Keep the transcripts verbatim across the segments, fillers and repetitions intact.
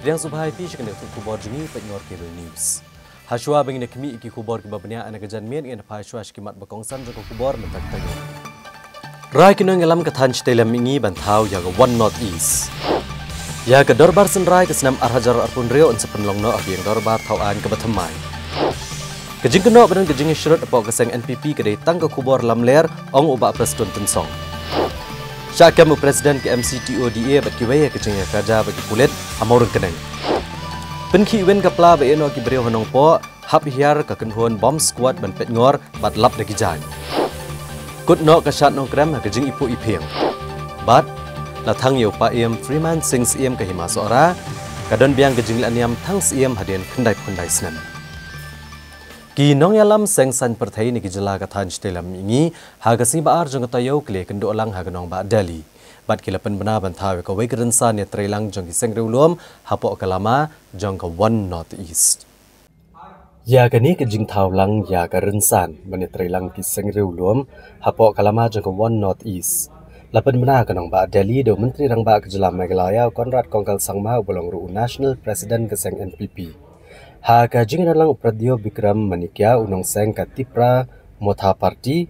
Pdiang sngewbha ïa phi sha kane ka khubor jong ngi, peit noh Cable News. Hashwa ba ngin ïa khmih ïa ki khubor kiba bniah na ka janmiet, ngin ïa phai shwa sha ki mat ba kongsan jong ka khubor mynta ka taïew. Rai ki nongïalam ka thaiñ shatei lam mihngi ban thaw ïa ka One North East. Ïa ka dorbar synrai ka snem ar hajar arphew hynriew yn sa pynlong noh ha ka ïing dorbar thaw aiñ kaba thymmai. Ka jingkynnoh ba don ka jingïasyrut hapoh ka seng N P P ka dei tang ka khubor lamler, ong u Bah Prestone Tynsong. Shah kem u President ka M C T O D A bad kiwei ha ka jingïakajia bad ki pulit ha Mawryngkneng. Pynkhih win ka pla ba ïeh noh ki briew ha Nongpoh, hap hiar ka kynhun bomb squad ban peit ngor bad lap da ki jaiñ. Kut noh ka shad Nongkrem ha ka jingiphuh iphieng. Bad la thang ïa u Paiem Freeman Singh Syiem ka Hima Sohra, ka don biang ka jinglehniam thang Syiem hadien khyndai phew khyndai snem. Ki nongïalam seng saiñ pyrthei na ki jylla ka thaiñ shatei lam mihngi ha ka sngi ba ar jong ka taïew ki la ïakynduh lang ha ka nongbah Delhi. Bad ki la pynbna ban thaw ïa kawei ka rynsan ïatreilang jong ki seng riewlum hapoh ka lama jong ka One North East. Ïa kane ka jingthaw lang ïa ka rynsan ban ïatreilang ki seng riewlum hapoh ka lama jong ka One North East la pynbna ha ka nongbah Delhi da u Myntri Rangbah ka jylla Meghalaya u Conrad Kongkal Sangma uba long ruh u National President ka seng N P P. Ha ka jingïadonlang u Pradyot Bikram Manikya u nongseng ka Tipra Motha Party,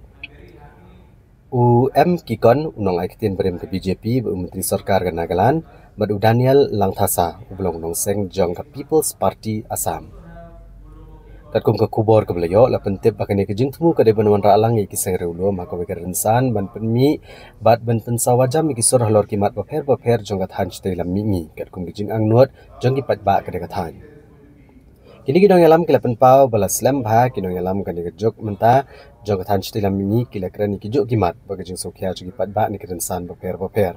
u M Kikon u nongai ktien barim ka B J P bad u Myntri Sorkar ka Nagaland, bad u Daniel Langthasa uba long u nongseng jong ka People's Party Assam. Katkum ka khubor kaba la ïoh, la pyntip ba kane ka jingthmu ka dei ban wanrah lang ïa ki seng riewlum ha kawei ka rynsan ban pynmih bad ban pynsawa jam ïa ki sur halor ki mat bapher bapher jong ka thaiñ shatei lam mihngi, katkum ka jingangnud jong ki paidbah ka dei ka thaiñ. Kine ki nongïalam ki la pynpaw ba la slem bha ki nongïalam kane ka juk mynta jong ka thaiñ shatei lam mihngi, ki la kren ïa ki juk ki mat bad ka jingsngewkhia jong ki paidbah na ki rynsan bapher bapher.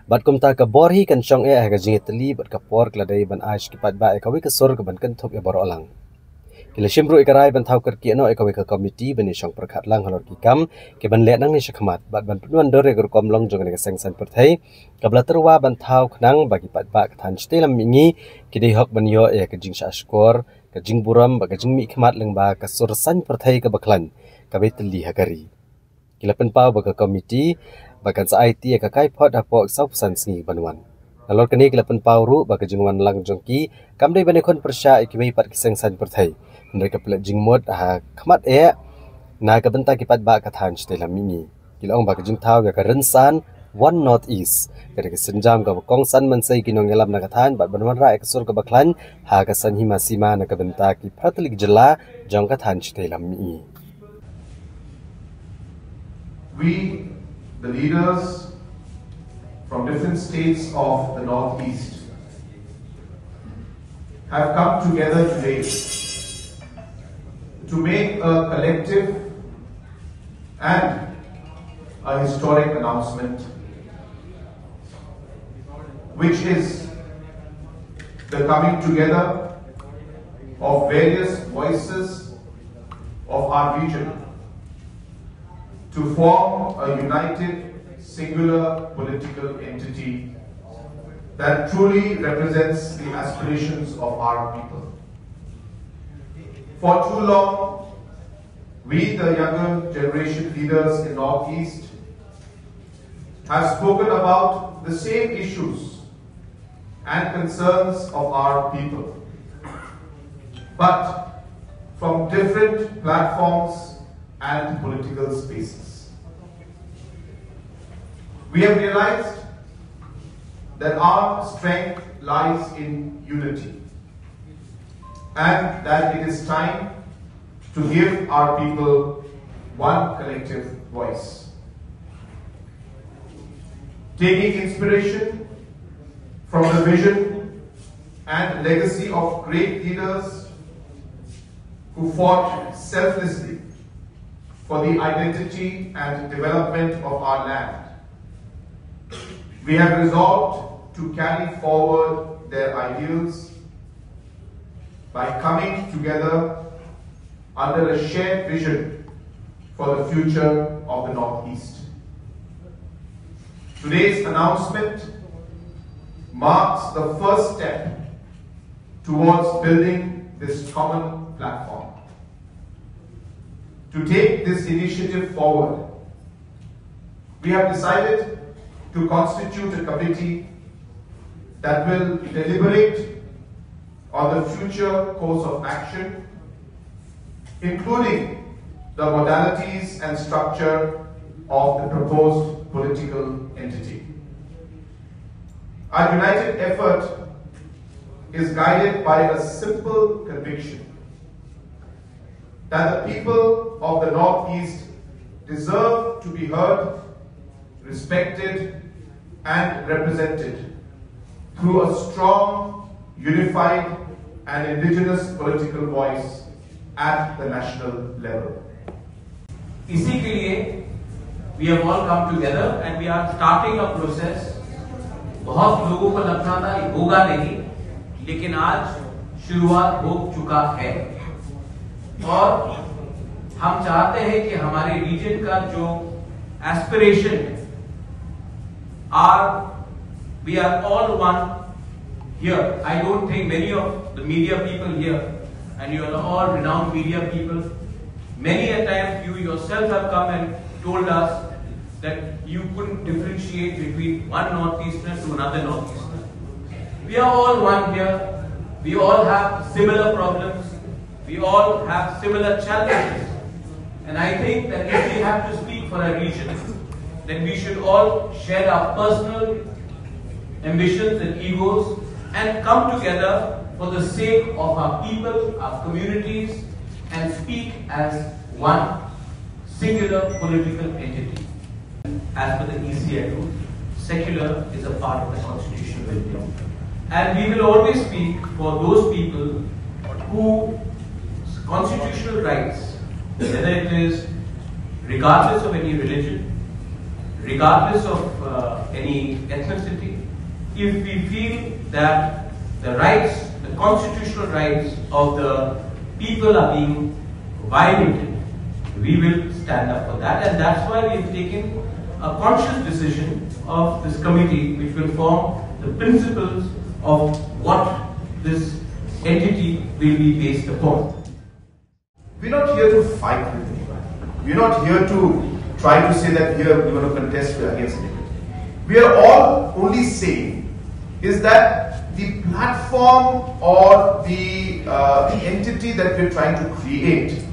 Bad kumta ka bor hi kan shong eh ha ka jingïatylli bad ka por ka la dei ban ai sha ki paidbah ïa kawei ka sur kaban kynthup ïa baroh lang. Ki la shim ruh ïa ka rai ban thaw kyrkieh noh ïa kawei ka komiti ban ïashong pyrkhat lang halor ki kam kiban leh nangne shakhmat bad ban pynwan dur ïa ka rukom long jong kane ka seng saiñ pyrthei kaba la tyrwa ban thaw khnang ba ki paidbah ka thaiñ shatei lam mihngi ki dei hok ban ïoh ïa ka jingshahshkor, ka jingburom bad ka jingmihkhmat lyngba ka sur saiñ pyrthei kaba khlaiñ kaba ïatylli ha ka ri. Ki la pynpaw ba ka komiti ba kan sa aiti ïa ka kaiphod hapoh ki sawphew san sngi ban wan. Nalor kane ki la pynpaw ruh ba ka jingwan lang jong ki kam dei ban ïakhun pyrshah ïa kiwei pat ki seng saiñ pyrthei, hynrei ka pynleit jingmut ha khmat eh na ka bynta ki paidbah ka thaiñ shatei lam mihngi. Ki la ong ba ka jingthaw ïa ka rynsan One North East ka dei ka sienjam kaba kongsan mynsiem ki nongïalam na ka thaiñ bad ban wanrah ïa ka sur kaba khlaiñ ha ka saiñ hima sima na ka bynta ki phra tylli ki jylla jong ka thaiñ shatei lam mihngi. We, the leaders from different states of the Northeast, have come together today to make a collective and a historic announcement, which is the coming together of various voices of our region to form a united, singular political entity that truly represents the aspirations of our people. For too long, we, the younger generation leaders in Northeast, have spoken about the same issues and concerns of our people, but from different platforms and political spaces. We have realized that our strength lies in unity and that it is time to give our people one collective voice. Taking inspiration from the vision and legacy of great leaders who fought selflessly for the identity and development of our land, we have resolved to carry forward their ideals by coming together under a shared vision for the future of the Northeast. Today's announcement marks the first step towards building this common platform. To take this initiative forward, we have decided to constitute a committee that will deliberate on the future course of action, including the modalities and structure of the proposed political entity. Our united effort is guided by a simple conviction that the people of the Northeast deserve to be heard, respected, and represented through a strong, unified, and indigenous political voice at the national level. इसी के लिए we have all come together and we are starting a process. बहुत लोगों को लगता था ये होगा नहीं, लेकिन आज शुरुआत हो चुका है और हम चाहते हैं कि हमारे रीजन का जो एस्पिरेशन है, are we are all one here. I don't think many of the media people here, and you are all renowned media people, many a time you yourself have come and told us that you couldn't differentiate between one Northeasterner to another Northeasterner. We are all one here. We all have similar problems. We all have similar challenges. And I think that if we have to speak for our region, then we should all shed our personal ambitions and egos and come together for the sake of our people, our communities, and speak as one singular political entity. As per the E C L rule, secular is a part of the constitutional value. And we will always speak for those people whose constitutional rights, whether it is regardless of any religion, regardless of uh, any ethnicity, if we feel that the rights, the constitutional rights of the people are being violated, we will stand up for that. And that's why we have taken a conscious decision of this committee, which will form the principles of what this entity will be based upon. We're not here to fight with anybody. We're not here to try to say that here we're going to contest, we're against anybody. We are all only saying is that the platform or the, uh, the entity that we're trying to create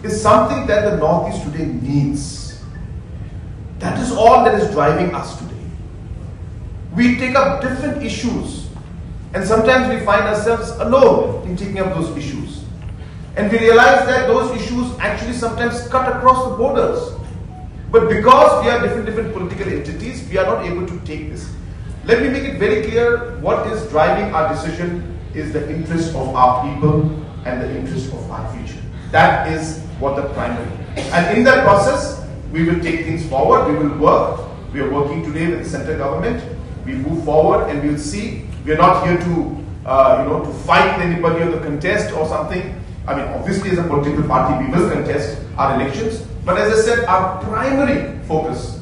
is something that the Northeast today needs. That is all that is driving us today. We take up different issues, and sometimes we find ourselves alone in taking up those issues. And we realize that those issues actually sometimes cut across the borders. But because we are different, different political entities, we are not able to take this. Let me make it very clear, what is driving our decision is the interest of our people and the interest of our future. That is what the primary. And in that process, we will take things forward, we will work. We are working today with the central government. We move forward and we'll see. We are not here to, uh, you know, to fight anybody or to contest or something. I mean, obviously, as a political party, we will contest our elections. But as I said, our primary focus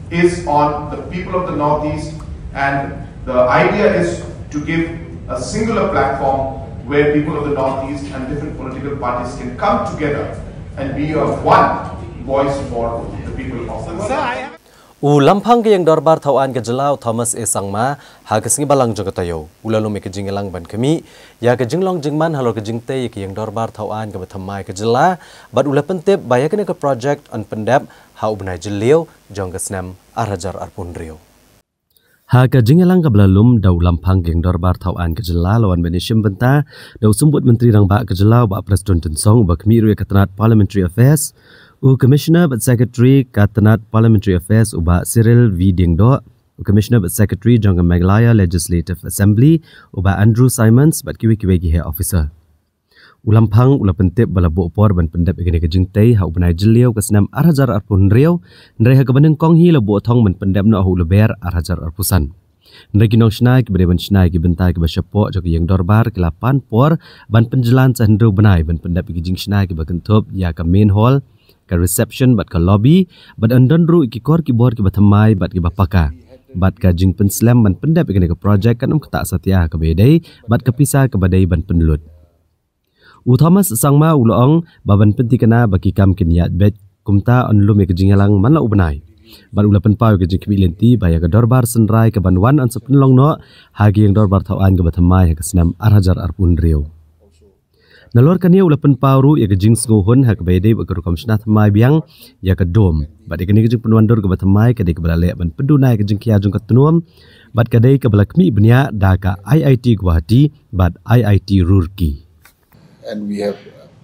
is on the people of the Northeast, and the idea is to give a singular platform where people of the Northeast and different political parties can come together and be a one voice for the people of the Northeast. U Lamphang ka Ïing Dorbar Thaw Aiñ ka Jylla u Thomas A Sangma ha ka sngi Balang jong ka taïew u la lum ïa ka jingïalang ban khmih ïa ka jinglong jingman halor ka jingtei ïa ka Ïing Dorbar Thaw Aiñ kaba thymmai ka Jylla, bad u la pyntip ba ïa kane ka project yn pyndep ha u bnai Jylliew jong ka snem ar hajar arphew hynriew. Ha ka jingïalang kaba la lum da u Lamphang ka Ïing Dorbar Thaw Aiñ ka Jylla la wan ban ïashim bynta da u Symbud Myntri Rangbah ka Jylla u Bah Prestone Tynsong uba khmih ruh ïa ka tnat Parliamentary Affairs, u Commissioner bad Secretary ka tnat Parliamentary Affairs u Bah Cyril V Diengdoh, u Commissioner bad Secretary jong ka Meghalaya Legislative Assembly u Bah Andrew Symonds bad kiwei kiwei ki heh officer. U Lamphang u la pyntip ba la buh por ban pyndep ïa kane ka jingtei ha u bnai Jylliew ka snem ar hajar arphew hynriew, hynrei ha kaba nyngkong hi la buh thong ban pyndep noh ha u Lber ar hajar arphew san. Hynrei ki nongshna kiba dei ban shna ïa ki bynta kiba shapoh jong ka Ïing Dorbar ki la pan por ban pynjlan sa hynriew bnai ban pyndep ïa ki jingshna kiba kynthup ïa ka main hall, ka reception bad ka lobby, bad yn don ruh ïa ki kor ki bor kiba thymmai bad kiba paka, bad ka jingpynslem ban pyndep ïa kane ka project kan ym ktah satia ha kaba ïadei bad ka pisa kaba dei ban pynlut. U Thomas Sangma u la ong ba ban pynthikna ba ki kam kin ïaid beit kumta yn lum ïa ka jingïalang man la u bnai. Bad u la pynpaw ïa ka jingkhmih lynti ba ïa ka dorbar synrai ka ban wan yn sa pynlong noh ha ka ïing dorbar thaw aiñ kaba thymmai ha ka snem ar hajar arphew hynriew. Nalor kane u la pynpaw ruh ïa ka jingsngewhun ha kaba ïadei bad ka rukom shna thymmai biang ïa ka dome. Bad ïa kane ka jingpynwandur kaba thymmai ka dei kaba la leh ban pynduna ïa ka jingkhia jong ka tnum bad ka dei kaba la khmih bniah da ka I I T Guwahati bad I I T Roorkee. And we have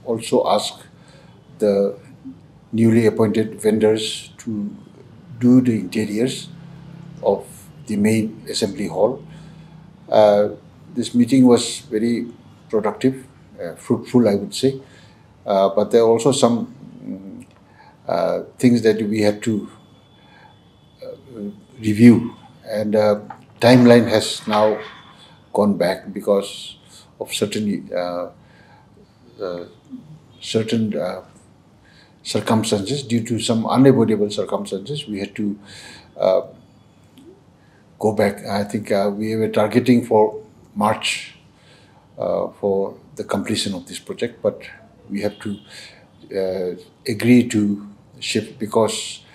also asked the newly appointed vendors to do the interiors of the main assembly hall. Uh, this meeting was very productive, uh, fruitful, I would say. Uh, but there are also some mm, uh, things that we had to uh, review, and uh, timeline has now gone back because of certain uh, uh, certain uh, circumstances. Due to some unavoidable circumstances, we had to uh, go back. I think uh, we were targeting for March uh, for the completion of this project, but we have to uh, agree to shift because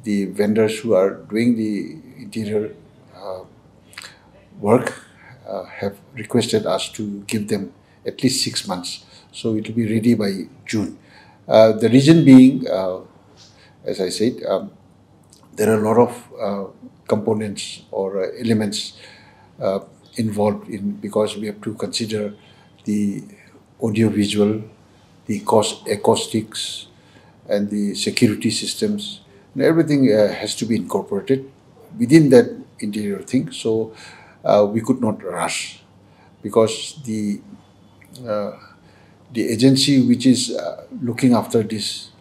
the vendors who are doing the interior uh, work uh, have requested us to give them at least six months. So it will be ready by June. Uh, the reason being, uh, as I said, um, there are a lot of uh, components or uh, elements uh, involved in, because we have to consider the audio-visual, the cost, acoustics, and the security systems. And everything uh, has to be incorporated within that interior thing. So uh, we could not rush because the uh, the agency which is uh, looking after these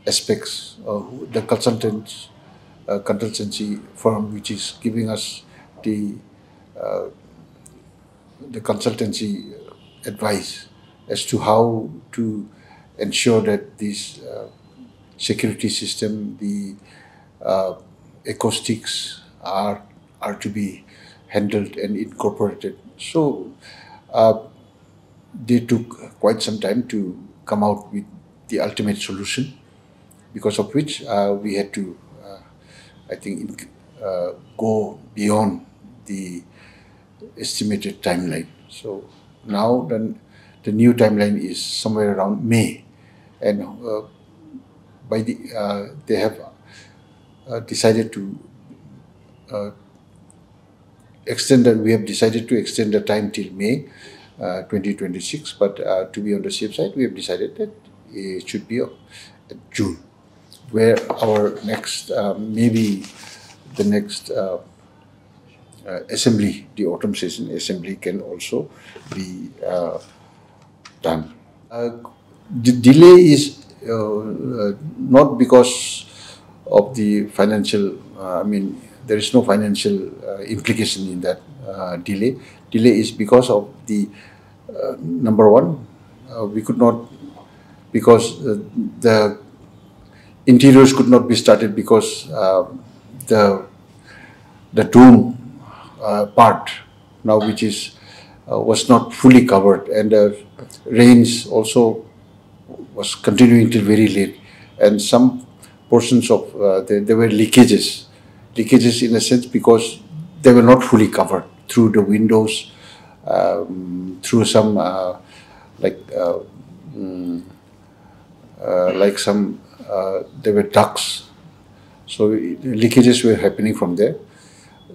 aspects, uh, the consultants, uh, consultancy firm which is giving us the uh, the consultancy advice as to how to ensure that this uh, security system, the uh, acoustics are are to be handled and incorporated. So uh, they took quite some time to come out with the ultimate solution, because of which uh, we had to, uh, I think, in, uh, go beyond the estimated timeline. So now the, the new timeline is somewhere around May, and uh, by the uh, they have uh, decided to uh, extend that we have decided to extend the time till May uh, twenty twenty-six, but uh, to be on the safe side, we have decided that it should be uh, June, where our next, uh, maybe the next uh, uh, assembly, the autumn session assembly can also be uh, done. Uh, the delay is uh, uh, not because of the financial, uh, I mean, there is no financial uh, implication in that uh, delay. Delay is because of the uh, number one, uh, we could not, because uh, the interiors could not be started because uh, the the dome uh, part now, which is uh, was not fully covered, and the rains also was continuing till very late, and some portions of uh, there, there were leakages, leakages in a sense because they were not fully covered through the windows, um, through some uh, like uh, mm, uh, like some uh, there were ducts, so leakages were happening from there.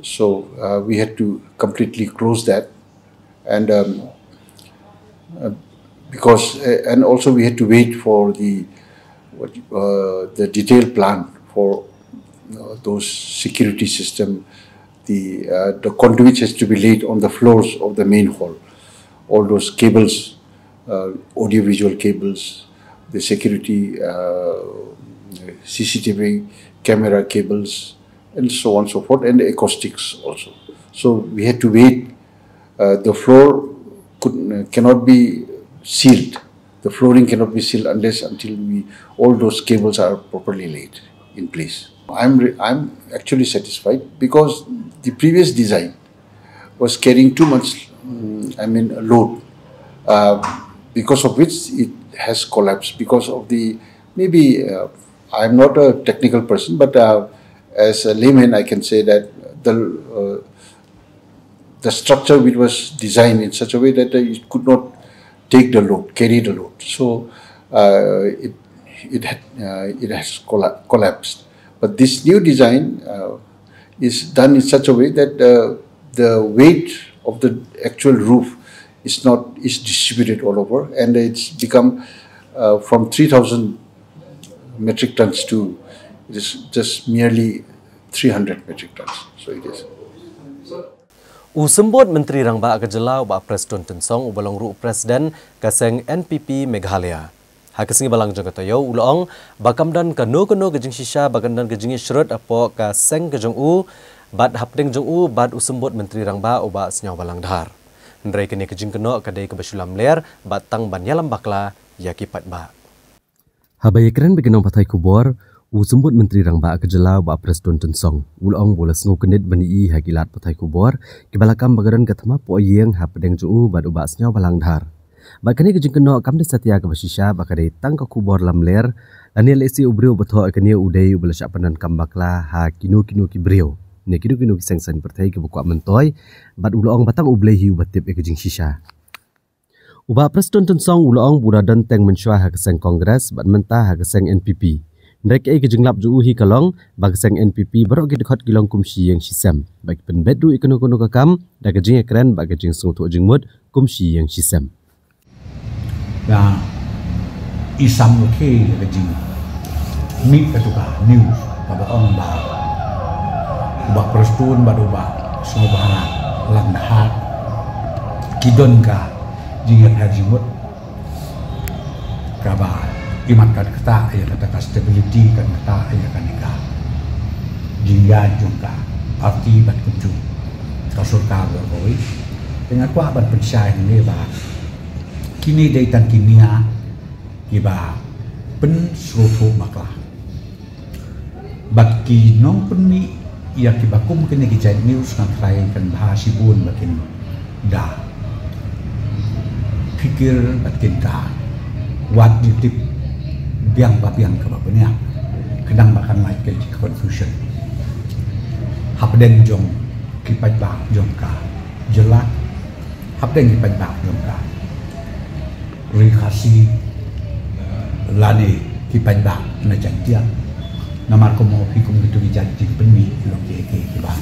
So uh, we had to completely close that, and um, uh, because uh, and also we had to wait for the what, uh, the detailed plan for uh, those security system. The uh, the conduits has to be laid on the floors of the main hall. All those cables, uh, audiovisual cables, the security uh, C C T V camera cables, and so on and so forth, and the acoustics also. So we had to wait. Uh, the floor could, cannot be sealed. The flooring cannot be sealed unless until we all those cables are properly laid in place. I'm re- I'm actually satisfied because the previous design was carrying too much, mm, I mean, load, uh, because of which it has collapsed. Because of the maybe uh, I'm not a technical person, but uh, As a layman, I can say that the uh, the structure which was designed in such a way that uh, it could not take the load, carry the load. So uh, it it had uh, it has colla- collapsed. But this new design uh, is done in such a way that uh, the weight of the actual roof is not is distributed all over, and it's become uh, from three thousand metric tons to it is just merely three hundred metric tons. So it is. U Symbud Myntri Rangbah ka Jylla u Bah Prestone Tynsong uba long ruh u President ka seng N P P Meghalaya. Ha ka sngi balang jong ka taïew u la ong ba kam don kano kano ka jingshisha ba kan don ka jingïashrut hapoh ka seng ka jong u bad hapdeng jong u bad u Symbud Myntri Rangbah u Bah Sniawbhalang Dhar. Hynrei kane ka jingkynnoh ka dei kaba shu lamler bad tang ban ïalam bakla ïa ki paidbah. Haba ïakren bad ki nongpathai khubor, u Symbud Myntri Rangbah ka Jylla u Bah Prestone Tynsong u la ong ba u la sngewkyndit ban ïohi ha ki lad pathai khubor kiba la kam ba ka don ka thma poh ïing hapdeng jong u bad u Bah Sniawbhalang Dhar. Bad kane ka jingkynnoh kam dei satia kaba shisha ba ka dei tang ka khubor lamler lane lehse u briew uba thoh ïa kane u dei uba la shah pyndonkam bakla ha kino kino ki briew ne kino kino ki seng saiñ pyrthei kiba kwah myntoi. Bad u la ong ba tang U Blei hi uba tip ïa ka jingshisha. U Bah Prestone Tynsong u la ong ba u la don teng mynshuwa ha ka seng Congress bad mynta ha ka seng N P P. Hynrei kaei ka jinglap jong u hi ka long ba ka seng N P P baroh ki dkhot ki long kum shi ïing shi sem bad ki pynbeit ruh ïa kano kano ka kam da ka jingïakren bad ka jingsngewthuh jingmut kum shi ïing shi sem. Nga i sam lukhe ïa ka jingmih katu ka news kaba ong ba u Bah Prestone bad u Bah Sniawbhalang Dhar ki don ka jingïapher jingmut kaba i mat kan ktah ïa kata ka stability, kan ktah ïa kane ka jingïaid jong ka party bad kumjuh ka sorkar baroh kawei. Te nga kwah ban pynshai hangne ba kine dei tang ki nia kiba pynsngewthuh bakla. Bad ki nongpynmih ïa kiba kum kine ki jait news nga tharai kan bha shibun ba kin da phikir bad kin da wad jingtip biang ba biang kaba bniah, khnang ba kan lait ka confusion hapdeng jong ki paidbah jong ka jylla, hapdeng ki paidbah jong ka Ri Khasi lane ki paidbah na Jaiñtia. Namar kumno phi kum kitu ki jait jingpynmih ki long kiei kiei kiba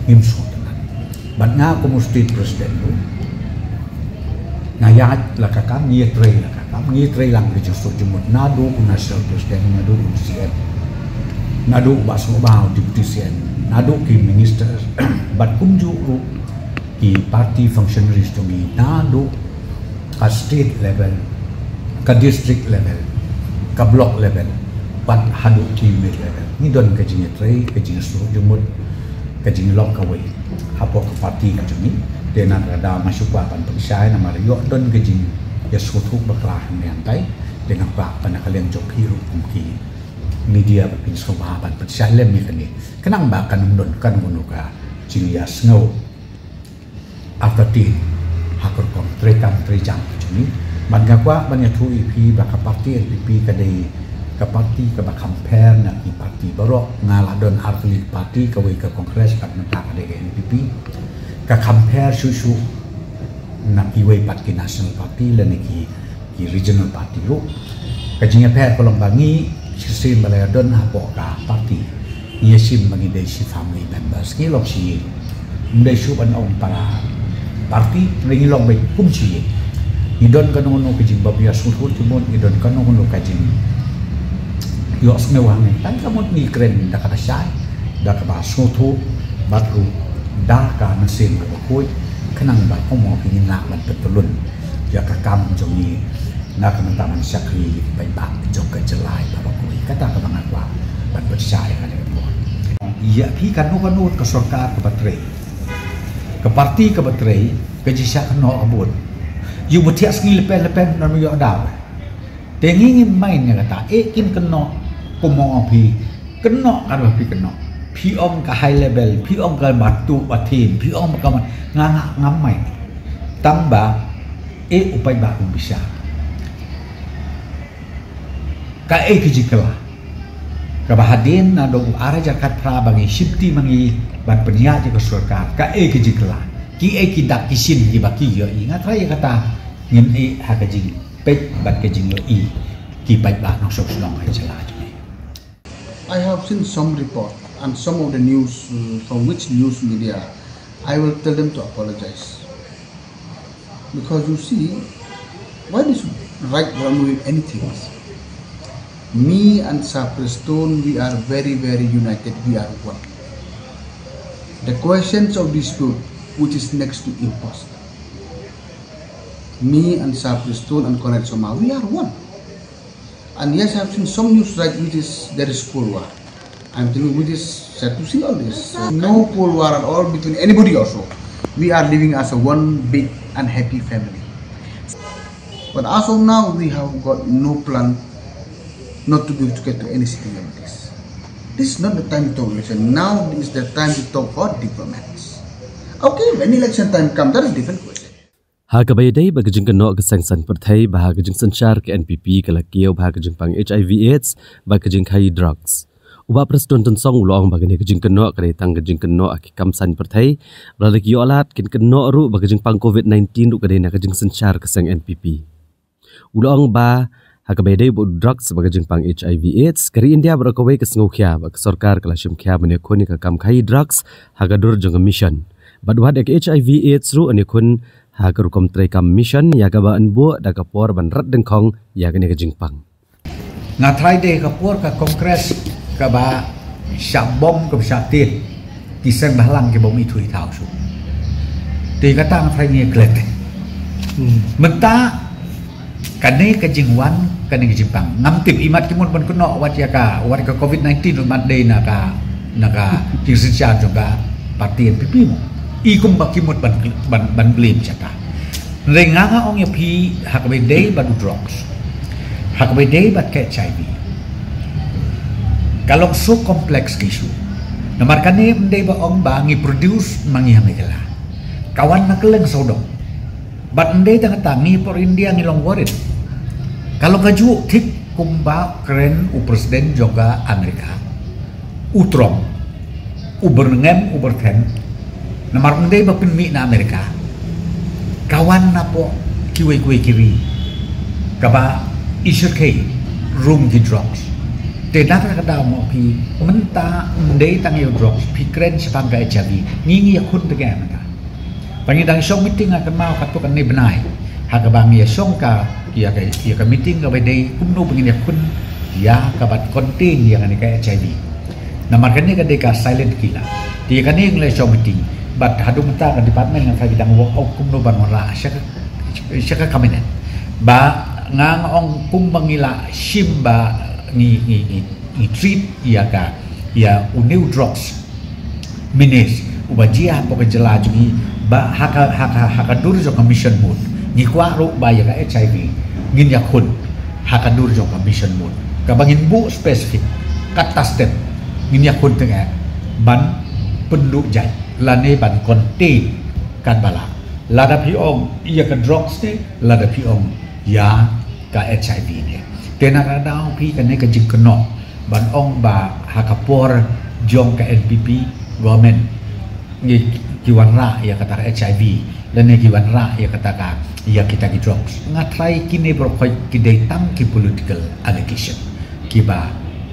ngim sngewtynnat. Bad nga kum u state president ruh nga ïaid la ka kam, ngi ïatrei la ka kam, ngi ïatrei lang ki jingsuk jingmut naduh u national president, naduh u C M, naduh u Bah Sniawbhalang, u deputy C M, naduh ki minister bad kumjuh ruh ki party functionaries jong ngi naduh ka state level, ka district level, ka block level bad haduh ki unit level. Ngi don ka jingïatrei, ka jingsuk jingmut, ka jinglong kawei hapoh ka party ka jong ngi. Te na ka da nga shu kwah ban pynshai namar ïoh don ka jingïasngewthuh bakla hangne hangtai. Te nga kwah ban na ka liang jong phi ruh kum ki media ba phin sngewbha ban pynshai lem ïa kane khnang ba kan ym don kano kano ka jingïasngew artatien ha ka rukom treikam treijam ka jong ngi. Bad nga kwah ban ïathuh ïa phi ba ka party N P P ka dei ka party kaba kham pher na ki party baroh. Nga la don artylli ki party, kawei ka Congress bad mynta ka dei ka N P P. Ka kham pher shuh shuh na kiwei pat ki national party lane ki ki regional party ruh. Ka jingïapher ka long ba ngi shisien ba la ïadon hapoh ka party ngi ïashim ba ngi dei shi family members, ngi long shi ïing. Ym dei shuh ban ong para party, ngi long beit kum shi ïing. Ngi don kano kano ka jingbym ïasngewthuh jingmut, ngi don kano kano ka jingïohsngew hangne, tang ka mut ngi kren da kaba shai, da kaba sngewthuh bad ruh da ka mynsiem kaba khuid, khnang ba kumno ngin lah ban pyntyllun ïa ka kam jong ngi na ka bynta ban shakri ïa ki paidbah jong ka jylla baroh kawei. Kata kaba nga kwah ban pynshai ha kane ka por. Ïa phi kano kano ka sorkar kaba trei, ka party kaba trei, ka jingshah kynnoh ka bun. Ïa u ba thiah sngi lepen lepen ym ïoh daw. Te ngi ngim mind ïa kata, eh, kin kynnoh kumno phi kynnoh, kano phi kynnoh. Phi ong ka high level, phi ong ka batu bathim, phi ong ka man, nga nga ngam mind. Tang ba eh u paidbah un bishar. Kaei ka jingkylla? Kaba hadien naduh u ar hajar khatphra ba ngi shim ti ma ngi ban pynïaid ïa ka sorkar, kaei ka jingkylla, kiei ki dak ki shin kiba ki ïohi, nga tharai ïa kata ngin ïeh ha ka jingpeit bad ka jingïohi ki paidbah nongshong shnong ha jylla jong ngi. I have seen some report and some of the news, uh, from which news media I will tell them to apologize. Because you see, why they should write wrong with anything? Me and Sir Prestone, we are very, very united. We are one. The questions of dispute, which is next to impossible. Me and Sir Prestone and Conrad Soma, we are one. And yes, I've seen some news, right, which is there is Cold War. I'm telling you, which is sad to see all this. So, no Cold War at all between anybody also. We are living as a one big and happy family. But as of now, we have got no plan not to give ticket to any sitting M L As. This is not the time to talk election. Now is the time to talk for developments. Okay, when election time comes, that is different question. Ha kaba ïadei bad ka jingkynnoh ka seng saiñ pyrthei ba ha ka jingsynshar ka N P P ka la kiew ba ha ka jingpang H I V AIDS bad ka jingkhaïi drugs, u Bah Prestone Tynsong u la ong ba kane ka jingkynnoh ka dei tang ka jingkynnoh ha ki kam saiñ pyrthei, ba lada ki ïoh lad kin kynnoh ruh ba ka jingpang covid nineteen ruh ka dei na ka jingsynshar ka seng N P P. U la ong ba ha kaba ïadei bad drugs bad ka jingpang H I V AIDS, ka ri India baroh kawei ka sngewkhia bad ka sorkar ka la shim khia ban ïakhun ïa ka kam khaïi drugs ha ka dur jong ka mission. Bad wat ïa ka H I V AIDS ruh yn ïakhun ha ka rukom treikam mission ïa kaba yn buh da ka por ban rat dyngkhong ïa kane ka jingpang. Nga tharai dei ka por ka Congress kaba shah bom kaba shah tied ki seng bhalang ki bom ithuh ithaw shuh. Te kata nga tharai ngi klet. Mynta kane ka jingwan, kane ka jingpang, ngam tip, imat ki mut ban kynnoh wat ïa ka, wat ka covid nineteen ruh mat dei na ka, na ka jingsynshar jong ka party N P P mo. I kumba ki mut ban, ban, ban blame sha ka. Hynrei nga nga ong ïa phi ha kaba ïadei bad u drugs, ha kaba ïadei bad ka H I V, ka long so complex ka issue. Namar kane ym dei ba ong ba ngi produce ma ngi ha Meghalaya. Ka wan na kylleng sawdong. Bad ym dei tang kata, ngi por India ngi long worried. Ka long kajuh thik kumba kren u president jong ka Amerika, u Trump, u byrngem u byrthen. Namar ym dei ba pynmih na Amerika, ka wan napoh kiwei kiwei ki ri kaba i shyrkhei rung ki drugs. Te na kata ka daw mo phi, mynta ym dei tang ïa u drugs, phi kren shaphang ka H I V, ngi ngi ïakhun te ka mynta. Ba ngi dang shong meeting ha kynmaw katto katne bnai ha kaba ngi ïa shong ka, ïa ka, ïa ka meeting kaba dei kumno ba ngin ïakhun ïa ka ban contain ïa kane ka H I V. Namar kane ka dei ka silent killer. Te ïa kane ngi la shong meeting bad haduh mynta ka department nga tharai ki dang work out kumno ban wanrah sha ka, sha ka cabinet ba nga nga ong kumba ngi la shim ba ngi, ngi, ngi, ngi treat ïa ka, ïa une u drugs menace uba jia hapoh ka jylla jong ngi, ba ha ka, ha ka, ha ka dur jong ka mission mode ngi kwah ruh ba ïa ka H I V ngin ïakhun ha ka dur jong ka mission mode kaba ngin buh specific katta step ngin ïakhun teng eh ban pynduh jait lane ban contain katba lah. Lada phi ong ïa ka drugs te, lada phi ong ïa ka H I V te. Te na ka daw phi kane ka jingkynnoh ban ong ba ha ka por jong ka N P P government ngi ki wanrah ïa kata ka H I V lane ki wanrah ïa kata ka, ïa kita ki drugs. Nga tharai kine baroh khoit ki dei tang ki political allegation kiba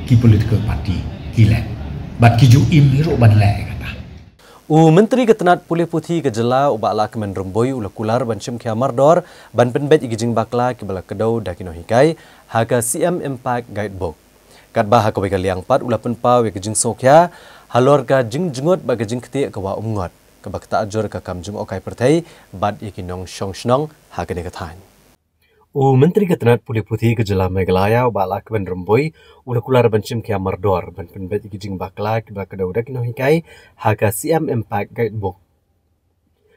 ki political party ki leh bad ki ju im hi ruh ban leh ïa kata. U Myntri ka tnat pule puthi ka jylla u Bah Lahkmen Rymbui u la kular ban shim khia mardor ban pynbeit ïa ki jingbakla kiba la kdew da ki nonghikai ha ka C M Impact Guidebook. Katba ha kawei ka liang pat u la pynpaw ïa ka jingsngewkhia halor ka jingjngut bad ka jingktieh ka Wah Umngot kaba ktah jur ka kam jngohkai pyrthei bad ïa ki nongshong shnong ha kane ka thaiñ. U Myntri ka tnat pule puthi ka jylla Meghalaya u Bah Lahkmen Rymbui u la kular ban shim khia mardor ban pynbeit ïa ki jingbakla kiba kdew da ki nonghikai ha ka C M Impact Guidebook.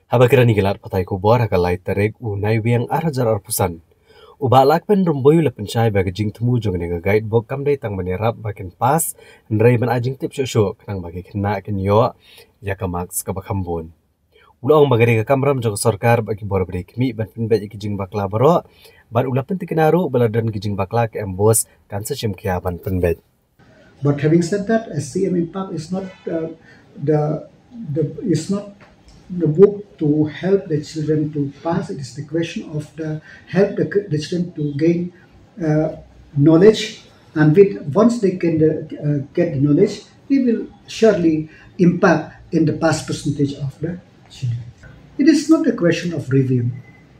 Haba kren ïa ki lad pathai khubor ha ka lai tarik u Naiwieng ar hajar arphew san, u Bah Lahkmen Rymbui u la pynshai ba ka jingthmu jong kane ka guidebook kam dei tang ban ïarap ba kin pass, hynrei ban ai jingtip shuh shuh khnang ba ki khynnah kin ïoh ïa ka marks kaba kham bun. U la ong ba ka dei ka kamram jong ka sorkar bad ki bor ba dei khmih ban pynbeit ïa ki jingbakla baroh bad u la pyntikna ruh ba la don ki jingbakla ka MBOSE kan sa shim khia ban pynbeit. But having said that, a C M Impact is not uh, the the is not the book to help the children to pass. It is the question of the help the, the children to gain uh, knowledge, and with once they can uh, get the knowledge, they will surely impact in the pass percentage of the children. It is not a question of review.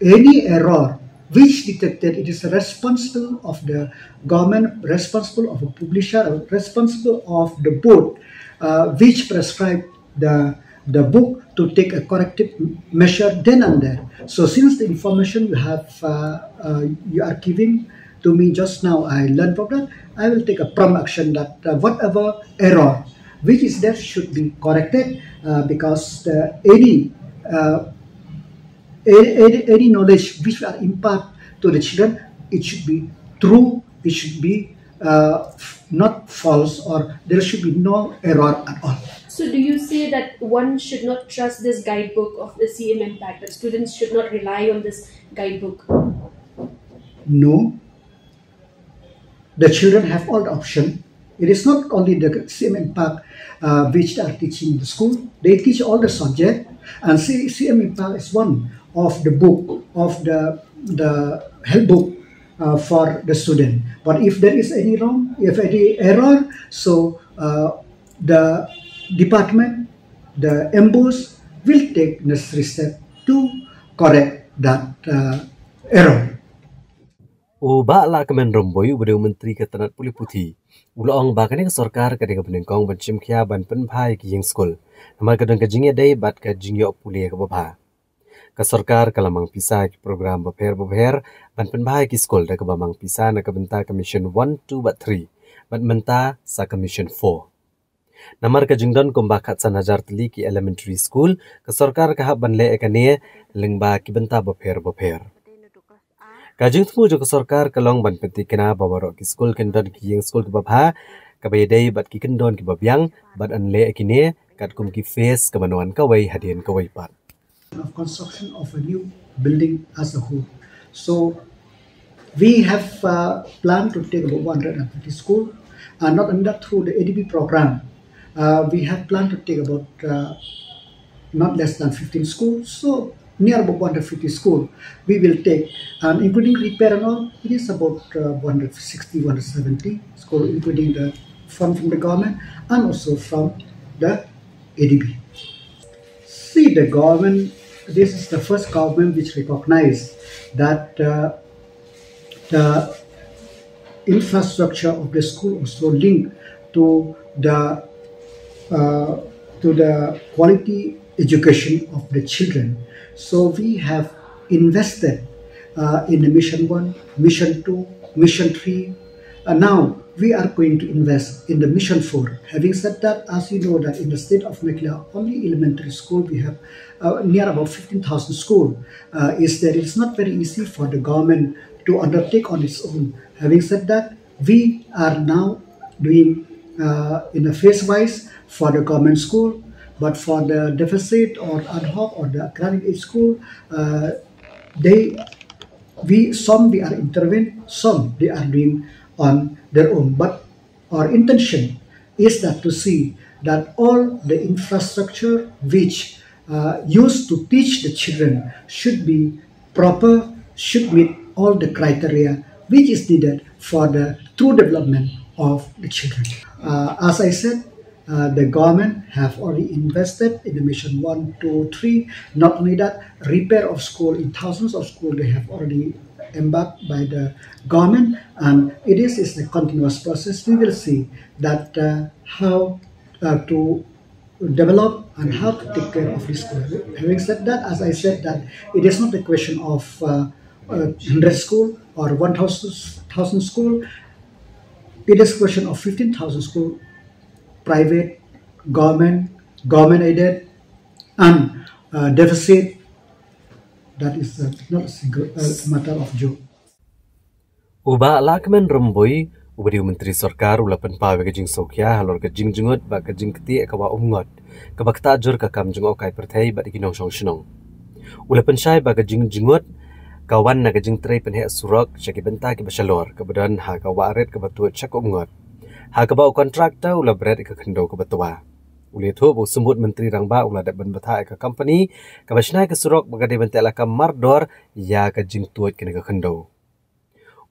Any error which detected, it is responsible of the government, responsible of a publisher, responsible of the board uh, which prescribe the the book to take a corrective measure then and there. So since the information you have uh, uh, you are giving to me just now, I learned from that. I will take a prompt action that uh, whatever error which is there should be corrected uh, because the, any uh, any, any knowledge which are impart to the children, it should be true, it should be uh, not false, or there should be no error at all. So, do you say that one should not trust this guidebook of the C M Impact, that students should not rely on this guidebook? No. The children have all the option. It is not only the C M Impact uh, which are teaching the school. They teach all the subject, and C- CM Impact is one of the book of the the help book uh, for the student. But if there is any wrong, if any error, so uh, the department, the MBOSE will take necessary step to correct that uh, error. U Bah Lahkmen Rymbui, u ba dei u Myntri ka tnat pule puthi, u la ong ba kane ka sorkar ka dei kaba nyngkong ban shim khia ban pynbha ïa ki ïing skul namar ka don ka jingïadei bad ka jingïoh pule kaba bha. Ka sorkar ka la mang pisa ki program bapher bapher ban pynbha ïa ki skul da kaba mang pisa na ka bynta ka Mission one, two bad three bad mynta sa ka Mission four. Namar ka jingdon kumba khatsan hajar tylli ki elementary school, ka sorkar ka hap ban leh ïa kane lyngba ki bynta bapher bapher. Ka jingthmu jong ka sorkar ka long ban pynthikna ba baroh ki skul kin don ki ïing skul kiba bha, kaba ïadei bad ki kyndon kiba biang, bad yn leh ïa kine katkum ki phase, kaba nwan kawei hadien kawei pat. Of construction of a new building as a whole. So we have uh, planned to take about one hundred fifty school, and not only that, through the ADB program, uh, we have planned to take about uh, not less than fifteen schools. So near about one hundred fifty school we will take, and including repair and all, it is about uh, one hundred sixty, one hundred seventy school, including the fund from the government and also from the ADB. See, the government, this is the first government which recognized that uh, the infrastructure of the school also linked to the uh, to the quality education of the children. So we have invested uh, in the Mission One, Mission Two, Mission Three, and now we are going to invest in the Mission Four. Having said that, as you know that in the state of Meghalaya, only elementary school we have uh, near about fifteen thousand school uh, is there. It's not very easy for the government to undertake on its own. Having said that, we are now doing uh, in a phase wise for the government school, but for the deficit or ad hoc or the academic age school, uh, they we some they are intervened, some they are doing on their own. But our intention is that to see that all the infrastructure which uh, used to teach the children should be proper, should meet all the criteria which is needed for the true development of the children. Uh, as I said, uh, the government have already invested in the mission one, two, three. Not only that, repair of school in thousands of schools they have already embarked by the government, and it is is a continuous process. We will see that uh, how uh, to develop and how to take care of this school. Having said that, as I said that it is not a question of uh, uh, hundred school or one thousand school. It is a question of fifteen thousand school, private, government, government aided, and uh, deficit. That is uh, not a single uh, matter of joke. U Bah Lahkmen Rymbui, u ba dei u Myntri Sorkar, u la pynpaw ïa ka jingsngewkhia halor ka jingjngut bad ka jingktieh ka wah umngot, kaba ktah jur ka kam jngohkai pyrthei bad ki nongshong shnong. U la pynshai ba ka jingjngut ka wan na ka jingtrei pynheh surok sha ki bynta kiba shalor, kaba don ha ka wah rit kaba tuid sha ka umngot. Ha kaba u kontraktor u la bret ïa ka khyndew kaba twa. U la ïathuh ba u Symbud Myntri Rangbah u la dep ban bthah ïa ka kompani kaba shna ïa ka surok ba ka dei ban teh lakam mardor ïa ka jingtuid kane ka khyndew.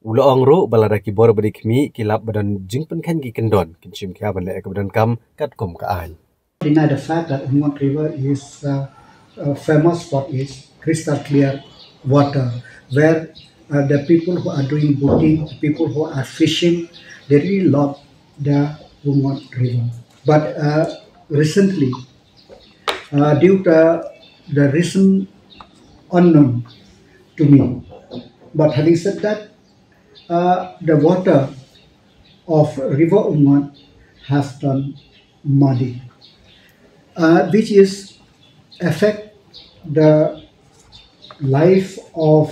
U la ong ruh ba lada ki bor ba dei khmih ki lap ba don jingpynkheiñ ki kyndon, kin shim khia ban leh ïa kaba donkam katkum ka aiñ. Deny the fact that Umngot River is uh, uh, famous for its crystal clear water, where uh, the people who are doing boating, the people who are fishing, they really love the Umngot River. But uh, recently, uh, due to the reason unknown to me, but having said that, uh, the water of River Umngot has turned muddy, uh, which is affect the life of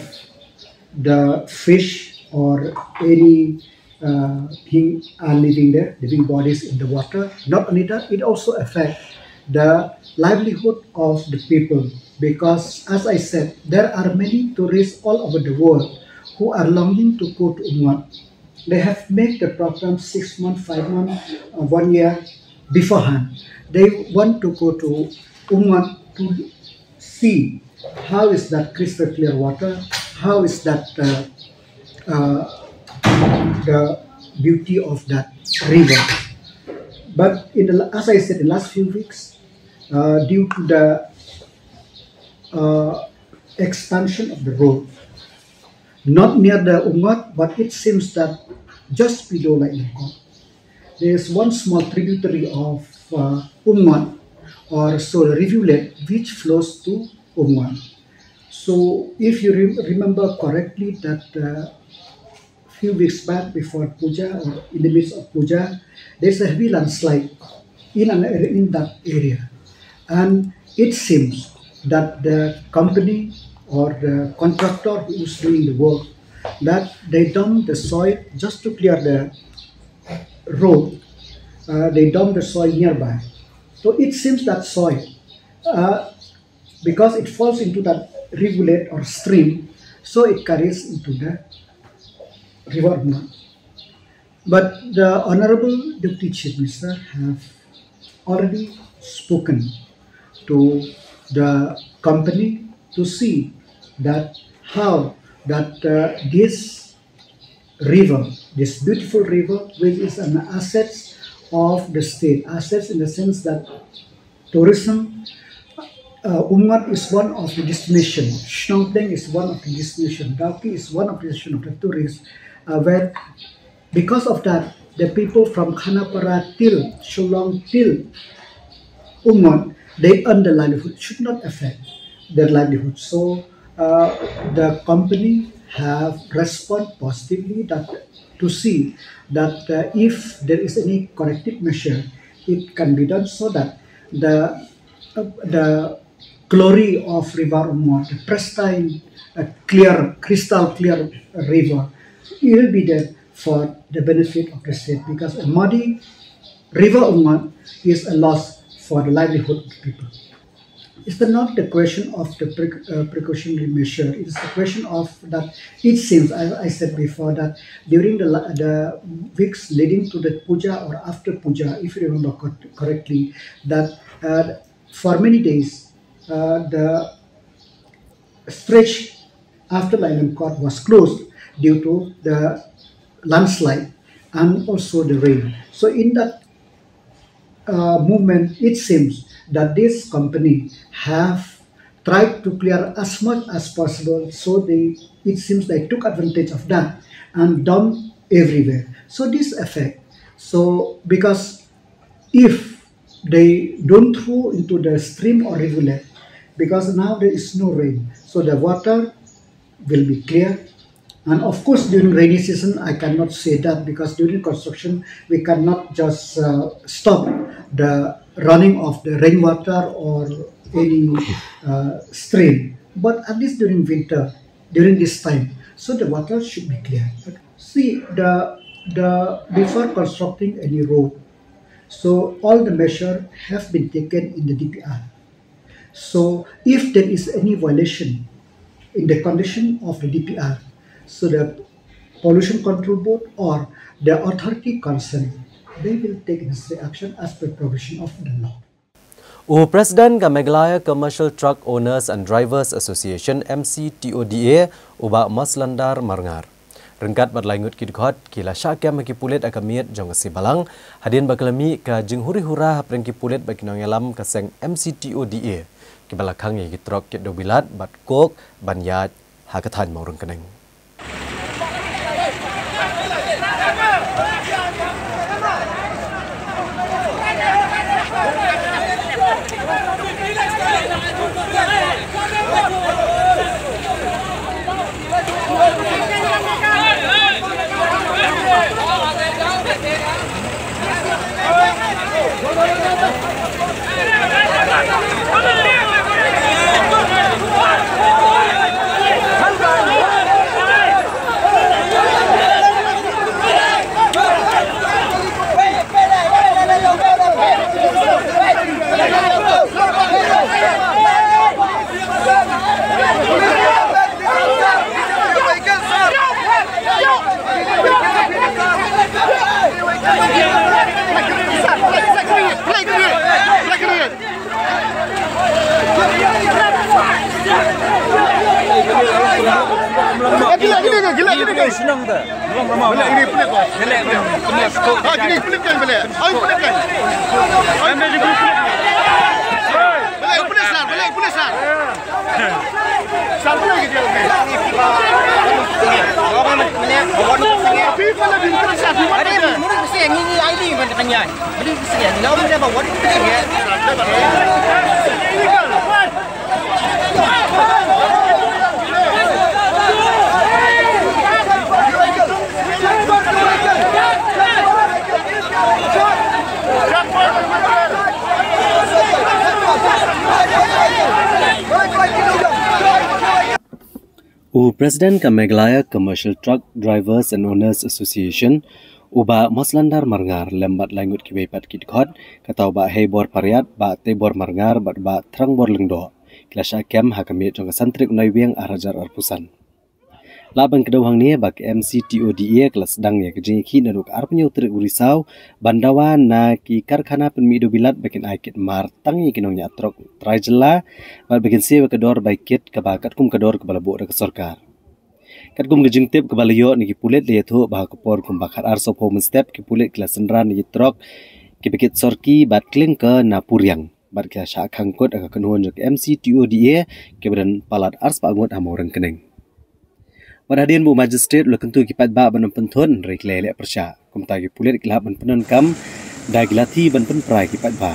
the fish or any uh, thing are living there, living bodies in the water. Not only that, it also affect the livelihood of the people, because as I said, there are many tourists all over the world who are longing to go to Umngot. They have made the program six months, five months, uh, one year beforehand. They want to go to Umngot to see how is that crystal clear water, how is that uh, uh, the beauty of that river. But in the, as I said, the last few weeks, uh, due to the uh, expansion of the road, not near the Umngot, but it seems that just below Laitlyngkot, there is one small tributary of uh, Umngot, or so the rivulet, which flows to Umngot. So if you re- remember correctly, that uh, few weeks back before puja or in the midst of puja, there's a heavy landslide in and in that area, and it seems that the company or the contractor who is doing the work, that they dump the soil just to clear the road. Uh, they dump the soil nearby, so it seems that soil, uh, because it falls into that rivulet or stream, so it carries into the river Umngot. But the Honorable Deputy Chief Minister have already spoken to the company to see that how that uh, this river, this beautiful river, which is an asset of the state, assets in the sense that tourism, uh, Umngot is one of the destination, Shnongteng is one of the destination, Dawki is one of the destination of the tourists, uh, where because of that, the people from Khanapara till Shillong till Umngot, they earn the livelihood, should not affect their livelihood. So uh, the company have respond positively that to see that uh, if there is any corrective measure, it can be done so that the uh, the glory of River Umngot, the pristine, uh, clear, crystal clear river, it will be there for the benefit of the state, because a muddy River Umngot is a loss for the livelihood of the people. It's the, not the question of the pre- uh, precautionary measure. It's the question of that it seems, as I said before, that during the, la- the weeks leading to the puja or after puja, if you remember cor- correctly, that uh, for many days uh, the stretch after Laitlyngkot was closed due to the landslide and also the rain. So in that uh, movement, it seems that this company have tried to clear as much as possible. So they, it seems they took advantage of that and dumped everywhere. So this effect. So because if they don't throw into the stream or rivulet, because now there is no rain, so the water will be clear. And of course, during rainy season, I cannot say that, because during construction, we cannot just uh, stop the running of the rainwater or any uh, stream. But at least during winter, during this time, so the water should be clear. See, the the before constructing any road, so all the measure have been taken in the D P R. So if there is any violation in the condition of the D P R, so the Pollution Control Board or the authority concerned They will take necessary action as per provision of the law. U President ka Meghalaya Commercial Truck Owners and Drivers Association, M C T O D A, u Bah Moslandar Marngar, ryngkat bad lai ngut ki dkhot, ki la shah kem ha ki pulit ha ka miet jong ka Seng Balang, hadien ba ki la mih ka jinghuri hura hapdeng ki pulit bad ki nongïalam ka seng M C T O D A, kiba la khang ïa ki trok kit dewbilat bad coke ban ïaid ha ka thaiñ Mawryngkneng. U President ka Meghalaya Commercial Truck Drivers and Owners Association, u Bah Moslandar Marngar, lem bad lai ngut kiwei pat ki dkhot, kata u Bah Heibor Pariat, Bah Teibor Marngar bad Bah Trangbor Lyngdoh, ki la shah kem ha ka miet jong ka san tarik u Naiwieng ar hajar arphew san. Lah ban kdew hangne ba ka M C T O D A ka la sdang ïa ka jingïakhih naduh ka arphew hynñiew tarik u Risaw ban dawa na ki karkhana pynmih dewbilat ba kin ai kit mar tang ïa ki nongñiah trok trai jylla bad ba kin siew ïa ka dor bai kit kaba katkum ka dor kaba la buh da ka sorkar. Katkum ka jingtip kaba la ïoh na ki pulit la ïathuh ba ha ka por kumba khatar sawphew mynstep ki pulit ki la synran ïa ki trok kiba kit sorki bad klinker na Puriang bad ki la shah khang kut ha ka kynhun jong ka M C T O D A kiba don palat arspah ngut ha Mawryngkneng. Bad hadien ba u Magistrate u la kyntu ïa ki paidbah ban ym pynthut hynrei ki la ïaleh pyrshah. Kumta ki pulit ki la hap ban pyndonkam da ki lathi ban pynpra ïa ki paidbah.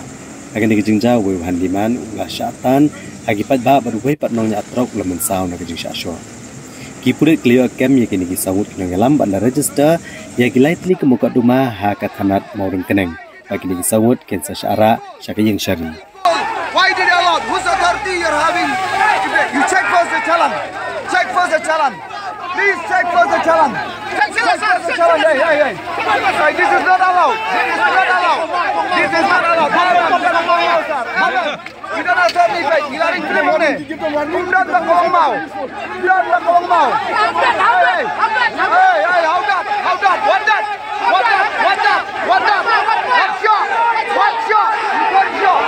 Ha kane ka jingjia uwei u handyman u la shah tan ha ki paidbah bad uwei pat u nongñiah trok u la mynsaw na ka jingshah shoh. Ki pulit ki la ïoh kem ïa kine ki saw ngut ki nongïalam bad la register ïa ki lai tylli ki mukotduma ha ka thanat Mawryngkneng. Ba kine ki saw ngut kin sa shah rah sha ka ïing shari. Why did you allow? Whose authority you're having? You check first the challan. Check first the challan. Please check first the challan. Check first the challan. Hey, hey, hey. Hey, this is not allowed. This is not allowed. This is not allowed. Madam, madam, madam. Ngi don ha sor ne peit, ngi la ring film hangne. Ym don ba ka long maw. Ym don ba ka long maw. Hey, hey, hey, how that? How that? What that? What that? What that? What that? What shot? What shot? What shot?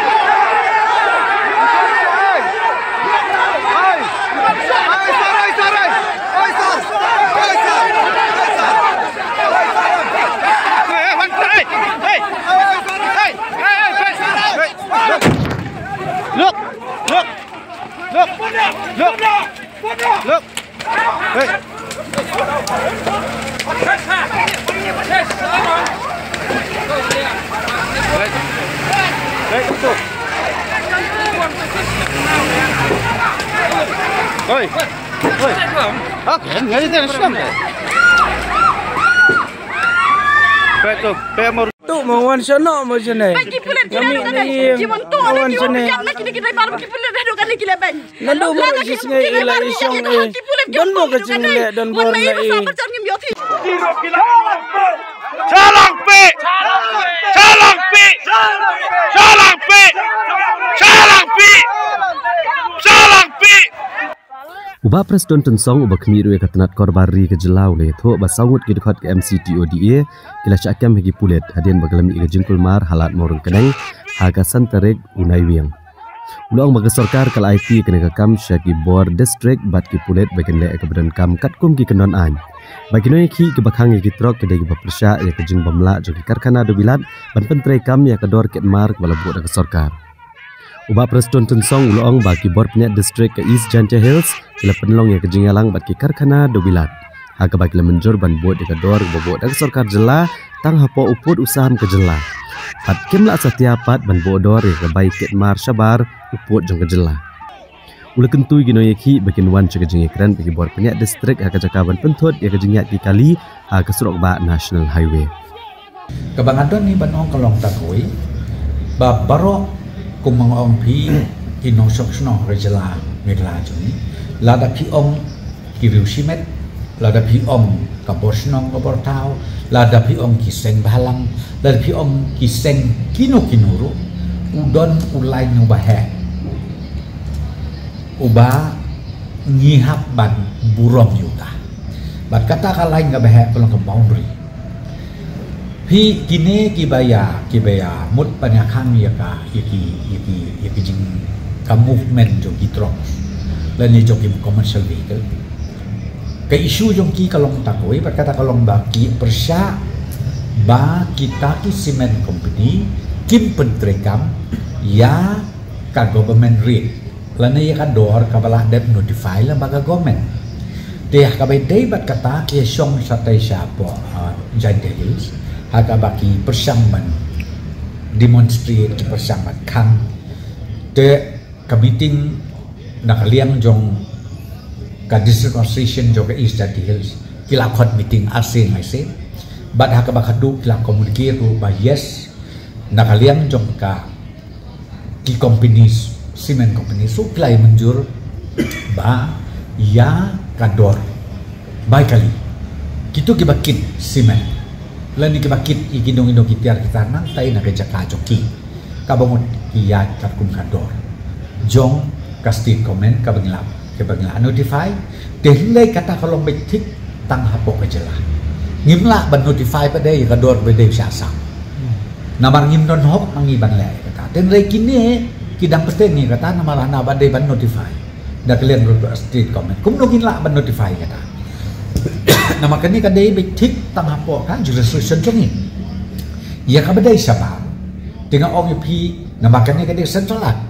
Hey. Hey. Hey, sir, hey, sir, hey. Hey, sir. Hey, sir. Hey, sir. Hey, hey, hey. Hey, sir. Hey, hey, hey, hey. Look! Look! Look! Look! Look! Hey! Hey! Hey! Hey! Hey! Okay, ngari tena sudah. Betul, betul. Tu mo wan shano mo shane. Ba ki pulit ki la dok kane. Ki mon to wan shane. Ki la dok kane ki la ban. Nando mo ri shisnge ila i shong e. Don mo ka jingleh don bor na i. Shalangpi! Shalangpi! Shalangpi! Shalangpi! Shalangpi! U Bah Prestone Tynsong, uba khmih ruh ïa ka tnat korbar ri ka jylla, u la ïathuh ba saw ngut ki dkhot ka M C T O D A ki la shah kem ha ki pulit hadien ba ki la mih ïa ka jingkulmar ha Lad Mawryngkneng, ha ka san tarik u Naiwieng. U la ong ba ka sorkar ka la aiti ïa kane ka kam sha ki bor district bad ki pulit ba kin leh ïa kaba donkam katkum ki kyndon aiñ, ba ki nongïakhih kiba khang ïa ki trok ki dei kiba pyrshah ïa ka jingbymlah jong ki karkhana dewbilat ban pyntreikam ïa ka dor kit mar kaba la buh da ka sorkar. U Bah Prestone Tynsong u la ong ba ki bor pynïaid district ka East Jaintia Hills ki la pynlong ïa ka jingïalang bad ki karkhana dewbilat, ha kaba ki la mynjur ban bud ïa ka dor kaba buh da ka sorkar jylla tang hapoh u pud u sam ka jylla. Bad kim lah satia pat ban buh dor ïa ka bai kit mar shabar u pud jong ka jylla. U la kyntu ïa ki nongïakhih ba kin wan sha ka jingïakren bad ki bor pynïaid district ha ka jaka ban pynthut ïa ka jingïaid ki kali ha ka surok bah National Highway. Kaba nga don hi ban ong ka long ta kawei, ba baroh kum nga ong phi, ki nongshong shnong ka jylla Meghalaya jong ngi, lada phi ong ki riew shimet, lada phi ong ka bor shnong ka bor thaw, lada phi ong ki seng bhalang, lada phi ong ki seng kino kino ruh, u don u lain uba heh uba ngi hap ban burom ïa uta. Bad kata ka lain kaba heh ka long ka boundary. Phi kine kiba ïa, kiba ïa mut ban ïa khang ïa ka, ïa ki, ïa ki, ïa ki jing, ka movement jong ki trok lane jong ki commercial vehicle. Ka issue jong ki ka long ta kawei, bad kata ka long ba ki pyrshah ba kita ki cement company kim pyntreikam ïa ka government rate lane ïa ka dor kaba la dep notify lyngba ka government. Te ha kaba ïadei bad kata, ki shong shatai shapoh, ah, Jaintia Hills, ha kaba ki pyrshang ban demonstrate, ki pyrshang ban khang. Te ka meeting na ka liang jong ka District Association jong ka East Jaintia Hills, ki la khot meeting arsien arsien. Bad ha kaba khatduh ki la communicate ruh ba yes, na ka liang jong ka ki companies, cement companies, so ki la ïa mynjur ba ïa ka dor bai kali. Kito kiba kit cement lane kiba kit ïa ki dong, ïa ki dong ki tiar ki tiar nangta na ka jaka jong ki, kaba mut ki ïaid katkum ka dor jong ka state government kaba ngi la, kaba ngi la notify. Te hynrei kata ka long beit thik tang hapoh ka jylla. Ngim lah ban notify pat de ïa ka dor ba dei sha Assam. Namar ngim don hok ma ngi ban leh ïa kata. Te hynrei kine ki dang bteng ïa kata namar hana ba dei ban notify da ka liang jong ka state government. Kumno ngin lah ban notify ïa kata? Namar kane ka dei beit thik tang hapoh ka jurisdiction jong ngi. Ïa kaba dei shabar, te nga ong ïa phi, namar kane ka dei Central Act.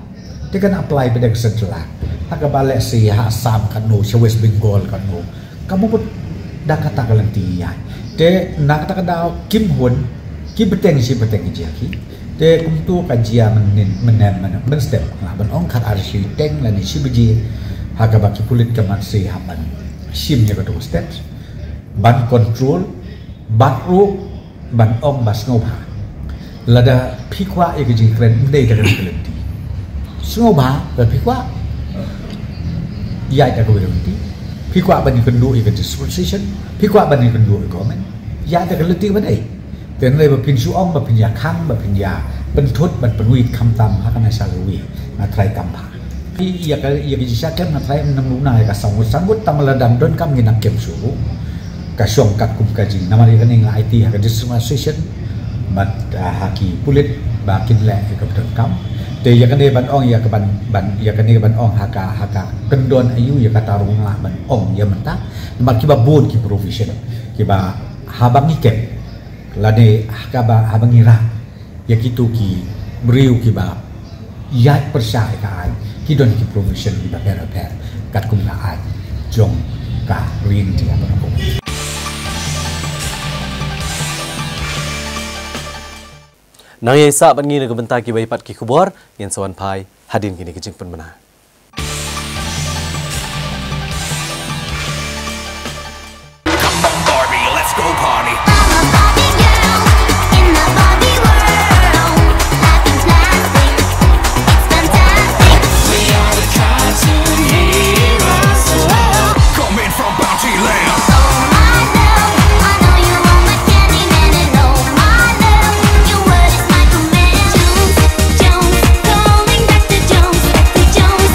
Te kan apply pat de ka Central Act. Ha kaba lehse ha Assam katno, sha West Bengal katno, kaba mut da kata ka lynti ïa. Te na kata ka daw kim hun, ki bteng shi bteng ki jia ki. Te kumto ka jia mynnin, mynnin, mynnin, mynstep. Nga lah ban ong khatar shi teng lane shi baje, ha kaba ki pulit ki man shi hap ban shim ïa kato ka step ban control. Bad ruh ban ong ba sngewbha, lada phi kwah ïa ka jingkren, ym dei da kane ka lynti. Sngewbha lada phi kwah ïaid da kawei ka lynti. Phi kwah ban ïakynduh ïa ka dispensation, phi kwah ban ïakynduh ïa ka government, ïaid da ka lynti ba dei. Te hynrei ba phin shu ong ba phin ïa khang, ba phin ïa pynthut ban pynwit khamtam ha kane sha kawei, nga trai kam bha. Ïa ka, ïa ka jingshah kem nga trai ym nang luna ïa ka saw ngut saw ngut, tang ma lada ym don kam ngin nang kem shuh. Ka shong katkum ka jing, namar ïa kane nga la aiti ha ka district association bad, ah, ha ki pulit ba kin leh ïa kaba donkam. Te ïa kane ban ong, ïa ka ban, ban, ïa kane ban ong ha ka, ha ka kyndon aïu, ïa kata ruh nga lah ban ong ïa mynta. Namar kiba bun ki provision kiba haba ngi kem lane ha kaba, haba ngi rah ïa kito ki briew kiba ïaid pyrshah ïa ka aiñ, ki don ki provision kiba pher bapher katkum ka aiñ jong ka Ri India baroh. Nang ïa sah bad ngi na ka bynta kiwei pat ki khubor, ngin sa wan phai hadien kine ki jingpynbna. Come on, Barbie, let's go party. I'm a Barbie girl in the Barbie world. Life is plastic, it's fantastic. We are the cartoon heroes. Whoa. Coming from Bounty Land. Oh my love, I know you want my candy man and oh my love, your word is my command. Jones, Jones, going back to Jones, back to Jones.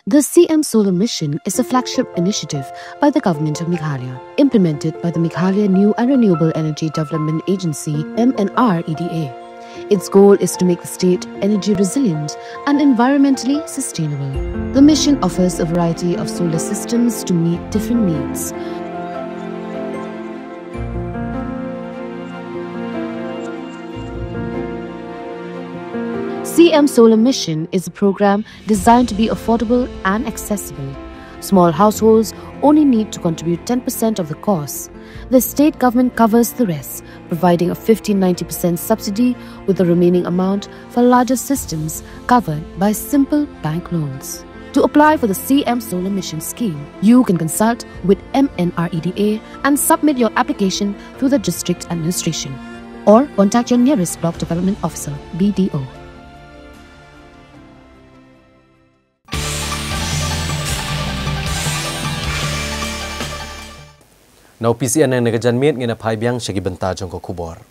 The C M Solar Mission is a flagship initiative by the Government of Meghalaya, implemented by the Meghalaya New and Renewable Energy Development Agency, M N R E D A. Its goal is to make the state energy resilient and environmentally sustainable. The mission offers a variety of solar systems to meet different needs. C M Solar Mission is a program designed to be affordable and accessible. Small households only need to contribute ten percent of the cost. The state government covers the rest, providing a fifty ninety percent subsidy, with the remaining amount for larger systems covered by simple bank loans. To apply for the C M Solar Mission scheme, you can consult with M N R E D A and submit your application through the district administration, or contact your nearest block development officer, B D O. Na u P C N na ka janmiet ngin ïa phai biang sha ki bynta jong ka khubor.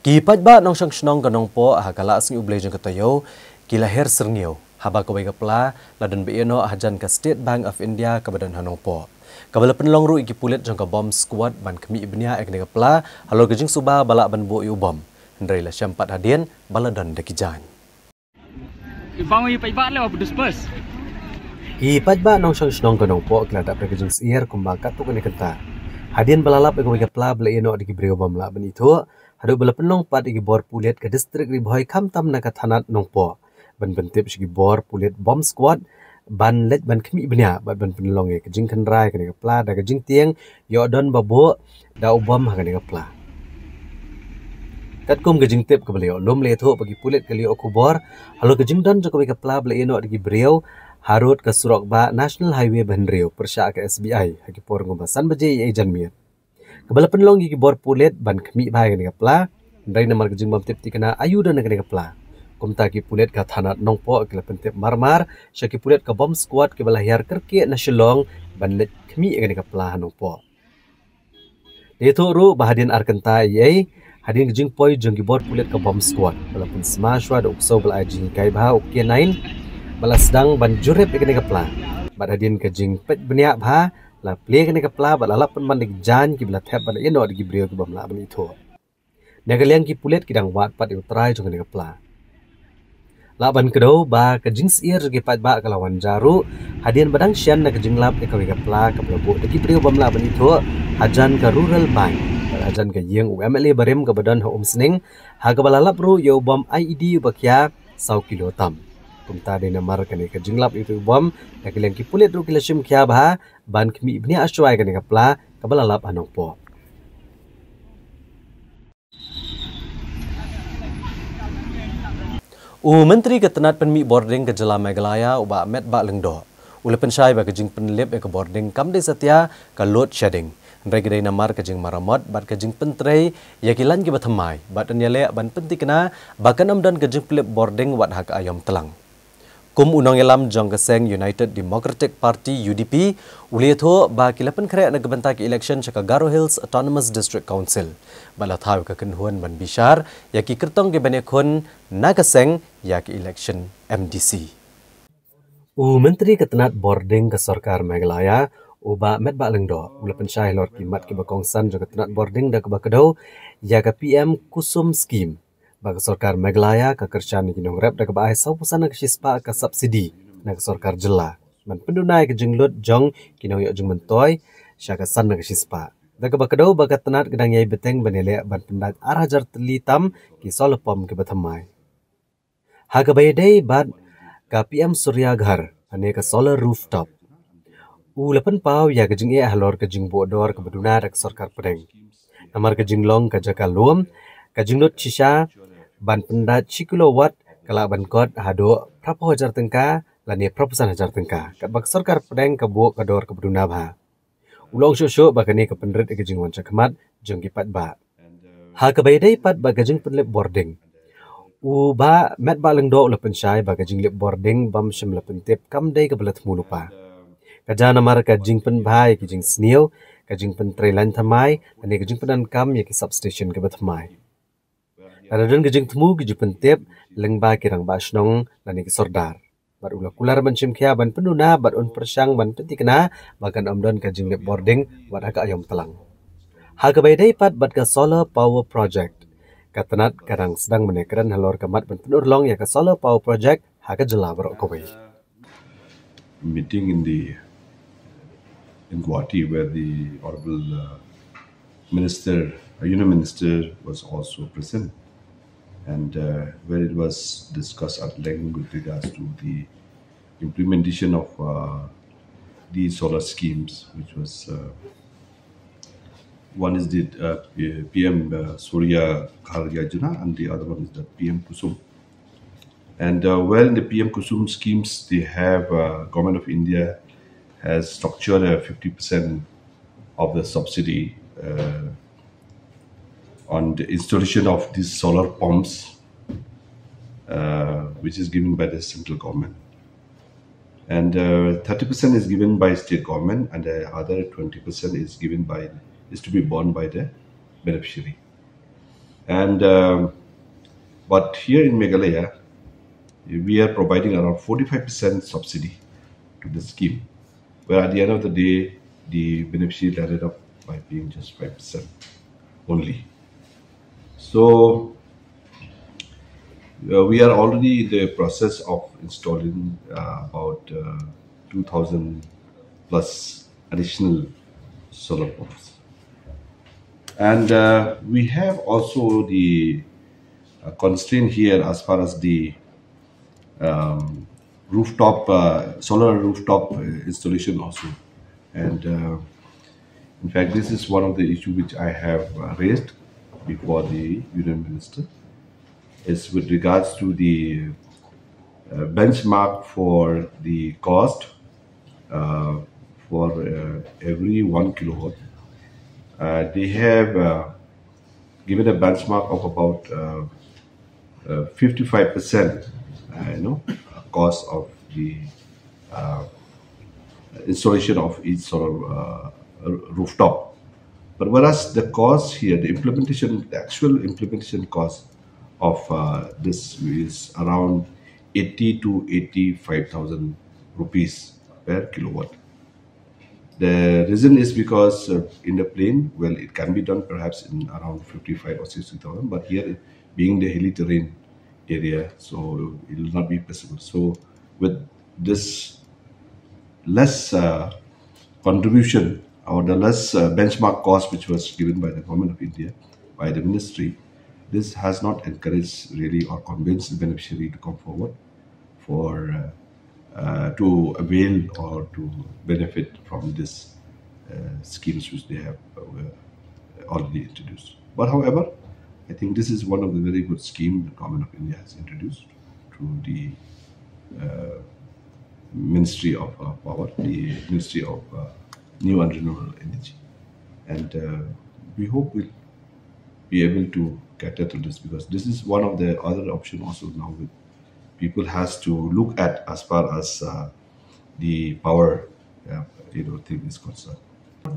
Ki paidbah nongshong shnong ka Nongpoh ha ka Lah Sngi U Blei jong ka taïew ki la her syrngiew haba kawei ka pla la don ba ïehnoh hajan ka State Bank of India kaba don ha Nongpoh, kaba la pynlong ruh ïa ki pulit jong ka bomb squad ban khmih bniah ïa kane ka pla halor ka jingsuba ba lah ban buh ïa u bom, hynrei la shem pat hadien ba la don da ki jaiñ. Ibang i paidbah le wa disperse. Ki paidbah nongshong shnong ka Nongpoh ki la dap da ka jingsyier kumba katto katne kynta hadien ba la lap ïa kawei ka pla ba la ïehnoh da ki briew bym lah ban ithuh, haduh ba la pynlong pat ïa ki bor pulit ka distrik Ri Bhoi khamtam na ka thanat Nongpoh ban pyntip sha ki bor pulit bomb squad ban leit ban khmih bniah bad ban pynlong ïa ka jingkhynra ïa kane ka pla da ka jingtieng ïoh don ba buh da u bom ha kane ka pla. Katkum ka jingtip kaba la ïoh lum, la ïathuh ba ki pulit ki la ïoh khubor halor ka jingdon jong kawei ka pla ba la ïehnoh da ki briew harud ka surok bah National Highway ba hynriew pyrshah ka S B I ha ki por kumba san baje ïa janmiet, kaba la pynlong ïa ki bor pulit ban khmih bha ïa kane ka pla, hynrei namar ka jingbym tip thikna aïu don ha kane ka pla, kumta ki pulit ka thanat Nongpoh ki la pyntip mar mar sha ki pulit ka bomb squad kiba la hiar kyrkieh na Shillong ban leit khmih ïa kane ka pla ha Nongpoh. La ïathuh ruh ba hadien ar kynta eiei, hadien ka jingpoi jong ki bor pulit ka bomb squad, ba la pynsma shuwa da u ksew ba la ai jinghikai bha, u K nine, ba la sdang ban jurip ïa kane ka pla. Bad hadien ka jingpeit bniah bha, la plie ïa kane ka pla bad la lap pynban da ki jaiñ kiba la thep bad la ïehnoh da ki briew ki bym lah ban ithuh. Na ka liang ki pulit ki dang wad pat ïa u trai jong kane ka pla. Lah ban kdew ba ka jingsyier jong ki paidbah ka la wan jia ruh hadien ba dang shen na ka jinglap ïa kawei ka pla kaba la buh da ki briew bym lah ban ithuh hajan ka Rural Bank bad hajan ka ïing u M L A barim kaba don ha Umsning, ha kaba la lap ruh ïa u bom I E D uba khia saw kilo tam. Kumta dei namar kane ka jinglap ïa u bom, na ka liang ki pulit ruh ki la shim khia bha ban khmih bniah shuwa ïa kane ka pla kaba la lap ha Nongpoh. U Myntri ka tnat pynmih bording ka jylla Meghalaya, u Bah Metbah Lyngdoh, u la pynshai ba ka jingpynlip ïa ka bording kam dei satia ka load shedding, hynrei ka dei namar ka jingmaramot bad ka jingpyntrei ïa ki lain kiba thymmai bad yn ïaleh ban pynthikna ba kan ym don ka jingpynlip bording wat ha ka aïom tlang. Kum u nongïalam jong ka seng United Democratic Party, U D P, u la ïathuh ba ki la pynkhreh na ka bynta ka election sha ka Garo Hills Autonomous District Council bad la thaw ïa ka kynhun ban bishar ïa ki kyrtong kiban ïakhun na ka seng ïa ka election M D C. U Myntri ka tnat bording ka sorkar Meghalaya, u Bah Metbah Lyngdoh, u la pynshai halor ki mat kiba kongsan jong ka tnat bording da kaba kdew ïa ka P M Kusum Scheme, ba ka sorkar Meghalaya ka kyrshan ïa ki nongrep da kaba ai saw percent na ka shispah ka subsidy na ka sorkar jylla ban pynduna ïa ka jinglut jong ki nongïoh jingmyntoi sha ka san na ka shispah, da kaba kdew ba ka tnat ka dang ïai bteng ban ïaleh ban pyndait ar hajar tylli tam ki solar pump kiba thymmai. Ha kaba ïadei bad ka P M Surya Ghar, lane ka solar rooftop, u la pynpaw ïa ka jingeh halor ka jingbuh dor kaba duna da ka sorkar pdeng. Namar ka jinglong ka jaka lum, ka jinglut shisha ban pyndait shi kilowatt ka lah ban kot haduh phra phew hajar tyngka lane phra phew san hajar tyngka, katba ka sorkar pdeng ka buh ka dor kaba duna bha. U la ong shuh shuh ba kane ka pynrit ïa ka jingwan shakhmat jong ki paidbah. Ha kaba ïadei pat bad ka jingpynlip bording, u Bah Metbah Lyngdoh u la pynshai ba ka jinglip bording bym shym la pyntip kam dei kaba la thmu lypa. Ka jia namar ka jingpynbha ïa ki jingsniew, ka jingpyntrei lain thymmai lane ka jingpyndonkam ïa ki substation kiba thymmai. Lada don ka jingthmu ki jingpyntip lyngba ki rangbah shnong lane ki sordar. Bad u la kular ban shim khia ban pynduna bad un pyrshang ban pynthikna ba kan ym don ka jinglip bording wat ha ka aïom tlang. Ha kaba ïadei pat bad ka solar power project, ka tnat ka dang sdang mynne kren halor ka mat ban pynurlong ïa ka solar power project ha ka jylla baroh kawei. Meeting in the in Guwahati, where the honorable uh, minister, uh, union minister, was also present, and uh, where it was discussed at length with regards to the implementation of uh, the solar schemes, which was uh, one is the uh, P- P M uh, Surya Ghar Yojana, and the other one is the P M Kusum. And uh, well, in the P M Kusum schemes, they have uh, Government of India has structured a fifty percent of the subsidy uh, on the installation of these solar pumps, uh, which is given by the central government. And uh, thirty percent is given by state government, and the other twenty percent is given by is to be borne by the beneficiary. And um, but here in Meghalaya, we are providing around forty-five percent subsidy to the scheme, where at the end of the day, the beneficiary landed up by paying just five percent only. So uh, we are already in the process of installing uh, about uh, two thousand plus additional solar pumps. And uh, we have also the uh, constraint here as far as the um, rooftop, uh, solar rooftop uh, installation also. And uh, in fact, this is one of the issues which I have uh, raised before the union minister, is with regards to the uh, benchmark for the cost uh, for uh, every one kilowatt. Uh, they have uh, given a benchmark of about uh, uh, fifty-five percent, uh, you know, cost of the uh, installation of each solar uh, r- rooftop. But whereas the cost here, the implementation, the actual implementation cost of uh, this is around eighty to eighty-five thousand rupees per kilowatt. The reason is because uh, in the plain, well, it can be done perhaps in around fifty-five or sixty thousand, but here, being the hilly terrain area, so it will not be possible. So with this less uh, contribution or the less uh, benchmark cost which was given by the government of India, by the ministry, this has not encouraged really or convinced the beneficiary to come forward for uh, uh, to avail or to benefit from this uh, schemes which they have uh, already introduced. But however, I think this is one of the very good scheme the government of India has introduced through the uh, Ministry of uh, Power, the Ministry of uh, New and Renewable Energy, and uh, we hope we'll be able to cater to this, because this is one of the other option also now with people has to look at as far as uh, the power uh, you know thing is concerned.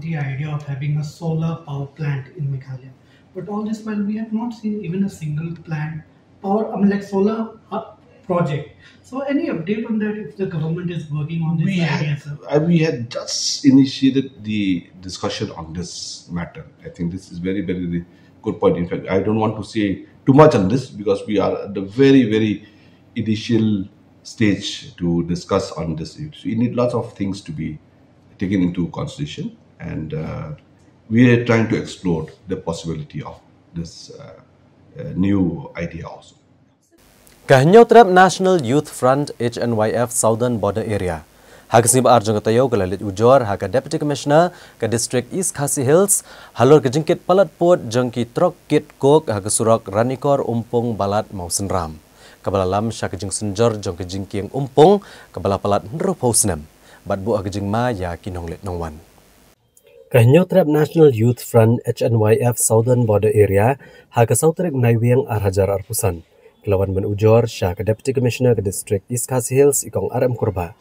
The idea of having a solar power plant in Meghalaya. But all this while, we have not seen even a single plant, power, I mean, like, solar uh, project. So any update on that, if the government is working on this We idea, had, sir? uh, we had just initiated the discussion on this matter. I think this is very, very good point. In fact, I don't want to say too much on this because we are at the very, very initial stage to discuss on this issue. So you need lots of things to be taken into consideration, and uh, we are trying to explore the possibility of this uh, uh, new idea also. Ka Hynñiewtrep National Youth Front, H N Y F, Southern Border Area, ha ka sngi ba ar jong ka taïew ka la leit ujor ha ka Deputy Commissioner ka District East Khasi Hills halor ka jingkit palat pud jong ki trok kit coke ha ka surok Ranikor Umpung Balat Mawsynram, kaba la lam sha ka jingsynjor jong ka jingkieng Umpung kaba la palat hynriewphew snem, bad buh ha ka jingma ïa ki nongleit nongwan. Ka Hynñiewtrep National Youth Front, H N Y F, Southern Border Area, ha ka saw tarik Naiwieng ar hajar arphew san, ka la wan ban ujor sha ka Deputy Commissioner ka District East Khasi Hills, i Kong R M Kurbah,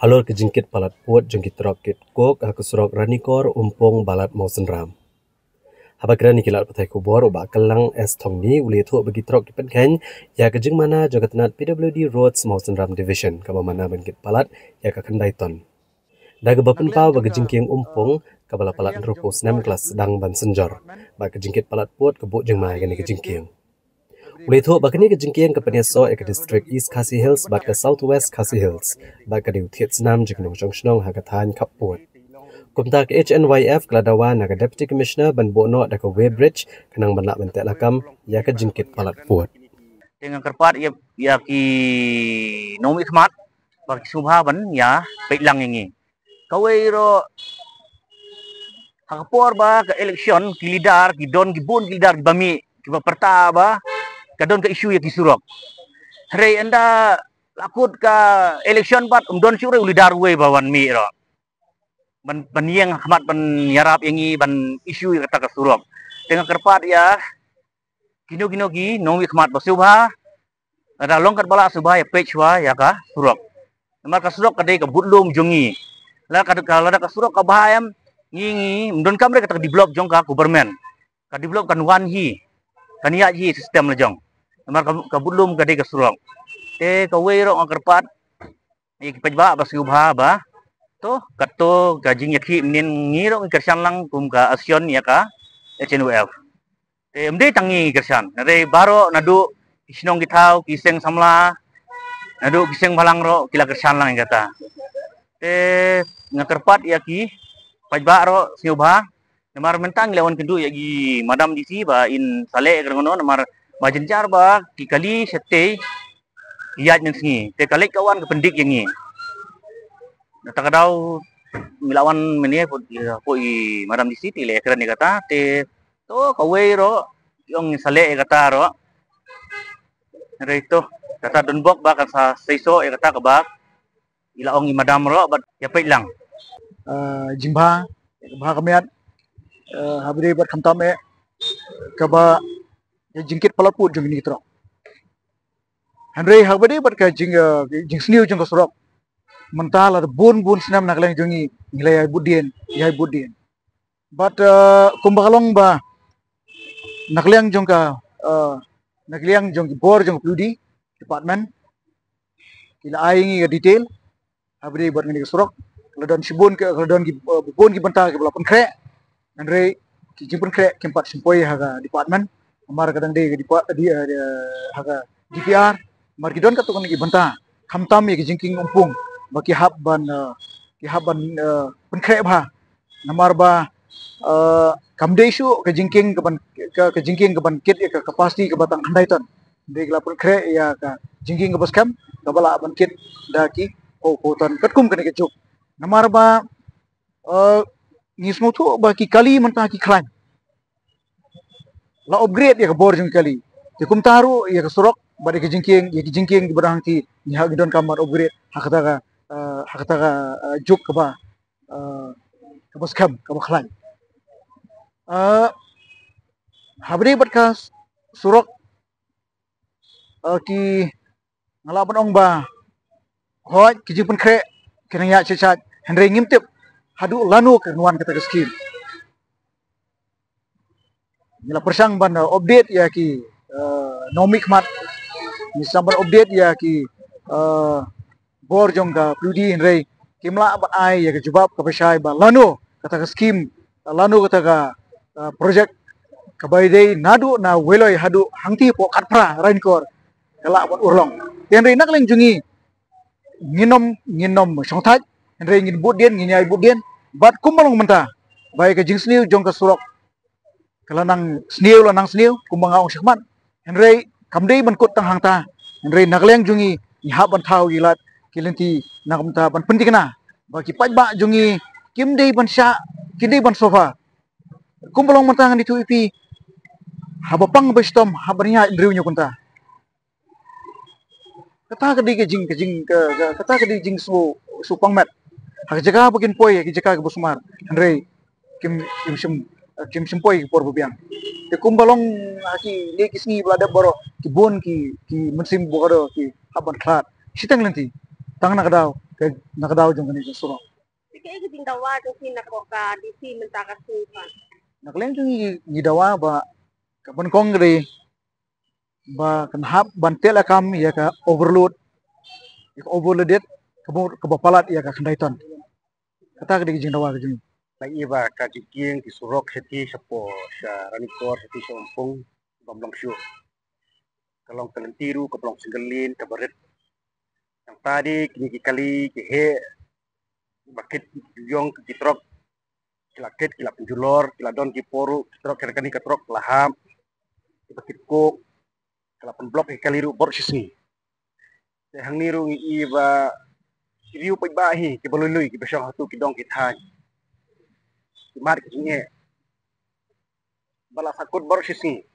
halor ka jingkit palat pud jong ki trok kit coke ha ka surok Ranikor Umpung Balat Mawsynram. Haba kren ïa ki lad pathai khubor, u Bah Kallang S Thongni u la ïathuh ba ki trok ki pynkheiñ ïa ka jingmana jong ka tnat P W D Roads Mawsynram Division kaba mana ban kit palat ïa ka khyndai ton. Da kaba pynpaw ba ka jingkieng Umpung kaba la palat hynriewphew snem ka la sdang ban synjor bad ka jingkit palat pud ka buh jingma ïa kane ka jingkieng. U la ïathuh ba kane ka jingkieng ka pynïasoh ïa ka District East Khasi Hills bad ka South West Khasi Hills bad ka dei u thied snam jong ki nongshong shnong ha ka thaiñ khappud. Kumta ka H N Y F ka la dawa na ka Deputy Commissioner ban buh noh da ka weighbridge khnang ban lah ban teh lakam ïa ka jingkit palat pud. Te nga kyrpad ïa, ïa ki nongmihkhmat ba ki sngewbha ban ïa peit lang ïa ngi. Kawei ruh, ha ka por ba ka election, ki leader ki don ki bun ki leader kiba mih, kiba pyrta ba ka don ka issue ïa ki surok. Hynrei ynda la kut ka election bad ym don shuh ruh u leader uwei ba wan mih ruh ban, ban ïeng ha khmat ban ïarap ïa ngi ban issue ïa kata ka surok. Te nga kyrpad ïa kino kino ki nongmihkhmat ba sngewbha, lada long katba lah sngewbha ïa peit shuwa ïa ka surok. Namar ka surok ka dei ka budlum jong ngi. Lada ka, lada ka surok ka bha em, ngi, ngi ym donkam re kata ka develop jong ka government. Ka develop kan wan hi, kan ïaid hi system la jong. Namar ka, ka budlum ka dei ka surok. Te kawei ruh nga kyrpad ïa ki paidbah ba sngewbha ba to, kato ka jingïakhih mynnin ngi ruh ngi kyrshan lang kum ka association ïa ka H N Y F. Te ym dei tang ngi ngi kyrshan, hynrei baroh naduh ki shnong ki thaw, ki seng samla, naduh ki seng bhalang ruh ki la kyrshan lang ïa kata. Te nga kyrpad ïa ki paidbah ruh sngewbha, namar mynta ngi la wan kynduh ïa ki Madam D C ba in sa leh ïa ka, namar ba jynjar ba ki kali shatei ïaid mynsngi, te ka leit ka wan ka pyndik ïa ngi. Kata ka daw ngi la wan mynne hapoh i Madam D C te i la ïakren ïa kata, te to kawei ruh ki ong sa leh ïa kata ruh. Hynrei to, kata don bok ba kan sa seisoh ïa kata kaba i la ong i Madam ruh bad ïa peit lang. Ah, jingbha, bha ka miat, ah, haba dei bad khamtam eh kaba ïa jingkit palat pud jong kine ki trok. Hynrei haba dei bad ka jing, ah, jingsniew jong ka surok, mynta la da bun bun snem na ka liang jong ngi ngi la ïai bud dien, ïai bud dien. Bad, ah, kumba ka long ba na ka liang jong ka, ah, na ka liang jong ki bor jong ka P W D department ki la ai ngi ka detail haba dei bad kane ka surok. Ka la don shibun ka, ka la don ki, eh, bun ki bynta kiba la pynkhreh. Hynrei ki jingpynkhreh kim pat shim poi ha ka department. Namar ka dang dei ka depa-, di, eh, di, eh, ha ka D P R. Namar ki don katto katne ki bynta, khamtam ïa ki jingkieng Umpung ba ki hap ban, eh, ki hap ban, eh, pynkhreh bha. Namar ba, eh, kam dei shuh ka jingkieng kaban, ka, ka jingkieng kaban kit ïa ka capacity kaba tang khyndai ton. Dei ka la pynkhreh ïa ka jingkieng kaba skhem kaba lah ban kit da ki phew phew ton katkum kane ka juk. Namar ba, eh, ngi sngewthuh ba ki kali mynta ki khlaiñ. La upgrade ïa ka bor jong ki kali. Te kumta ruh ïa ka surok bad ïa ka jingkieng, ïa ki jingkieng kiba dang hangti ngi ha ngi donkam ban upgrade ha kata ka, eh, ha kata ka, eh, juk kaba, eh, kaba skhem, kaba khlaiñ. Eh, haba dei bad ka surok, eh, ki nga lah ban ong ba hooid ki jingpynkhreh ki nang ïaid shait-shait, hynrei ngim tip haduh lano kan wan kata ka skim. Ngi la pyrshang ban, eh, update ïa ki, eh, nongmihkhmat. Ngi pyrshang ban update ïa ki, eh, bor jong ka P W D, hynrei kim lah ban ai ïa ka jubab kaba shai ba lano kata ka skim, lano kata ka, eh, project kaba ïadei naduh na Weiloi haduh hangti hapoh Khatphra Ranikor ka lah ban urlong. Te hynrei na ka liang jong ngi ngin ym, ngin ym shongthait, hynrei ngin bud dien, ngin ïai bud dien. Bad kumba long mynta ba ïa ka jingsniew jong ka surok ka la nang sniew, la nang sniew kumba nga ong shakhmat. Hynrei kam dei ban kut tang hangta, hynrei na ka liang jong ngi ngi hap ban thaw ïa ki lad ki lynti na ka bynta ban pynthikna ba ki paidbah jong ngi kim dei ban shah, kim dei ban suffer. Kumba long mynta ngan ïathuh ïa phi, haba pang ba shitom hap ban ïaid hynriew hynñiew kynta. Kata ka dei ka jing, ka jing, ka, ka, kata ka dei jingsngew, sngewpang met. Ha ka jaka ba kin poi ha ki jaka kiba sumar, hynrei kim, kim shym, kim shym poi ha ki por ba biang. Te kumba long ha kine ki sngi ba la dep baroh, ki bun ki, ki mynsiem ba ka dei ki hap ban khlad shiteng lynti tang na ka daw, ka, na ka daw jong kane ka surok. Te kaei ka jingdawa jong phi na ka D C mynta ka sngi pat? Na ka liang jong ngi, ngi dawa ba ka ban kong ka dei ba kan hap ban teh lakam ïa ka overload, ïa ka overloaded, kaba, kaba palat ïa ka khyndai ton. Kata ka dei ka jingdawa ka jong ngi. Ngi i ba ka jingkieng ki surok sha ti shapoh sha Ranikor sha ti sha Umpung bym long shuh. Ka long ka lynti ruh kaba long single lane kaba rit. Nangta dei kine ki kali ki heh ba kit ki ïong ki trok, ki la kit, ki la pynjulor, ki la don ki por ruh ki trok, kane ka trok la hap, ki ba kit kok, ki la pynblok ki kali ruh bor shisngi. Te hangne ruh ngi i ba ki riew paidbah hi, ki ba lui lui, ki ba shong hato ki dong ki thaiñ, ki mad ki jingeh, ba la sahkut bor shisngi.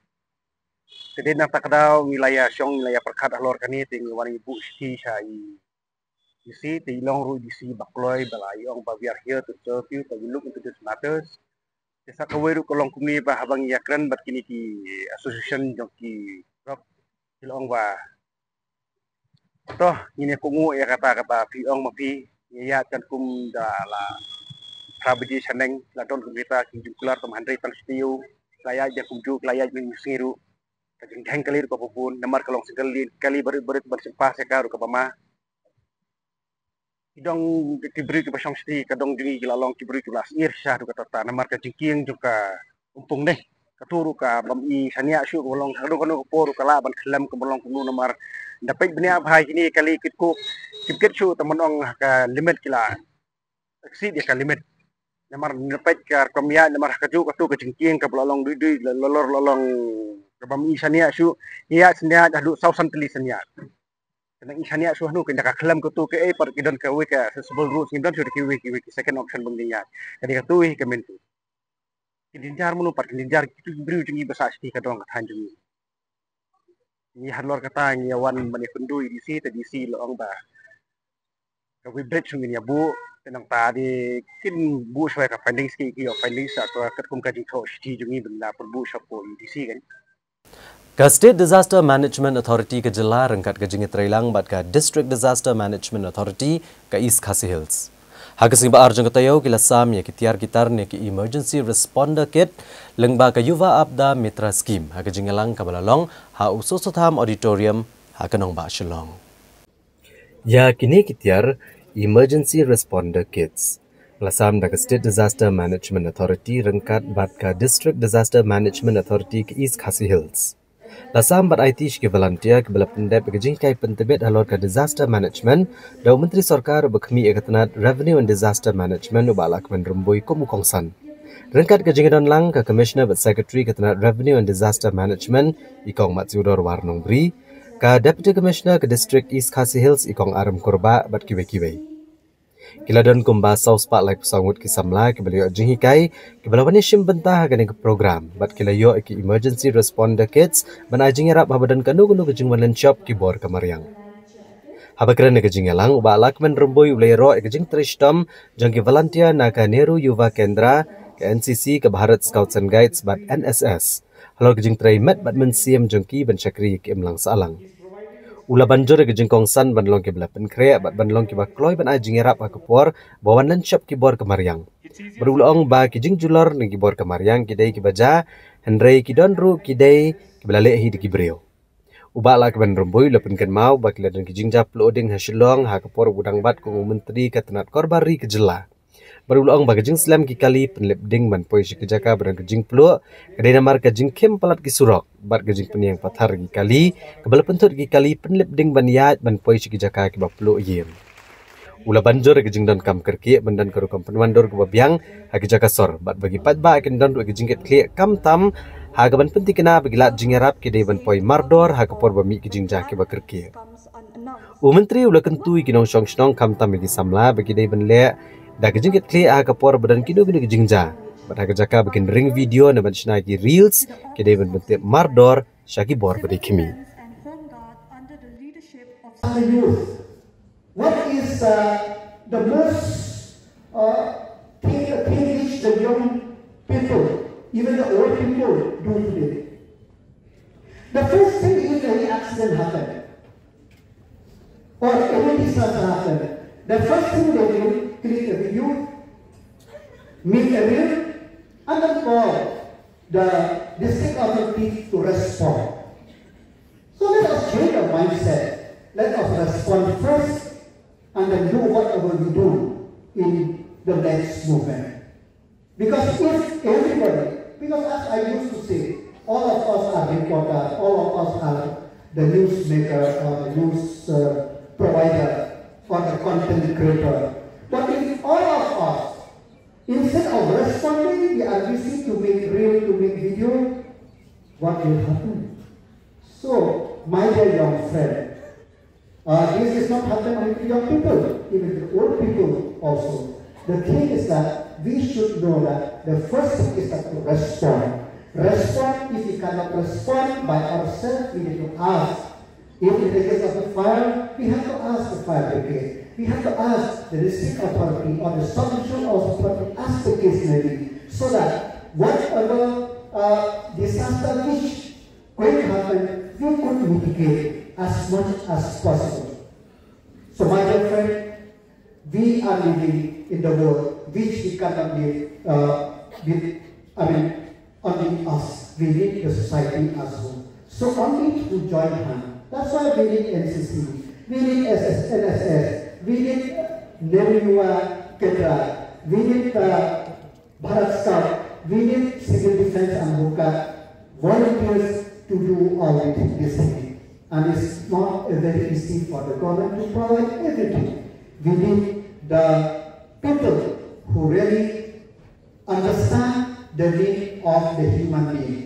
Te dei na kata ka daw ngi la ïa shong, ngi la ïa pyrkhat halor kane, te ngi wan ngi buh shithi sha i D C, te i long ruh i D C ba kloi ba la i ong ba we are here to serve you, but we look into this matters. Te sa kawei ruh ka long kumne ba haba ngi ïakren bad kine ki association jong ki surok, ki la ong ba to ngin ïa kohnguh ïa kata, kata phi ong ma phi, ngi ïa kan kum da la phra baje shaneng, la don kum kita ki jingkular tang hynrei tang shi taïew, la ïa ïa kumjuh, la ïa mynsngi ruh. Ka jingdheng kali ruh kaba bun, namar ka long single lane, kali barit barit ban sympa sha ka ruh kaba ma. Ki dong ki briew kiba shong shati, ka dong jong ngi ki la long ki briew kiba la syier sha ruh kata ta, namar ka jingkieng jong ka Umpung ne, kato ruh ka bym i shaniah shuh, kaba long kano kano ka por ruh ka lah ban khlem, kaba long kumno namar da peit bniah bha ïa kine kali kit kok, kim kit shuh tang ban ong ha ka limit, ki la exceed ïa ka limit. Namar da peit ka rukom ïaid, namar ha kajuh kato ka jingkieng kaba la long dui dui, la lor la long ka bym i shaniah shuh, ïaid shaniah haduh saw san tylli shaniah. Ka nang i shaniah shuh hanu, ka nang ka khlem kato kaei pat ki don kawei ka accessible roads, ngim don shuh da kiwei kiwei ki second option ban ïaid. Ka dei kato hi ka main tu. Ki jynjar mano pat, ki jynjar kito ki briew jong ngi ba sah shati ka dong ka thaiñ jong ngi. Ngi halor kata ngi ïa wan ban ïakynduh i D C, te D C la ong ba kawei bridge ngin ïa buh, te nangta dei kin buh shuwa ka findings, ki, ki ïoh findings sa ka katkum ka jingthoh shithi jong ngi ban da pynbuh shapoh i D C kan. Ka State Disaster Management Authority ka jylla ryngkat ka jingïatreilang bad ka District Disaster Management Authority ka East Khasi Hills, ha ka sngi ba ar jong ka taïew ki la sam ïa ki tiar ki tar ne ki Emergency Responder Kit lyngba ka Yuva Aapda Mitra Scheme ha ka jingïalang kaba la long ha U Soso Tham Auditorium ha ka nongbah Shillong. Ïa kine ki tiar Emergency Responder Kits la sam da ka State Disaster Management Authority ryngkat bad ka District Disaster Management Authority ka East Khasi Hills. La sam bad aiti sha ki volunteer kiba la pyndep ïa ka jinghikai pyntbit halor ka disaster management da u Myntri Sorkar uba khmih ïa ka tnat Revenue and Disaster Management, u Bah Lahkmen Rymbui, kum u kongsan. Ryngkat ka jingdon lang ka Commissioner bad Secretary ka tnat Revenue and Disaster Management, i Kong Matsiewdor Warnongbri, ka Deputy Commissioner ka District East Khasi Hills, i Kong Aram Kurbah, bad kiwei kiwei. Ki la don kumba saw spah laiphew saw ngut ki samla kiba la ïoh jinghikai, kiba la wan ïashim bynta ha kane ka program, bad ki la ïoh ïa ki Emergency Responder Kits ban ai jingïarap haba don kano kano ka jingwan lynshop ki bor ka mariang. Haba kren ha ka jingïalang, u Bah Lahkmen Rymbui u la ïaroh ïa ka jingtrei shitom jong ki volunteer na ka Nehru Yuva Kendra, ka N C C, ka Bharat Scouts and Guides bad N S S halor ka jingtrei met bad mynsiem jong ki ban shakri ïa ka imlang sahlang. U la ban jur ïa ka jingkongsan ban long kiba la pynkhreh bad ban long kiba kloi ban ai jingïarap ha ka por ba wan lynshop ki bor ka mariang. Bad u la ong ba ki jingjulor na ki bor ka mariang ki dei kiba jia, hynrei ki don ruh ki dei kiba la leh hi da ki briew. U Bah Lahkmen Rymbui u la pynkynmaw ba ki la don ki jingjia pluh ding ha Shillong ha ka por u dang bat kum u Myntri ka tnat Korbar Ri ka jylla. Bad u la ong ba ka jingslem ki kali pynlip ding ban poi sha ki jaka ba don ka jingpluh ka dei namar ka jingkhim palat ki surok bad ka jingpynïeng pathar ki kali, kaba la pynthut ki kali pynlip ding ban ïaid ban poi sha ki jaka kiba pluh ïing. U la ban jur ïa ka jingdonkam kyrkieh ban don ka rukom pynwandur kaba biang ha ki jaka sor, bad ba ki paidbah kin don ruh ïa ka jingkitkhlieh khamtam ha kaban pyntikna ba ki lad jingïarap ki dei ban poi mardor ha ka por ba mih ki jingjia kiba kyrkieh. U Myntri u la kyntu ïa ki nongshong shnong khamtam ïa ki samla ba ki dei ban leh da ka jingkitkhlieh ha ka por ba don kino kino ki jingjia, bad ha ka jaka ba kin ring video ne ban shna ki reels, ki dei ban pyntip mardor sha ki bor ba dei khmih. As a youth, what is uh, the most uh, thing, thing which the young people, even the old people, do today? The first thing, if any accident happen or any disaster happen, the first thing they do, click a video, make a reel, and then call the district authority to respond. So let us change our mindset. Let us respond first and then do whatever we do in the next movement. Because if everybody, because as I used to say, all of us are reporters, all of us are the newsmaker or the news uh, provider or the content creator. But if all of us, instead of responding, we are busy to make reel, to make video, what will happen? So, my dear young friend, uh, this is not happening only to young people, even to old people also. The thing is that we should know that the first thing is that to respond. Respond, if we cannot respond by ourselves, we need to ask. If in the case of the fire, we have to ask the fire brigade. We have to ask the district authority or the sub-regional authority, as the case may be, so that whatever uh, disaster which going to happen, we could mitigate as much as possible. So, my dear friend, we are living in the world which we cannot live uh, with, I mean, only us. We need the society as a whole. So, only through joint hand. That's why we need N C C, we need S S, N S S, we need Nehru Yuva Kendra, we need uh, Bharat Scout, we need civil defense and homeguard volunteers to do all the things this thing. And it's not a very easy for the government to provide everything. We need the people who really understand the need of the human being.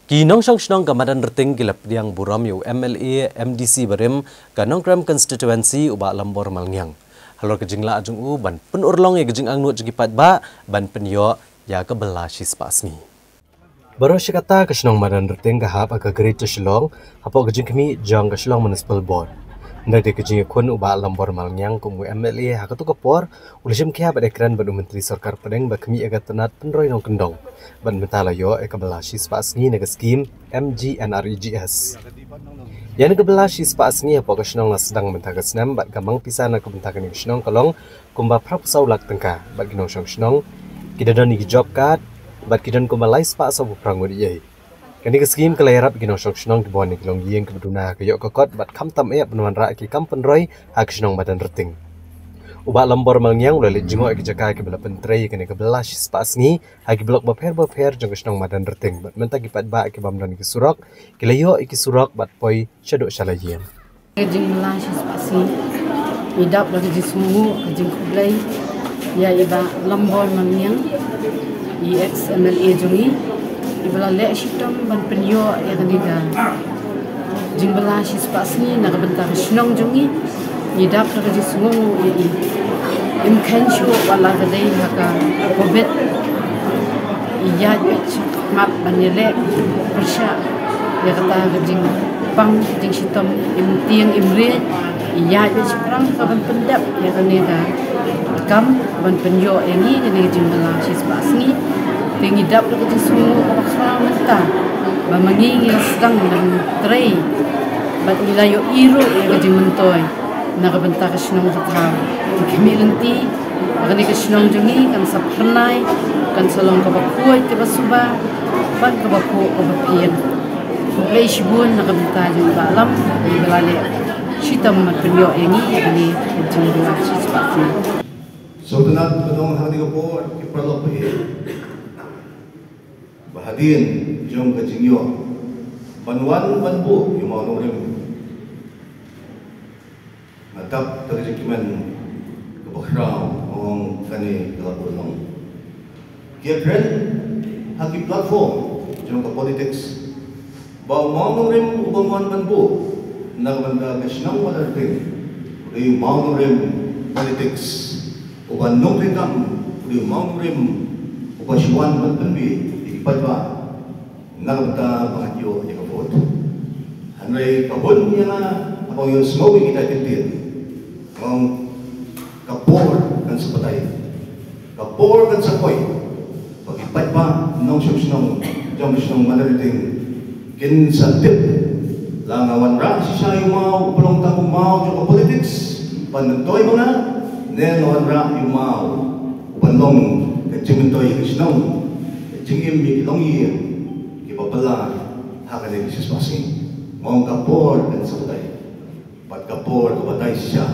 Ki nongshong shnong ka Madan Rting ki la pdiang burom ïa u M L A M D C barim ka Nongkrem constituency u Bah Lambor Malngiang halor ka jinglah jong u ban pynurlong ïa ka jingangnud jong ki paidbah ban pynïoh ïa ka bylla shispah sngi. Baroh shi katta ka shnong Madan Rting ka hap ha ka Greater Shillong hapoh ka jingkhmih jong ka Shillong Municipal Board. Hynrei da ka jingïakhun u Bah Lambor Malngiang kum u M L A ha katu ka por u la shim khia bad ïakren bad u Myntri Sorkar Pdeng ba khmih ïa ka tnat pynroi nongkyndong bad mynta la ïoh ïa ka bylla shispah sngi na ka skim M G N R E G S. Ïa na ka bylla shispah sngi hapoh ka shnong la sdang mynta ka snem bad ka mang pisa na ka bynta kane ka shnong ka long kumba phra phew saw lak tyngka bad ki nongshong shnong ki da don ïa ki job card bad ki don kumba lai spah saw phew phra ngut ïa. Kane ka skim ka la ïarap ïa ki nongshong shnong kiba wan na ki longïing kiba duna ha ka ïoh ka kot bad khamtam eh ban wanrah ïa ki kam pynroi ha ka shnong Madan Rting. U Bah Lambor Malngiang u la leit jngoh ïa ki jaka kiba la pyntrei ïa kane ka bylla shispah sngi ha ki block bapher bapher jong ka shnong Madan Rting bad mynta ki paidbah ki bym don ïa ki surok ki la ïoh ïa ki surok bad poi shaduh sha la ïing. Ka jingbylla shispah sngi ngi dap da ka jingsngewnguh ka jingkhublei ïa i Bah Lambor Malngiang i ex M L A jong ngi iba la leh shitom ban pynïoh ïa kane ka jingbylla shispah sngi na ka bynta ka shnong jong ngi. Ngi dap da ka jingsngewnguh ïa i. Im kheiñ shuh wat la ka dei ha ka Covid i ïaid beit shakhmat ban ïaleh pyrshah ïa kata ka jingpang jingshitom im tieng im riej i ïaid beit shaphrang ka ban pyndep ïa kane ka kam ban pynïoh ïa ngi kane ka jingbylla shispah sngi. Te ngi dap da ka jingsngewnguh kaba khraw mynta ba ma ngi ngi la sdang ban trei bad ngi la ïohi ruh ïa ka jingmyntoi na ka bynta ka shnong ka thaw. Ngi khmih lynti ba kane ka shnong jong ngi kan sa phyrnai, kan sa long kaba khuid kaba suba bad kaba phuh kaba phieng. Khublei shibun na ka bynta jong i Bah Lam iba la leh shitom ban pynïoh ïa ngi ïa kane ka jingbylla shispah sngi. Sngewtynnat ba don ha kane ka por ki paralok ba ïeit ba hadien jong ka jingïoh ban wan ban buh ïa u mawnongrim. Nga dap da ka jingkmen kaba khraw, nga ong kane ka la buh long. Ki ïakren ha ki platform jong ka politics ba u mawnongrim uba wan ban buh na ka bynta ka shnong Madan Rting u dei u mawnongrim politics, uba nongtrei kam u dei u mawnongrim uba shu wan ban pynbeit ïa ki paidbah na ka bynta ba ngan ïoh ïa ka vote. Hynrei ka bun ïa nga haba nga ïohsngew ïa kita ki ktien, nga ong ka por kan sa batai, ka por kan sa poi ba ki paidbah nongshong shnong jong ka shnong Madan Rting kin sa tip La nga wanrah shisha ïa u maw uba long tang u maw jong ka politics ban myntoi ma nga, ne nga wanrah ïa u maw uba long ka jingmyntoi ka shnong, ka jingim ïa ki longïing kiba bylla ha kane ka shispah sngi. Nga ong ka por kan sa batai, bad ka por kaba batai shisha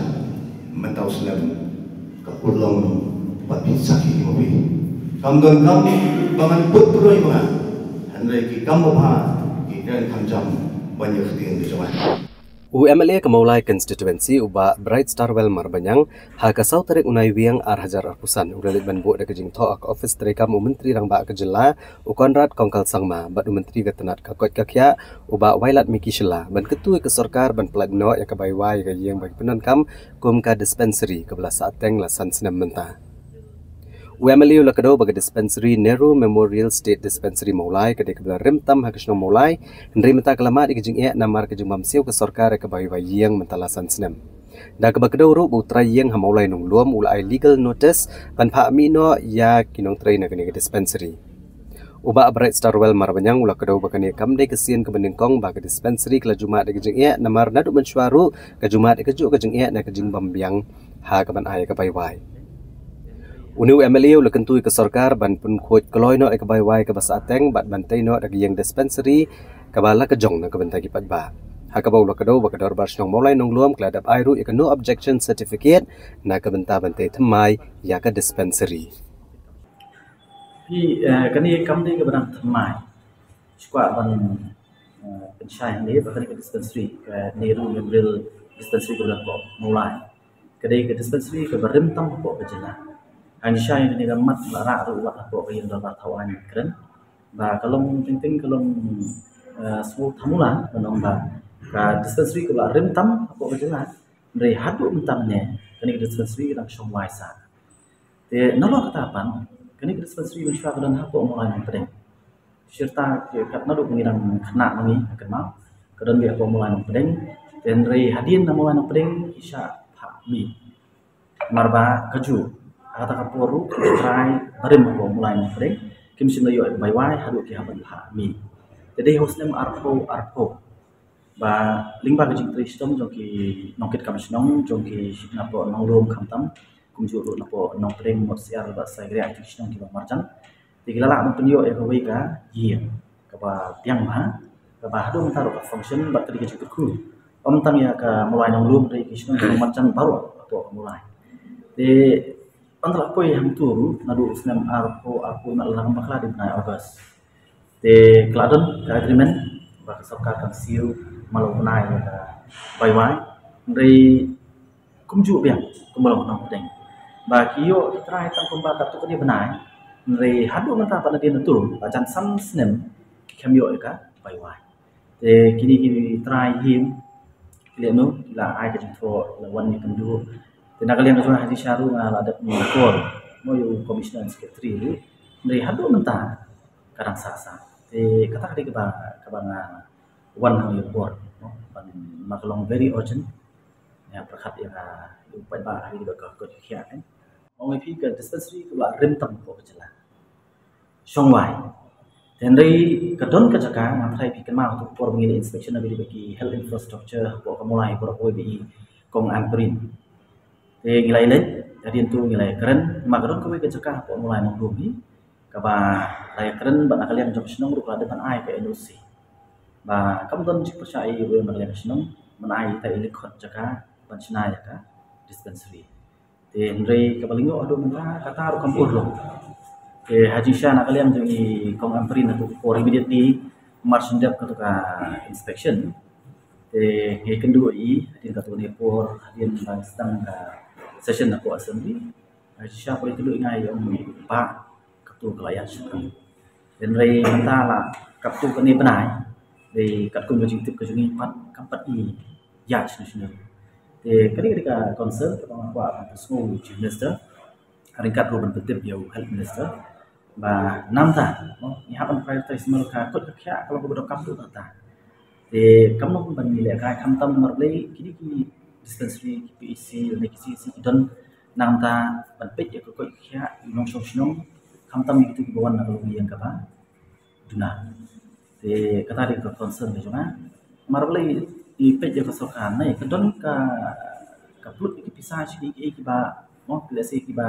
mynta u snem. Ka kurlong bad phi sakhi ma phi. Kam don kam ba ngan put pyroi ma nga, hynrei ki kam babha ki kren kham jam ban ïa ktien ka jong nga. U M L A ka Mawlai Constituency u Bah Bright Starwell Marbaniang ha ka saw tarik u Naiwieng ar hajar arphew san u la leit ban buh da ka jingthoh ha ka ophis treikam u Myntri Rangbah ka jylla u Conrad Kongkal Sangma bad u Myntri ka tnat ka koit ka khiah u Bah Wailadmiki Shylla ban kyntu ïa ka sorkar ban pyllait noh ïa ka bai wai ïa ka ïing ba ki pyndonkam kum ka dispensary kaba la sah teng la san snem mynta. U M L A u la kdew ba ka dispensary Nehru Memorial State Dispensary Mawlai ka dei kaba la rim tam ha ka shnong Mawlai, hynrei mynta ka la mad ïa ka jingeh namar ka jingbym siew ka sorkar ïa ka bai wai ïing mynta la san snem. Da kaba kdew ruh ba u trai ïing ha Mawlai Nonglum u la ai legal notice ban phah mih noh ïa ki nongtrei na kane ka dispensary. U Bah Bright Starwell Marbaniang u la kdew ba kane kam dei ka sien kaba nyngkong ba ka dispensary ka la ju mad ïa ka jingeh namar naduh mynshuwa ruh ka ju mad ïa kajuh ka jingeh na ka jingbym biang ha kaban ai ïa ka bai wai. Une u M L A u la kyntu ïa ka sorkar ban pynkhuid kloi noh ïa ka bai wai kaba sah teng bad ban tei noh da ka ïing dispensary kaba la ka jong na ka bynta ki paidbah. Ha kaba u la kdew ba ka dorbar shnong Mawlai Nonglum ka la dep ai ruh ïa ka no objection certificate na ka bynta ban tei thymmai ïa ka dispensary. Phi, eh, kane kam dei kaba dang thymmai. Shu kwah ban, eh, pynshai hangne ba kane ka dispensary, ka Nehru Memorial Dispensary kaba dang hapoh Mawlai, ka dei ka dispensary kaba rim tam hapoh ka jylla. Hangshai kane ka mat la rah ruh wat hapoh ka ïing dorbar thaw aiñ kren ba ka long teng teng ka long, eh, sngewthamula ban ong ba ka dispensary kaba la rim tam hapoh ka jylla. Hynrei haduh mynta mynne kane ka dispensary ka dang shong wai sah. Te nalor kata pat kane ka dispensary mynshuwa ka don hapoh Mawlai Nongpdeng. Shirta ki kat naduh ngi dang khynnah ma ngi ha kynmaw ka don beit hapoh Mawlai Nongpdeng. Te hynrei hadien na Mawlai Nongpdeng ki shah phah mih. Namar ba kajuh ha kata ka por ruh ki trai barim hapoh Mawlai Nongpdeng kim shym la ïoh ïa ka bai wai haduh ki hap ban phah mih. Te dei ha u snem arphew arphew ba lyngba ka jingtrei shitom jong ki nongkitkam shnong jong ki napoh Nonglum khamtam kumjuh ruh napoh Nongpdeng, Motshiar bad Saikriah, ki shnong kiba marjan. Te ki la lah ban pynïoh ïa kawei ka ïing kaba biang bha, kaba haduh mynta ruh ka function bad ka dei ka jingkyrkhu ym tang ïa ka Mawlai Nonglum hynrei ki shnong kiba marjan baroh hapoh ka Mawlai. Te ynda la poi hangto ruh naduh u snem arphew arphew hynñiew la ngam bakla dei bnai August. Te ka la don ka agreement ba ka sorkar kan siew malu bnai ïa ka bai wai. Hynrei kumjuh biang kumba long Nongpdeng ba ki ïoh ki trai tang kumba katto katne bnai. Hynrei haduh mynta pat nadien natum ba jan san snem ki khlem ïoh ïa ka bai wai. Te kine ki trai him ki leh no, ki la ai ka jingthoh, ki la wan ïakynduh. Te na ka liang ka jong nga ha jingshisha ruh nga la dep ïakynduh mo ïa u commissioner and secretary ruh. Hynrei haduh mynta ka dang sah sah. Te kata ka dei kaba, kaba nga wan hangne ïa u bor, no, ban, ma ka long very urgent. Nga pyrkhat ïa ka, ïa u paidbah ha kaba ka, ka, ka, ka, ka, ong ïa phi ka dispensary kaba la rim tam hapoh ka jylla. Shong wai. Te hynrei ka don ka jaka, nga tharai phi kynmaw ha kato ka por ba ngi leit inspection na ka liang ki health infrastructure hapoh ka Mawlai baroh kawei ba i Kong Ampareen. Te ngi la ïaleit, hadien to ngi la ïakren, namar ka don kawei ka jaka hapoh Mawlai Nonglum hi kaba la ïakren bad na ka liang jong ka shnong ruh ka la dep ban ai ka N O C. Ba kam don jingpyrshah ïa uwei na ka liang ka shnong ban ai ïa ita i lyngkhot jaka ban shna ïa ka dispensary. Te hynrei kaba lyngngoh haduh mynta kata ruh kam urlong. Te ha jingshisha na ka liang jong i Kong Ampareen hato ka por immediately mar shen dep kato ka inspection. Te ngi kynduh ïa i hadien kato ka por hadien ba sdang ka session hapoh assembly. Ha jingshisha pyrshah kynduh ïa nga i ong ba kato ka la ïaid shaphrang. Hynrei mynta la katto katne bnai, dei katkum ka jingtip ka jong ngi pat kam pat i ïaid shano shano. Te ka dei, ka dei ka concern kaba nga kwah ban pynsngew ïa u Chief Minister, ryngkat ruh ban pyntip ïa u Health Minister ba nangta, no, ngi hap ban prioritize namar ka koit ka khiah ka long kaba dohkam haduh katta. Te kam long ban ngi lehkai khamtam namar balei kine ki dispensary, ki P H C lane ki C H C ki don nangta ban peit ïa ka koit ka khiah i nongshong shnong, khamtam ïa kito kiba wan na ka longïing kaba duna. Te kata dei ka concern ka jong nga. Mar balei i peit ïa ka sorkar ne ka don ka, ka plut ïa ki pisa sha ki, ki, kiba, mo, ki lehse kiba,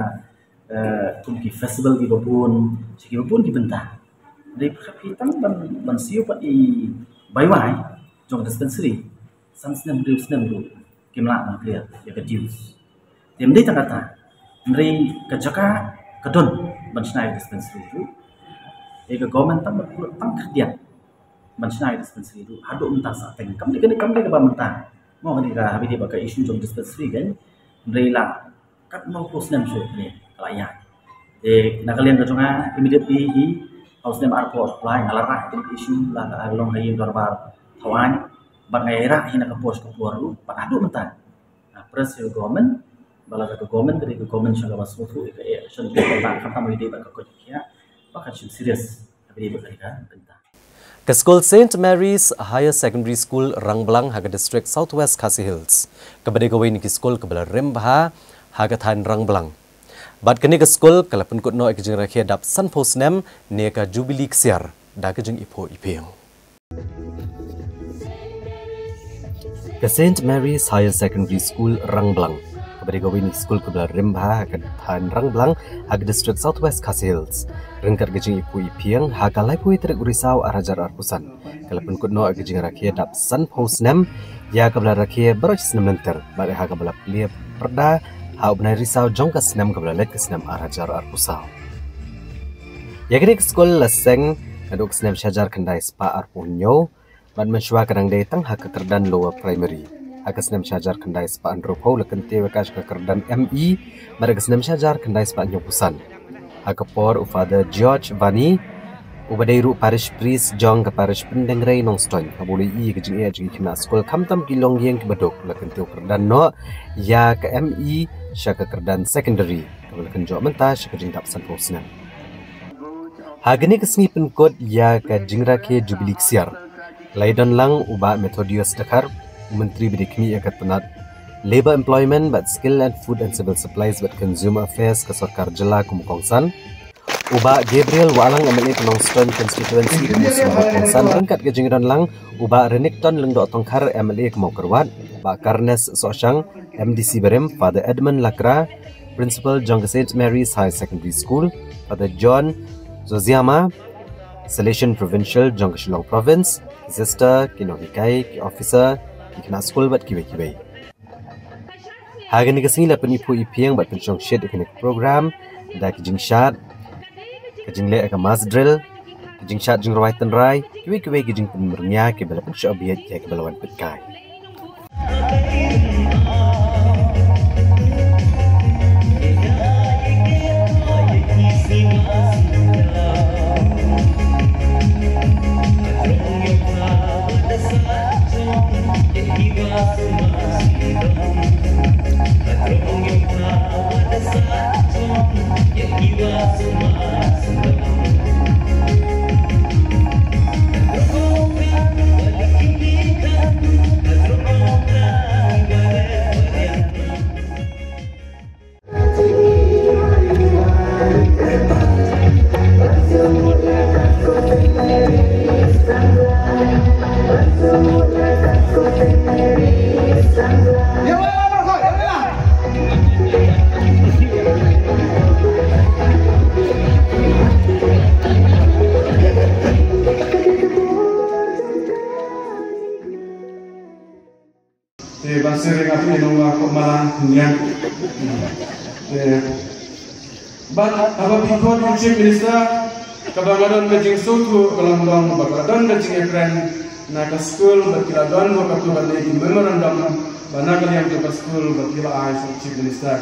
eh, kum ki festival kiba bun, sha kiba bun ki bynta. Dei pyrkhat phi tang ban, ban siew pat i bai wai jong dispensary san snem hynriew snem ruh kim lah ban clear ïa ka dues. Te ym dei tang kata, hynrei ka jaka ka don ban shna ïa ka dispensary ruh. Ïa ka government tang ban pynlut tang khyndiat ban shna ïa ka dispensary ruh haduh mynta sa teng. Kam dei, kam dei, kam dei kaba mynta. Mo, kane ka, haba dei ba ka issue jong dispensary kan, hynrei la katno phew snem shuh ne ka la ïaid. Te na ka liang ka jong nga, immediately hi, phew snem arphew arphew lai nga la rah ïa ka issue, la ka long ha ïing dorbar thaw aiñ, bad nga ïa rah hi na ka por sha ka por ruh bad haduh mynta nga press ïa ka government ba la ka government ka dei ka government sha kaba sngewthuh ïa ka action jong ka, khamtam ïa dei bad ka koit ka khiah ba kan shim serious haba dei bad ka dei ka bynta. Ka skul Saint Mary's Higher Secondary School Rangblang ha ka district South West Khasi Hills kaba dei kawei na ki skul kaba la rim bha ha ka thaiñ Rangblang. Bad kane ka skul ka la pynkut noh ïa ka jingrakhe dap sanphew snem ne ka Jubilee Ksiar da ka jingiphuh iphieng. Ka Saint Mary's Higher Secondary School Rangblang kaba dei kawei na ki skul kaba la rim bha ha ka thaiñ Rangblang ha ka district South West Khasi Hills, ryngkat ka jingiphuh iphieng ha ka laiphew tarik u Risaw ar hajar arphew san ka la pynkut noh ïa ka jingrakhe dap sanphew snem ïa kaba la rakhe baroh shi snem lynter bad ha kaba la plie pyrda ha u bnai Risaw jong ka snem kaba la leit ka snem ar hajar arphew saw. Ïa kane ka skul la seng naduh ka snem shi hajar khyndai spah arphew hynñiew bad mynshuwa ka dang dei tang ha ka kyrdan lower primary. Ha ka snem shi hajar khyndai spah hynriewphew la kyntiew ïa ka sha ka kyrdan M E bad ha ka snem shi hajar khyndai spah hynñiewphew san ha ka por u Father George Vani, uba dei ruh parish priest jong ka parish Pyndengrei Nongstoiñ, haba u la ïohi ïa ka jingeh jong ki khynnah skul khamtam ki longïing kiba duk, la kyntiew kyrdan noh ïa ka M E sha ka kyrdan secondary kaba la kynjoh mynta sha ka jingdap sanphew snem. Ha kane ka sngi pynkut ïa ka jingrakhe Jubilee Ksiar la ïadon lang u Bah Methodius Dkhar, u Myntri ba dei khmih ïa ka tnat Labour, Employment bad Skill and Food and Civil Supplies bad Consumer Affairs ka sorkar jylla kum u kongsan, u Bah Gabriel Wahlang, M L A ka Nongstoiñ Constituency kum u symbud kongsan, ryngkat ka jingïadon lang u Bah Renikton Lyngdoh Tongkhar, M L A ka Mawkyrwat, Bah Carnes Sohshang, M D C barim, Father Edmund Lakra, Principal jong ka Saint Mary's High Secondary School, Father John Zoziama, Salesian Provincial jong ka Shillong Province, ki sister, ki nonghikai, ki officer, ki khynnah skul bad kiwei kiwei. Ha kane ka sngi la pyniphuh iphieng bad pynshongshit ïa kane ka program da ki jingshad, ka jingleh ka mass drill, ka jingshad jingrwai tynrai, kiwei kiwei ki jingpynmyrñia kiba la pynshah bieit ïa kiba la wan peit kai. Te ban seng ring ap ïa nong wa ko mala ngian. Te ban haba phi khot u Chief Minister, kaba nga don ka jingsngewthuh ka long dong ba ka don ka jingïakren na ka skul ba ki la don ba ka tu ban dei ki memorandum ba na ka liang jong ka skul ba ki la ai sha u Chief Minister.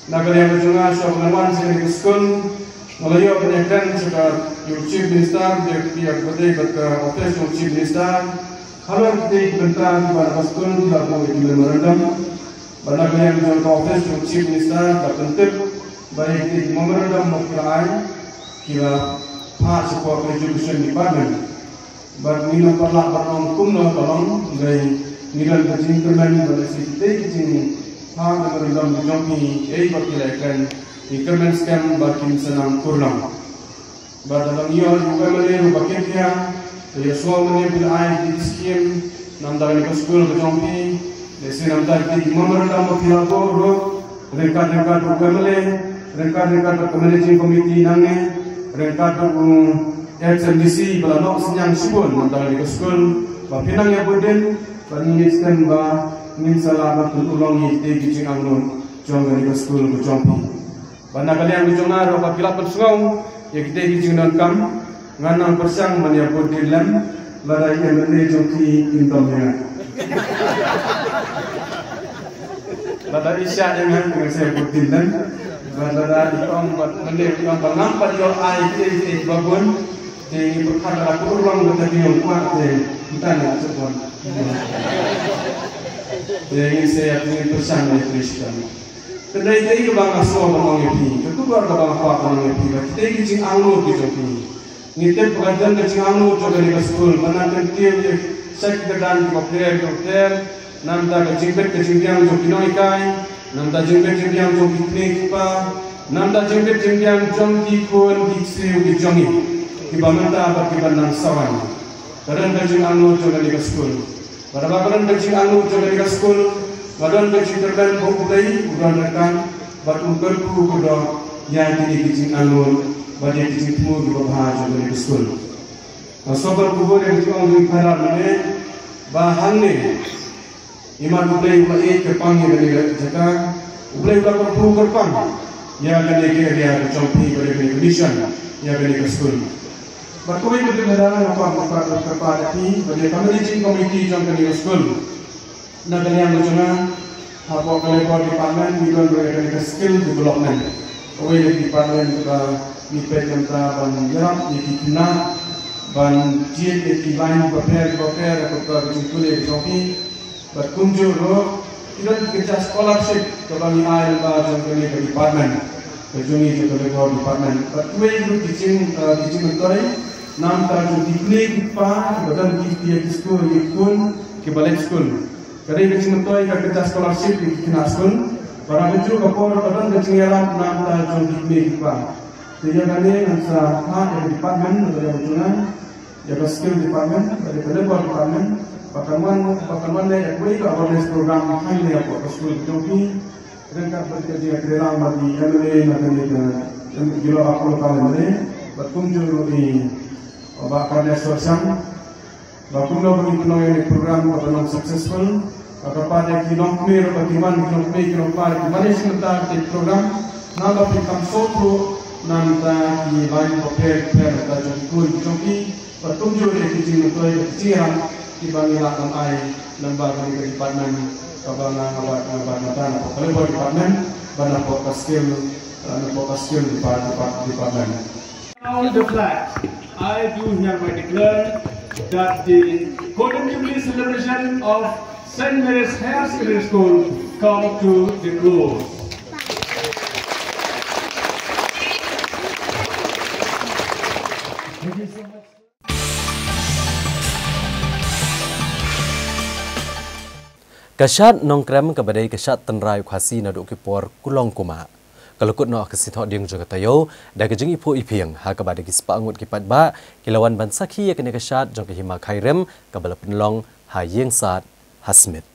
Na ka liang ka jong nga, shuwa ban wan sha kane ka skul, nga la ïoh ban ïakren sha ka, ïa u Chief Minister, ïa, ïa ka, bad ka office jong u Chief Minister. Halor kine ki bynta kiba na ka skul ki la buh ïa ki memorandum. Bad na ka liang jong ka office jong u Chief Minister la pyntip ba ïa kine ki memorandum ba ki la ai, ki la phah sha ka Education Department. Bad ngi nang pat lah ban ong kumno ka long, hynrei ngi don ka jingkyrmen ba lehse kitei ki jingphah memorandum ki jong phi, ei ba ki la ïakren, ngi kyrmen skhem ba kin sa nang urlong. Bad lada ngi ïoh ïa u M L A ruh ba kin thiah, Te ïa shuwa mynne phi la ai ki skim namar kane ka skul ka jong phi. Lehse namar ki memorandum ba phi la buh ruh ryngkat ryngkat bad u M L A, ryngkat ryngkat bad ka managing committee nangne, ryngkat bad u ex M D C ba la noh synñiang shibun namar kane ka skul. Ba phi nang ïa bud dien, ba ngin ïa stem ba ngin sa lah ban pynurlong ïa kitei ki jingangnud jong kane ka skul ka jong phi. Bad na ka liang ka jong nga ruh ba phi la pynsngew ïa kitei ki jingdonkam, ngan nang pyrshang ban ïa bud dien lem, lada i M L A jong phi im dom ïa nga. Lada i shah ïa nga, ngan sa ïa bud dien lem. Bad lada i ong bad M L A i ong ba ngam pat ïoh ai kitei kitei kiba bun, te ngi pyrkhat lada ka urlong kata ka ïong kwah te mynta ngi la shu bun. Te ngin sa ïa, ngin pyrshang ïa trei shitom. Te dei dei kaba nga sngew ban ong ïa phi, ka khubor kaba nga kwah ban ong ïa phi, ba kitei ki jingangnud ki jong phi. Ngi tip ba ka don ka jingangnud jong kane ka skul, ba nang kyntiew ïa ki sha ki kyrdan kiba pher kiba pher, namar ka jingbit ka jingbiang jong ki nonghikai, namar jingbit jingbiang jong ki kmie ki kpa, namar jingbit jingbiang jong ki khun ki ksiew ki jong ngi, kiba mynta bad kiba nang sa wan. Ka don ka jingangnud jong kane ka skul. Bad haba ka don ka jingangnud jong kane ka skul, ka don ka jingkyrmen ba U Blei u don ryngkat bad un kyrkhu kyrdoh ïa kine ki jingangnud bad ïa ki jingthmu kiba bha jong kane ka skul. Nga sngewbha ban kyrkhu ïa ka jingong jong i Phadar mynne ba hangne imat U Blei u la ïeit kyrpang ïa kane ka jaka, U Blei u la kyrkhu kyrpang ïa kane ka area ka jong phi bad ïa kane ka mission ïa kane ka skul. Bad kawei ka jingkyrpad, nga kwah ban kyrpad ïa phi bad ïa ka managing committee jong kane ka skul. Na ka liang ka jong nga, hapoh ka labour department ngi don ruh ïa kane ka skill development. Kawei na ki department kaba ngi peit mynta ban ïarap ïa ki khynnah ban jied ïa ki line bapher bapher, ïa ka jingpule ka jong ki. Bad kumjuh ruh ki don ki kynja scholarship kaba ngi ai lyngba jong kane ka department ka jong ngi jong ka labour department. Bad kiwei ruh ki jing, eh, ki jingmyntoi namar ka jong ki kmie ki kpa kiba don ki kti ïa ki skul, ki khun kiba leit skul. Ka dei ka jingmyntoi ka kynja scholarship ïa ki khynnah skul. Bad ha kajuh ka por ka don ka jingïarap namar ka jong ki kmie ki kpa. Te ïa kane ngan sa phah ïa ka department na ka liang jong nga, ïa ka skill department, ïa ka labour department, ba kan wan, ba kan wan leh ïa kawei ka awareness program hangne hapoh ka skul ka jong phi. Ryngkat bad ka jingïakynduh bad i M L A na kane ka, em, ïa la ba ko ka M L A, bad kumjuh ruh i, ba ka ne so sang. Ba kumno ba ngi pynlong ïa kane ka program ba kan long successful. Ba ka pat ïa ki longkmie ruh ba ki wan, ki longkmie ki longkpa ki wan ïa sngewthuh ïa ka program. Namar ba phi kam sngewthuh namar ki line bapher bapher ka jong ki khun ki jong ki. Bad kumjuh ruh ïa ki jingmyntoi bad ki jingïarap kiba ngi lah ban ai lyngba kane ka department kaba nga, nga bat, nga bat mynta napoh ka labour department bad napoh ka skill, napoh ka skill depart-, depart-, department. On the flag, I do hereby declare that the Golden Jubilee celebration of Saint Mary's Higher Secondary School come to the close. Ka shad Nongkrem kaba dei ka shad tynrai u Khasi naduh ki por kulong kumah. Ka la kut noh ha ka sien thohdieng jong ka taïew da ka jingiphuh iphieng ha kaba da ki spah ngut ki paidbah ki la wan ban sakhi ïa kane ka shad jong ka hima Khyrim kaba la pynlong ha Ïingsad ha Smit.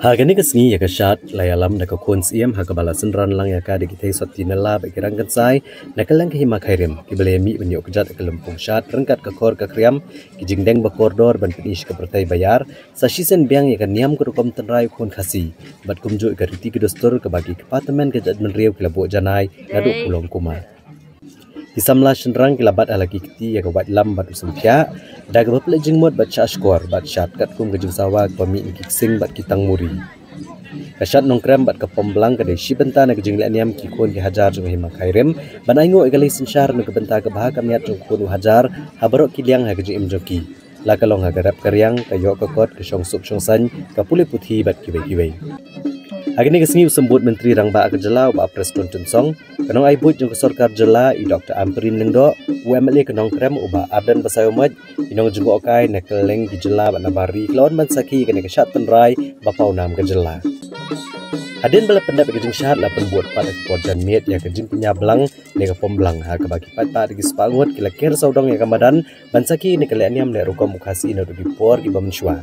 Ha kane ka sngi ïa ka shad la ïalam da ka khun siem ha kaba la synran lang ïa ka da ki thei sotti nala bad ki rangkynsai na ka liang ka hima Khyrim kiba la ïamih ban ïoh kjat ha ka lympung shad ryngkat ka khor ka khriam, ki jingdeng ba kordor ban pyni sha ka pyrthei ba ïar, sa shisien biang ïa ka niam ka rukom tynrai u khun Khasi bad kumjuh ïa ka riti ka dustur kaba ki kpa tymmen ka jaitbynriew ki la buh janai naduh kulong kumah. Ki samla shynrang ki la bat ha la ki kti ïa ka waitlam bad u sngewthiah da kaba pynleit jingmut bad shah shkor bad shad katkum ka jingsawa kaba mih na ki ksing bad ki tangmuri. Ka shad Nongkrem bad ka Pomblang ka dei shi bynta na ka jingleh niam ki khun ki hajar jong ka Hima Khyrim ban ainguh ïa ka lei synshar na ka bynta ka bha ka miat jong u khun u hajar ha baroh ki liang ha ka jingim jong ki. La ka long ha ka rep ka riang, ka ïoh ka kot, ka shong suk shong saiñ, ka pule puthi bad kiwei kiwei. Ha kane ka sngi u Symbud Myntri Rangbah ka jylla u Bah Prestone Tynsong, ka nongai buit jong ka sorkar jylla i Doctor Ampareen Lyngdoh, u M L A ka Nongkrem u Bah Ardent Basaiawmoit, ki nongjngohkai na kylleng ki jylla bad na bar ri ki la wan ban sakhi ïa kane ka shad tynrai ba paw nam ka jylla. Hadien ba la pyndep ïa ka jingshad, la pynbud pat ha ka por janmiet ïa ka jingpynïablang ne ka Pomblang, ha kaba ki paidbah da ki spah ngut ki la ker sawdong ïa ka madan ban sakhi ïa kane ka leh niam leh rukom u Khasi naduh ki por kiba mynshuwa.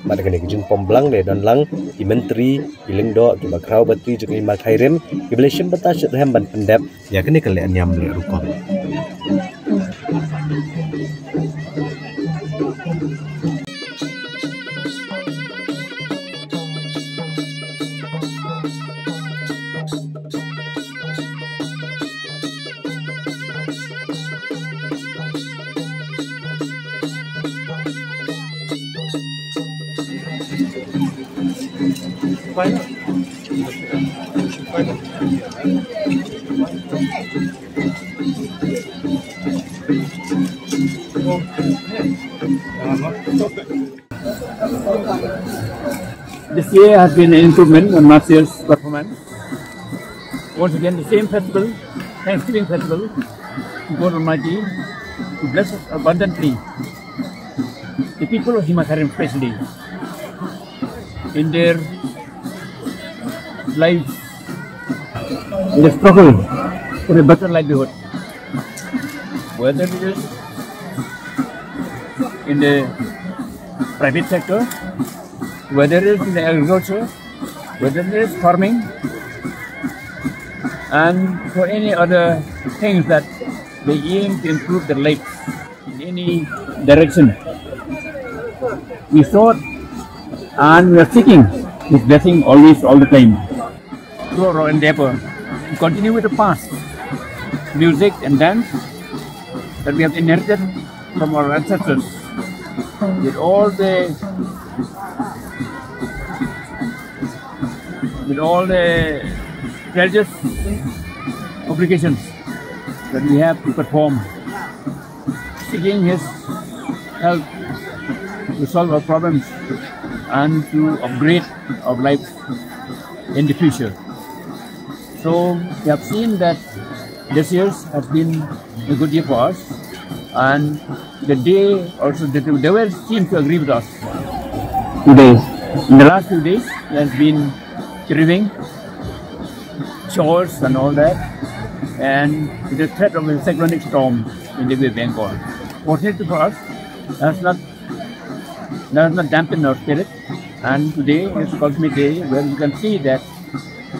Bad ha kane ka jingpomblang la don lang ki myntri, ki lyngdoh, kiba khraw batri jong ka Hima Khyrim, kiba la shim bynta shitrhem ban pyndep ïa kane ka leh niam leh rukom. This year has been an improvement on last year's performance. Once again, the same festival, Thanksgiving festival, to God Almighty, to bless us abundantly, the people of Hima Khyrim especially, in their lives, in the struggle for a better livelihood. Whether it is in the private sector, whether it is in the agriculture, whether it is farming, and for any other things that they aim to improve their life in any direction. We sought and we are seeking His blessing always, all the time. Through our endeavor to continue with the past music and dance that we have inherited from our ancestors, with all the, with all the religious obligations that we have to perform, seeking His help to solve our problems and to upgrade our life in the future. So we have seen that this year has been a good year for us, and the day also, the, the weather seems to agree with us today. In the last few days, there has been drizzling showers and all that, and the threat of a cyclonic storm in the Bay of Bengal. Fortunately for us, that's not, that has not dampened our spirit. And today is a cosmic day where you can see that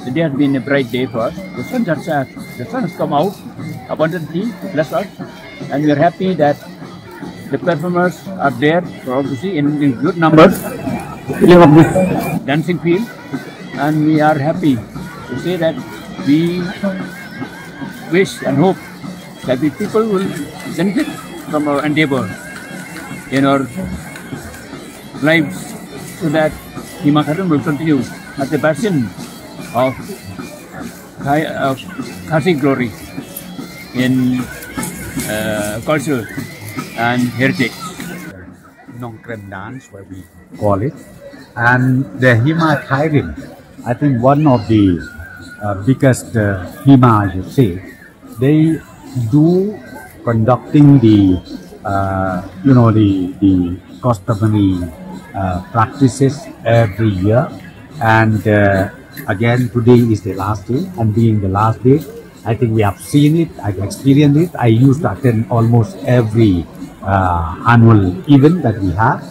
the day has been a bright day for us. The sun has, the sun has come out abundantly to bless us, and we are happy that the performers are there for all to see in, in good numbers, filling up this dancing field, and we are happy to say that we wish and hope that the people will benefit from our endeavor in our lives, so that Hima Khyrim will continue as the bastion of Khai-, of Khasi glory in, uh, culture and heritage. Nongkrem dance, where we call it, and the Hima Khyrim, I think one of the, uh, biggest, uh, Hima, I should say, they do conducting the, uh, you know, the, the customary, uh, practices every year. And, uh, again, today is the last day, and being the last day, I think we have seen it, I've experienced it. I used to attend almost every, uh, annual event that we have.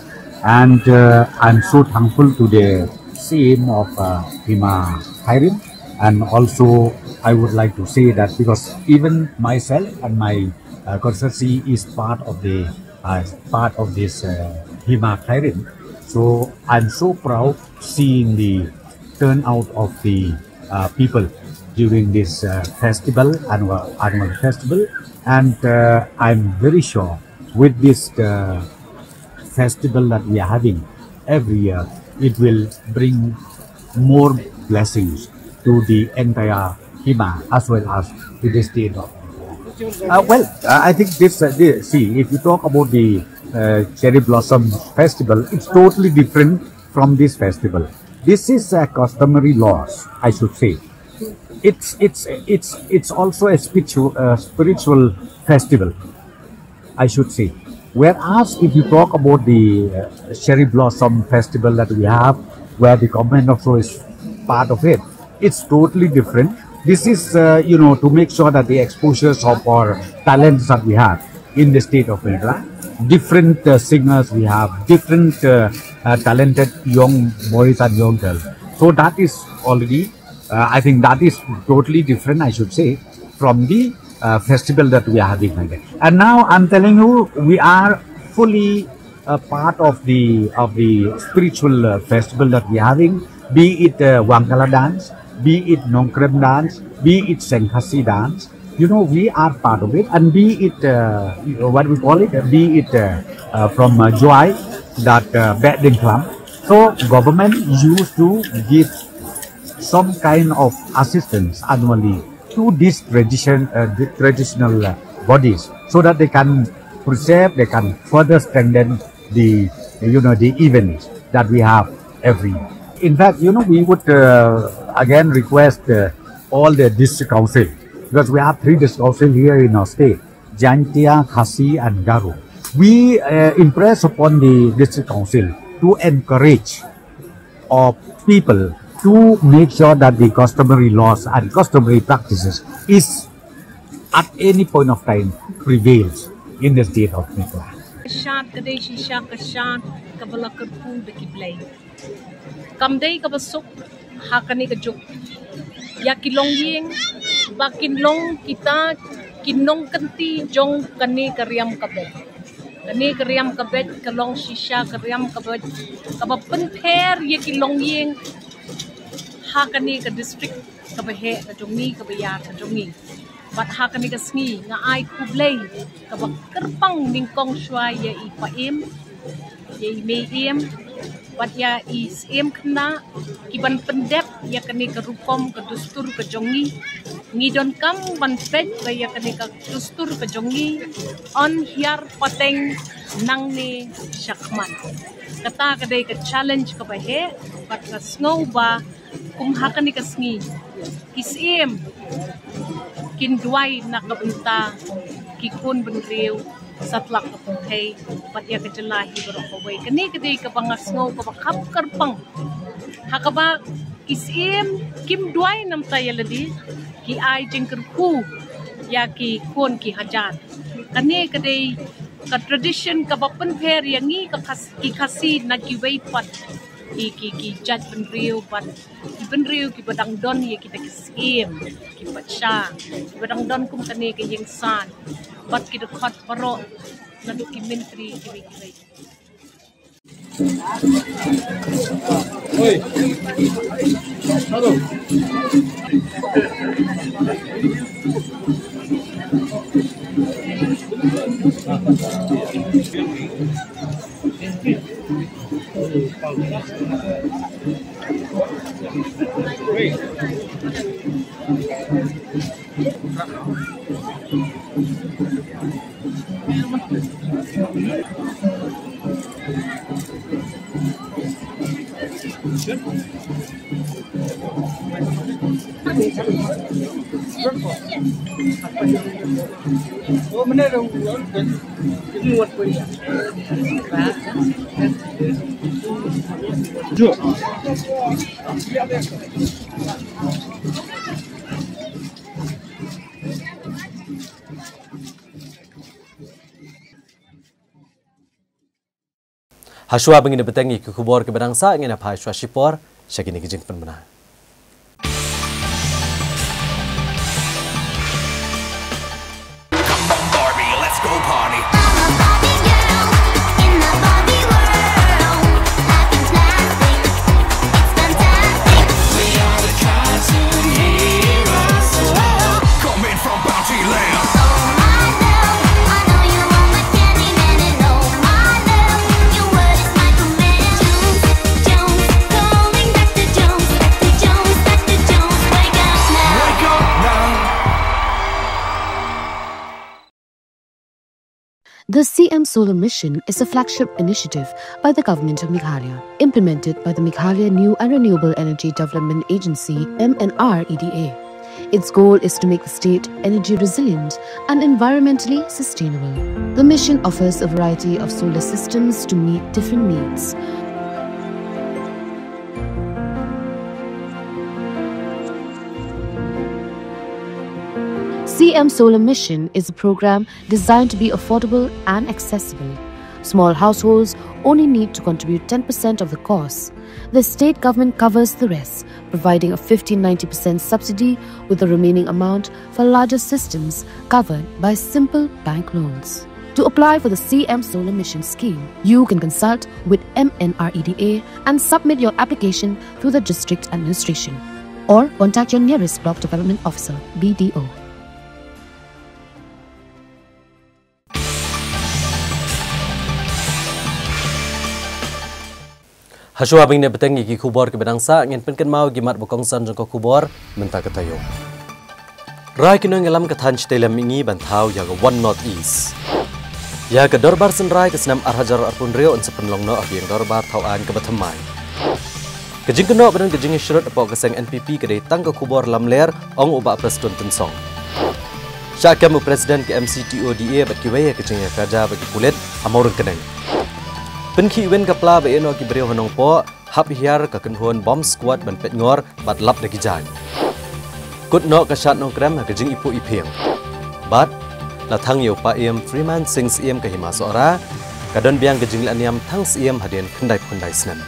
And, uh, I'm so thankful to the C M of, uh, Hima Khyrim. And also, I would like to say that because even myself and my, uh, constituency is part of the, uh, part of this, uh, Hima Khyrim. So I'm so proud seeing the turnout of the, uh, people during this, uh, festival, annual, annual festival. And, uh, I'm very sure with this, uh, festival that we are having every year, it will bring more blessings to the entire Hima as well as to the state of. Uh, well, uh, I think this, uh, the, see, if you talk about the uh, Cherry Blossom Festival, it's totally different from this festival. This is a customary laws, I should say. It's it's it's it's also a spiritual uh, spiritual festival, I should say. Whereas if you talk about the uh, Cherry Blossom Festival that we have, where the government also is part of it, it's totally different. This is, uh, you know, to make sure that the exposures of our talents that we have in the state of Meghalaya, different uh, singers we have, different uh, uh, talented young boys and young girls. So that is already, uh, I think that is totally different, I should say, from the uh, festival that we are having like that. And now I'm telling you, we are fully a part of the of the spiritual uh, festival that we are having, be it uh, Wangkala dance, be it Nongkrem dance, be it Sengkhasi dance. You know, we are part of it, and be it uh, what we call it, be it uh, uh, from uh, Jowai, that uh, Behdeiñkhlam. So government used to give some kind of assistance annually to these tradition, uh, the traditional uh, bodies, so that they can preserve, they can further strengthen the, you know, the events that we have every year. In fact, you know, we would uh, again request uh, all the district council, because we have three district council here in our state, Jaintia, Khasi, and Garo. We uh, impress upon the district council to encourage of people to make sure that the customary laws and customary practices is at any point of time prevails in the state of Meghalaya. Ka shad ka dei shisha ka shad kaba la kyrkhu da ki blei. Kam dei kaba suk ha kane ka juk ïa ki longïing ba kin long kita ki nongkynti jong kane ka riam ka beit. Kane ka riam ka beit ka long shisha ka riam ka beit kaba pynpher ïa ki longïing ha kane ka district kaba heh ka jong ngi, kaba ïar ka jong ngi. Bad ha kane ka sngi nga ai khublei kaba kyrpang nyngkong shuwa ïa i Paiem, ïa i Mei Iem bad ïa i Syiem Khynnah ki ban pyndep ïa kane ka rukom ka dustur ka jong ngi. Ngi donkam ban peit ba ïa kane ka dustur ka jong ngi yn hiar pateng nangne shakhmat. Kata ka dei ka challenge kaba heh bad nga sngew ba kum ha kane ka sngi ki Syiem kin duwai na ka bynta ki khun bynriew satlak ka pyrthei bad ïa ka jylla hi baroh kawei. Kane ka dei kaba nga sngew kaba kham kyrpang ha kaba ki Syiem kim duwai namta ïa lade, ki ai jingkyrkhu ïa ki khun ki hajar. Kane ka dei ka tradition kaba pynpher ïa ngi ka Khas-, ki Khasi na kiwei pat ki, ki, ki jait bynriew bad ki bynriew kiba dang don ïa kita ki Syiem, ki patsha, kiba dang don kum kane ka ïing san bad ki dkhot baroh naduh ki myntri kiwei kiwei. Hashwa ba ngin ïa bteng ïa ki khubor kiba dang sah, ngin ïa phai shuwa shipor sha kine ki jingpynbna. The C M Solar Mission is a flagship initiative by the Government of Meghalaya, implemented by the Meghalaya New and Renewable Energy Development Agency, M N R E D A. Its goal is to make the state energy resilient and environmentally sustainable. The mission offers a variety of solar systems to meet different needs. C M Solar Mission is a program designed to be affordable and accessible. Small households only need to contribute ten percent of the cost. The state government covers the rest, providing a fifty ninety percent subsidy, with the remaining amount for larger systems covered by simple bank loans. To apply for the C M Solar Mission scheme, you can consult with M N R E D A and submit your application through the district administration, or contact your nearest block development officer, B D O. Hashwa ba ngin ïa bteng ïa ki khubor kiba dang sah, ngin pynkynmaw ïa ki mat ba kongsan jong ka khubor mynta ka taïew. Rai ki nongïalam ka thaiñ shatei lem mihngi ban thaw ïa ka One North East. Ïa ka Dorbar Synrai ka snem ar hajar arphew hynriew yn sa pynlong noh ha ka ïing dorbar thaw aiñ kaba thymmai. Ka jingkynnoh ba don ka jingïashrut hapoh ka seng N P P ka dei tang ka khubor lamler, ong u Bah Prestone Tynsong. Shah kem u President ka M C T O D A bad kiwei ha ka jingïakajia bad ki pulit ha Mawryngkneng. Pynkhih win ka pla ba ïeh noh ki briew ha Nongpoh, hap hiar ka kynhun bomb squad ban peit ngor bad lap da ki jaiñ. Kut noh ka shad Nongkrem ha ka jingiphuh iphieng. Bad la thang ïa u Paiem Freeman Singh Syiem ka Hima Sohra, ka don biang ka jingleh niam thang Syiem hadien khyndaiphew khyndai snem.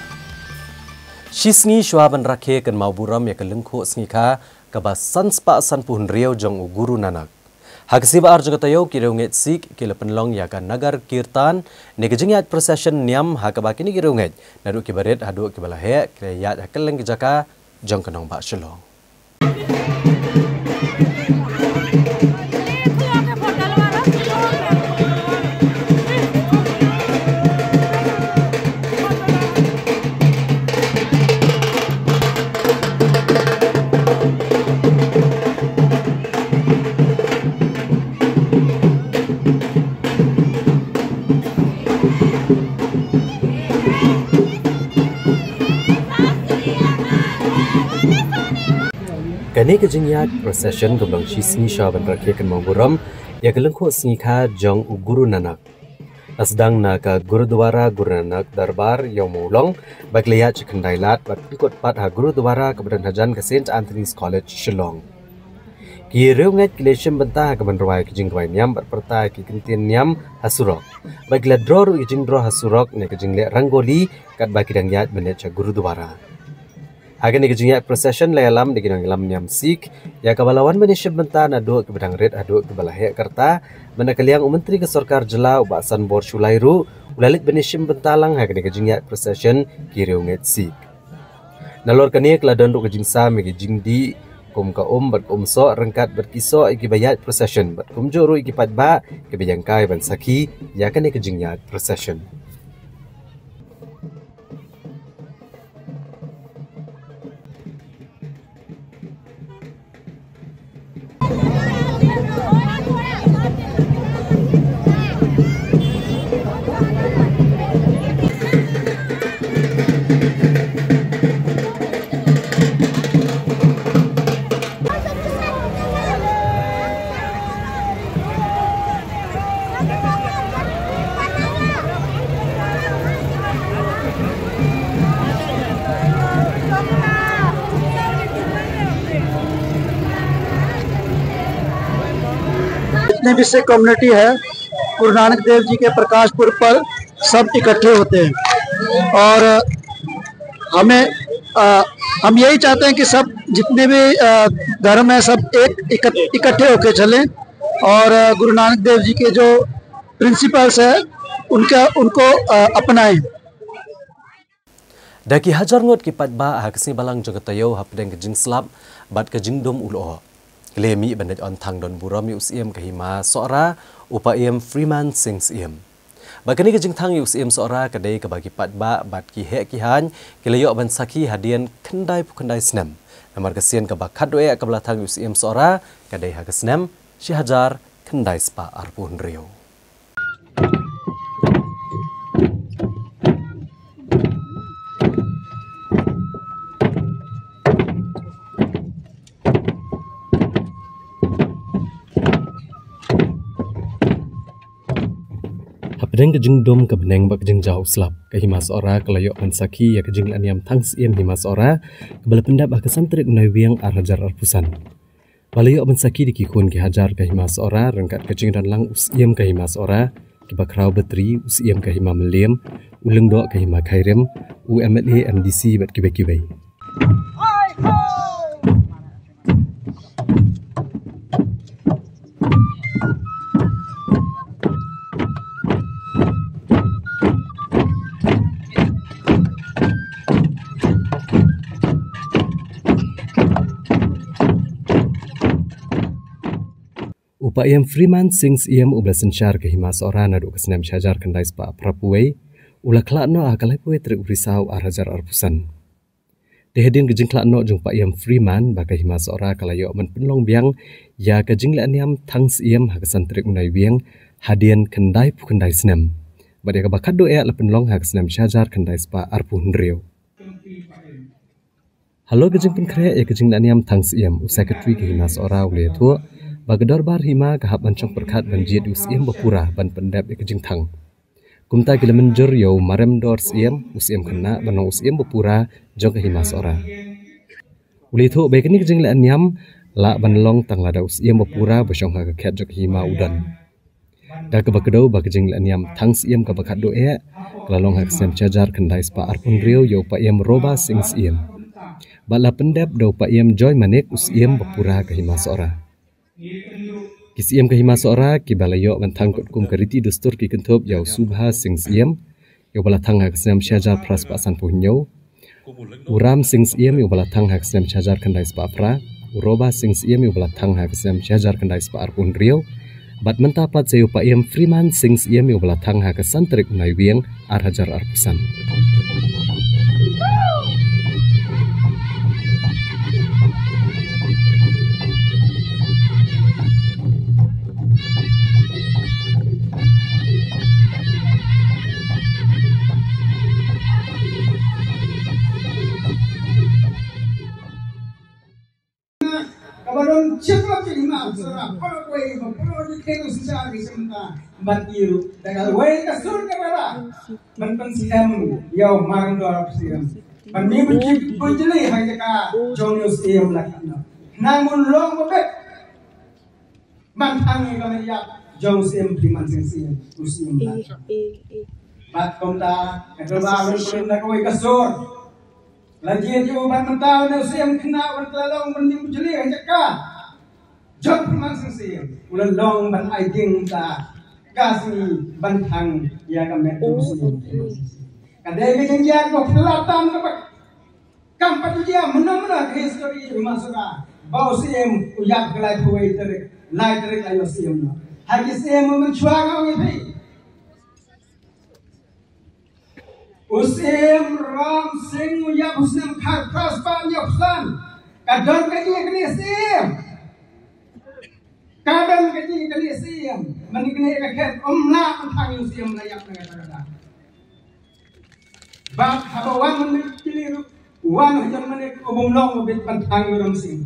Shisngi shuwa ban rakhe kynmaw burom ïa ka lyngkhuh sngi kha kaba sanspah sanphew hynriew jong u Guru Nanak. Ha ka sngi ba ar jong ka taïew, ki riewngeit Sikh ki la pynlong ïa ka Nagar Kirtan, ne ka jingïaid procession niam, ha kaba kine ki riewngeit naduh kiba rit haduh kiba la heh ki la ïaid ha kylleng ki jaka jong ka nongbah Shillong. Kane ka jingïaid procession kaba long shisngi shuwa ban rakhe kynmaw burom ïa ka lyngkhuh sngi kha jong u Guru Nanak. La sdang na ka Gurudwara Guru Nanak Darbar Ïew Mawlong, ba ki la ïaid sha Khyndailad bad pynkut pat ha Gurudwara kaba don hajan ka Saint Anthony's College, Shillong. Ki riewngeit ki la shim bynta ha ka ban rwai ki jingrwai niam bad pyrta ki kyntien niam ha surok. Bad ki la draw ruh ki jingdraw ha surok ne ka jingleh rangoli katba ki dang ïaid mynta sha Gurudwara. Ha kane ka jingïaid procession la ïalam da ki nongïalam niam Sikh ïa kaba la wan ban ïashim bynta naduh kiba dang rit haduh kiba la heh ka rta. Mynta ka liang u Myntri ka Sorkar Jylla u Bah Sanbor Shullai ruh u la leit ban ïashim bynta lang ha kane ka jingïaid procession ki riewngeit Sikh. Nalor kane ka la don ruh ka jingsam ïa ki jingdih kum ka um bad ka um soh ryngkat bad ki soh ïa kiba ïaid procession bad kumjuh ruh ïa ki paidbah kiba ïeng kai ban sakhi ïa kane ka jingïaid procession. जितने भी सिख कम्युनिटी है, गुरु नानक देव जी के प्रकाश पुरब पर सब इकट्ठे होते हैं। और हमें, अ, हम यही चाहते हैं कि सब जितने भी, अ, धर्म हैं, सब एक इकट-, इकट्ठे होके चलें और, अ, गुरु नानक देव जी के जो प्रिंसिपल्स हैं, उनका, उनको, अ, अपनाएं। Da ki hajar ngut ki paidbah ha ka sngi Balang jong ka taïew hapdeng ka jingslap bad ka jingdum u lyoh. Ki la mih ban leit on thang don burom ïa u Syiem ka Hima Sohra, u Paiem Freeman Singh Syiem. Bad kane ka jingthang ïa u Syiem Sohra ka dei kaba ki paidbah bad ki heh ki haiñ ki la ïoh ban sakhi hadien khyndaiphew khyndai snem. Namar ka sien kaba khatduh eh kaba la thang ïa u Syiem Sohra ka dei ha ka snem shi hajar khyndai spah arphew hynriew. Hadien ka jingdum ka bneng bad ka jingjaw u slap, ka Hima Sohra ka la ïoh ban sakhi ïa ka jinglehniam thang Siem Hima Sohra, kaba la pyndep ha ka san tarik u Naiwieng ar hajar arphew san. Ba la ïoh ban sakhi da ki khun ki hajar ka Hima Sohra, ryngkat ka jingdon lang u Siem ka Hima Sohra, kiba khraw batri, u Siem ka Hima Mylliem, u Lyngdoh ka Hima Khyrim, u M L A, M D C bad kiwei kiwei. U Paiem Freeman Sing Syiem, uba la synshar ka Hima Sohra naduh ka snem shihajar khyndai spah phra phew wei, u la khlad noh ha ka laiphew wei tarik u Risaw ar hajar arphew san. Te hadien ka jingkhlad noh jong u Paiem Freeman, ba ka Hima Sohra ka la ïoh ban pynlong biang ïa ka jinglehniam thang Siem ha ka san tarik u Naiwieng, hadien khyndai phew khyndai snem. Bad ïa kaba khatduh eh la pynlong ha ka snem shihajar khyndai spah arphew hynriew. Halor ka jingpynkhreh ïa ka jinglehniam thang Siem, u Secretary ka Hima Sohra u la ïathuh ba ka Dorbar Hima ka hap ban shong pyrkhat ban jied u Siem bapura ban pyndep ïa ka jingthang. Kumta ki la mynjur ïa u Marem Dor Siem, u Siem khynnah, ban long u Siem bapura jong ka Hima Sohra. U la ïathuh ba ïa kane ka jinglehniam lah ban long tang lada u Siem bapura ba shong ha ka khet jong ka Hima u don. Da kaba kdew ba ka jinglehniam thang Siem kaba khatduh eh ka la long ha ka snem shihajar khyndai spah arphew hynriew ïa u Paiem Roba Sing Syiem, bad la pyndep da u Paiem Joy Manik, u Siem bapura ka Hima Sohra. Ki Siem ka Hima Sohra kiba la ïoh ban thang katkum ka riti dustur ki kynthup ïa u Subha Sing Syiem, ïa uba la thang ha ka snem shihajar phra spah sanphew hynñiew, u Ram Sing Syiem, ïa uba la thang ha ka snem shihajar khyndai spah phra, u Roba Sing Syiem, ïa uba la thang ha ka snem shihajar khyndai spah arphew hynriew, bad mynta pat sa ïa u Paiem Freeman Sing Syiem, ïa uba la thang ha ka san tarik u Naiwieng ar hajar arphew san. Kaba don chiplak ki hima Sohra, para kawei ba para di khelo sisa ki semta ban iru. Da kawei ka sur ka bara ban pynskhem ïa u Marem Dor Siem. Ban mih bujli bujli ha jaka jong u Siem la kano. Nang mun long ba bet ban thang ïa ka met ïap jong u Siem Freeman Sing Syiem, u Siem la. Bad kumta ka Dorbar Sing Siem da kawei ka sur. La jied ïa u ban mynta u Siem khynnah ban la long ban ïa u jli ha jaka jong u Freeman Sing Syiem. U la long ban ai dieng ta ka sngi ban thang ïa ka met u Siem. Ka dei ka jingïaid ba phylla tam ka bad kam pat u jia mynno mynno ha ka history u Hima Sohra ba u Siem u ïap ka laiphew wei tarik, lai tarik la ïoh Siem noh. Ha ki Siem mynshwa nga ong ïa phi. U Siem Ram Sing u ïap u snem khat phra spah hynñiew phew san. Ka don ka jingknieh Siem. Ka don ka jingknieh Siem. Mynta knieh ka khet um lah ban thang ïa u Siem la ïap na kata kata. Bad haba wan mynta knieh ruh wan ha jon mynta u bym long u bit ban thang ïa u Ram Sing.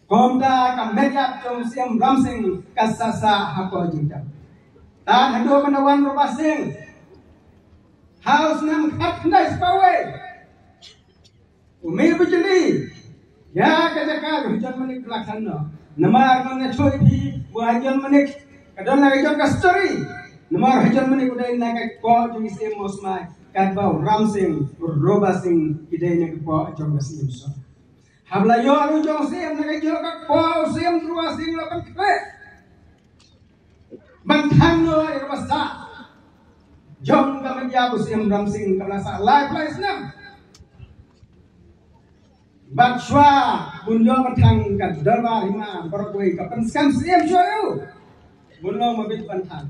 Kumta ka met ïap jong u Siem Ram Sing ka sah sah ha ka jingtep. Tad haduh ban da wan Roba Sing. Ha u snem khat khyndai spah wei. U mih bujli ïa ka jaka u Hajon Manik Lakhano. Namar ngan ïathuh ïa phi ba u Hajon Manik ka don la ka jong ka story. Namar u Hajon Manik u dei na ka kpoh jong ki Siem Mawsmai, katba u Ram Sing, u Roba Sing ki dei na ka kpoh jong ka Siem Sohra. Haba la ïoh ruh jong u Siem na ka jong ka kpoh u Siem Druwa Sing la pynkhreh ban thang noh ïa kaba sah jong ka met ïap u Siem Ram Sing kaba la sah laiphew lai snem. Bad shuwa bun ïoh ban thang ka Dorbar Hima baroh kawei ka pynskhem Siem shuwa ïa u. Bun long ba bit ban thang.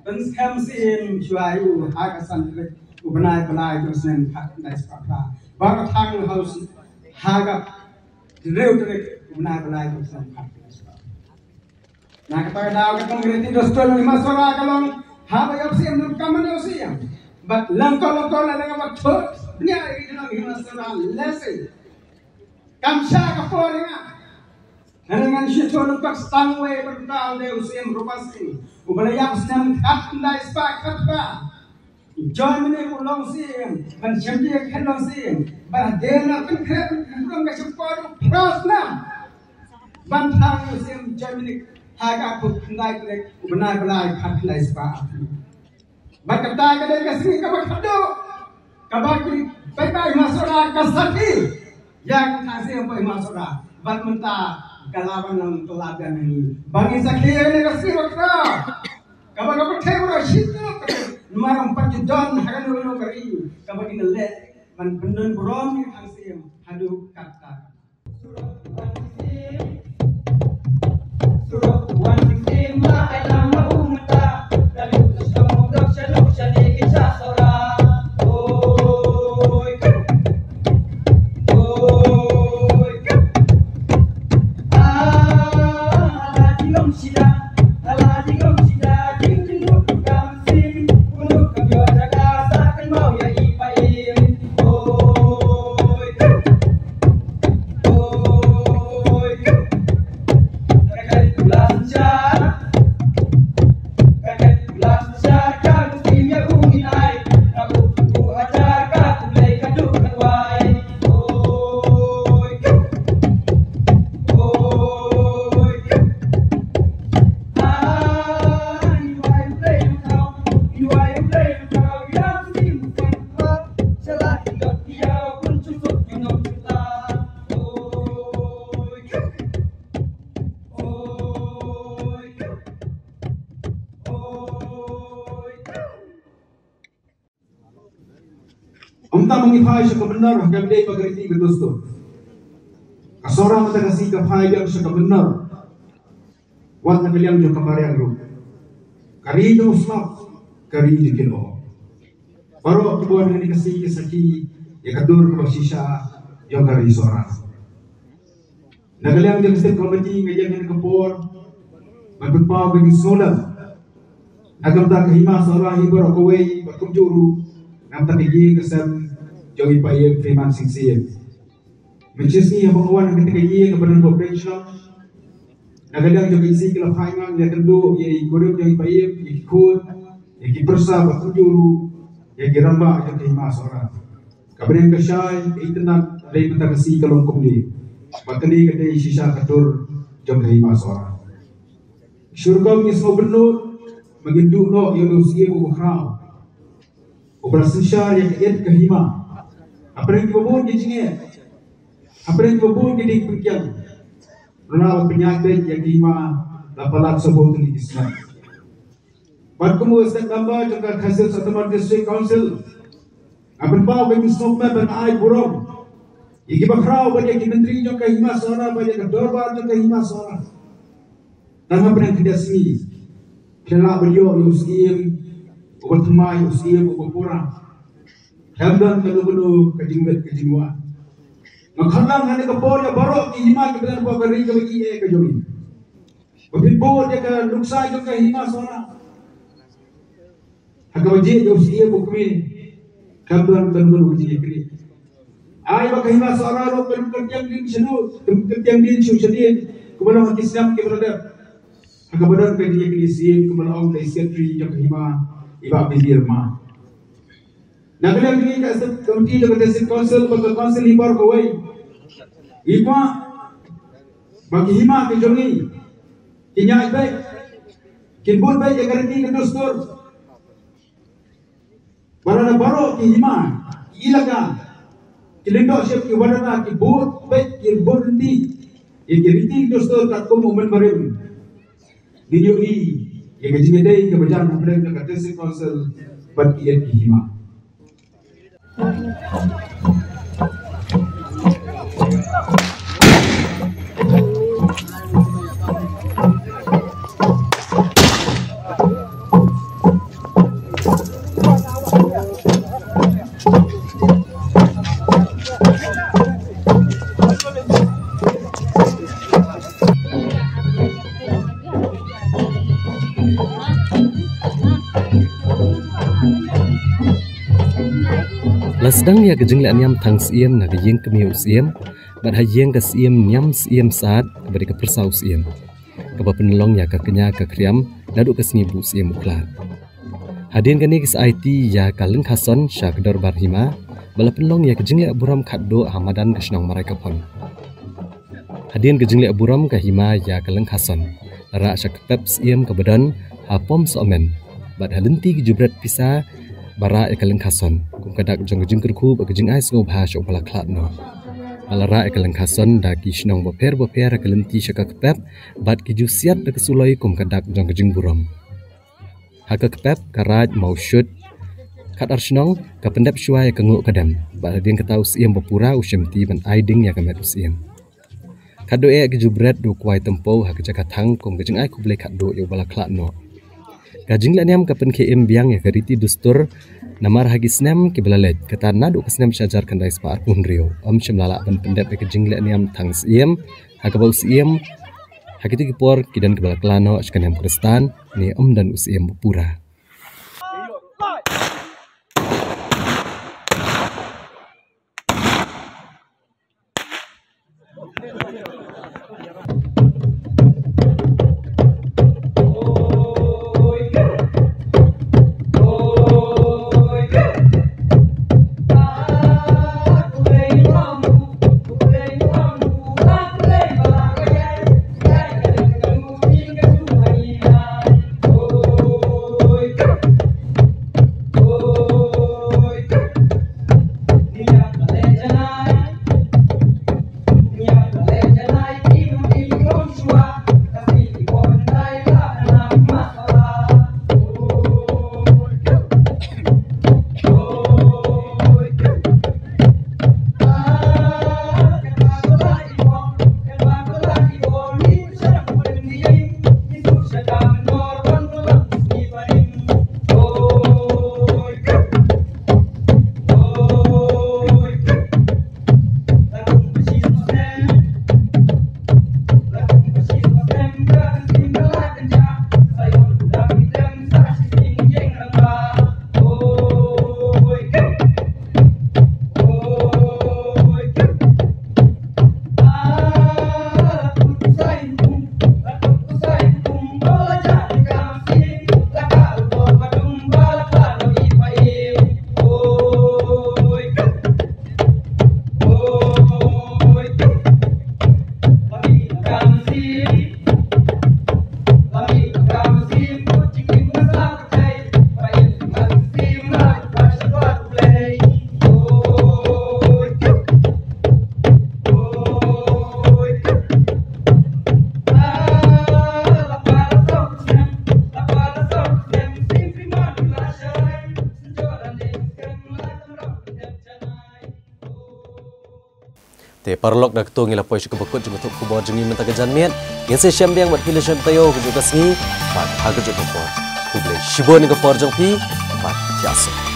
Pynskhem Siem shuwa ïa u ha ka san tarik u bnai ba lai jong u snem khat khyndai spah phra. Bad ka thang ha u s-, ha ka hynriew tarik u bnai ba lai jong u snem khat khyndai spah phra. Na kata ka daw ka kong riti dustur u Hima Sohra ka long haba ïoh Siem nym kam mane u Siem. Bad lyngkot lyngkot la dang ba thut bniah ïa ki jong u Hima Sohra lehse. Kam shah ka por ïa nga. Ngan ngan shi to nang pak stang wei ban ta le u Syiem Rupasing. U ba la ïap snem khat khyndai spah khat ka. Join mane u long Syiem ban shem dia khen long Syiem. Ba de na pyn khreh pyn khreh ka shem por u pras na. Ban thang u Syiem join mane ha ka kut khyndai khreh u bnai blai khat khyndai spah. Bad kata ka dei ka sngi kaba khadduh kaba ki paidbah Hima Sohra ka sakhi ïa ka thang Syiem ba Hima Sohra. Bad mynta ka la ban long ka la ban ngi ba ngi sakhi ïa ka sngi ba khadduh kaba ka pyrthei ba shi tu ka namar ym pat ju don ha kano kano ka ri kaba ki leh ban pyndon burom ïa ka thang Syiem haduh katta. Ym tang ma ngi phai sha ka mynnor ha ka dei ba ka riti ka dustur. Ka Sohra mynta ka sngi ka phai biang sha ka mynnor. Wat na ka liang jong ka mariang ruh. Ka ri jong u snoh, ka ri jong ki lyoh. Baroh ki bun ha kane ka sngi ki sakhi ïa ka dur kaba shisha jong ka ri Sohra. Na ka liang jong ka State Committee nga ïeng ha kane ka por ban pynpaw ka jingsngewlem na ka bynta ka Hima Sohra hi baroh kawei bad kumjuh ruh na ka bynta ka ïing ka sem jong i Paiem Freeman Sing Syiem. Mynshisngi haba nga wan ha kata ka ïing kaba don ha Pdeng Shnong, na ka liang jong ka E C ki la phai ngan ïakynduh ïa i kurim jong i Paiem, ïa ki khun, ïa ki pyrsa bad kumjuh ruh ïa ki rangbah jong ka Hima Sohra. Ka bneng ka shai, ka itynnad, dei mynta ka sngi ka long kumne. Ba kane ka dei shisha ka dur jong ka Hima Sohra. Shu rukom ngi sngewbynnud ba ngin duh noh ïa u Syiem uba khraw, uba la synshar ïa ka ïit ka hima. Hapdeng kiba bun ki jingeh, hapdeng kiba bun ki diengpyngkiang, u la pynïaid beit ïa ka hima da palat sawphew tylli ki snem. Bad kum u State Member jong ka Khasi Hills Autonomous District Council, nga pynpaw ka jingsngewkmen ban ai burom ïa kiba khraw bad ïa ki myntri jong ka Hima Sohra bad ïa ka dorbar jong ka Hima Sohra. Tang hapdeng khyndiat sngi ki la lah ban ïoh ïa u Syiem uba thymmai, u Syiem uba pura. Khlem don kano kano ka jingwit ka jingwan. Nga khot lang ha kane ka por ïa baroh ki hima kiba don hapoh ka ri kaba ïeit ka jong ngi, ba phin bud ïa ka nuksa jong ka Hima Sohra ha kaba jied ïa u Syiem u kmie. Khlem don kano kano ka jingïakynduh. Ai ba ka Hima Sohra ruh kan kyntiang dien sha nu, kan kyntiang dien sha u shadien, kumba long ha ki snem kiba la dep. Ha kaba don ka jingïakynduh Syiem, kumba la ong da i Secretary jong ka hima, i Bah Billy Rymbai. Na ka liang jong ngi ka Executive Committee jong ka District Council bad ka Council hi baroh kawei, ngi kwah ba ki hima ki jong ngi kin ïaid beit, kin bud beit ïa ka riti ka dustur. Ba lada baroh ki hima, ki elaka, ki lyngdoh ship, ki wan na ki bud beit, ki bud ryntih ïa ki riti ki dustur katkum u mynbarim, ngin ïohi ïa ka jingïadei kaba jan hapdeng jong ka District Council bad ki ïit ki hima. La sdang ïa ka jingleh niam thang Syiem na ka ïing kmie u Syiem, Bad ha ïing ka Siem Niam Siem Saad, kaba dei ka pyrsa u Siem, kaba pynlong ïa ka kñia ka khriam naduh ka sngi ba u Siem u khlad. Hadien kane ki sa aiti ïa ka Lyngkha Son sha ka Dorbar Hima, ba la pynlong ïa ka jingleh burom khatduh ha madan ka shnong Maraikaphon. Hadien ka jingleh burom ka hima ïa ka Lyngkha Son, la rah sha ka pep Siem kaba don ha Pom Sohmen, bad ha lynti ki jubret pisa ba rah ïa ka Lyngkha Son, kum ka dak jong ka jingkyrkhu bad ka jingai sngewbha sha uba la khlad noh. Bad la rah ïa ka Lyngkha Son da ki shnong bapher bapher ha ka lynti sha ka kpep, bad ki ju siat da ka suloi kum ka dak jong ka jingburom. Ha ka kpep ka Raid Mawshut, khatar shnong, ka pyndep shuwa ïa ka nguh ka dem, bad hadien kata u Siem ba pura u shimti ban ai ding ïa ka met u Siem. Khatduh eh ki jubret da u Kwai Tympew ha ka jaka thang kum ka jingai khublei khatduh ïa uba la khlad noh. Ka jingleh niam ka pynkhie im biang ïa ka riti dustur, namar ha ki snem kiba la leit, kata naduh ka snem shihajar khyndai spah arphew hynriew, ym shym la lah ban pyndep ïa ka jingleh niam thang Siem, ha kaba u Siem ha kito ki por ki don kiba la kylla noh sha ka niam Khristan, ne ym don u Siem ba pura. Te paralok, da kato ngi la poi sha kaba kut jong ka khubor jong ngi mynta ka janmiet. Ngin sa ïashem biang bad phi lyngba taïew ka juh ka sngi bad ha ka juh ka por. Khublei shibun ïa ka por jong phi bad ïa suk.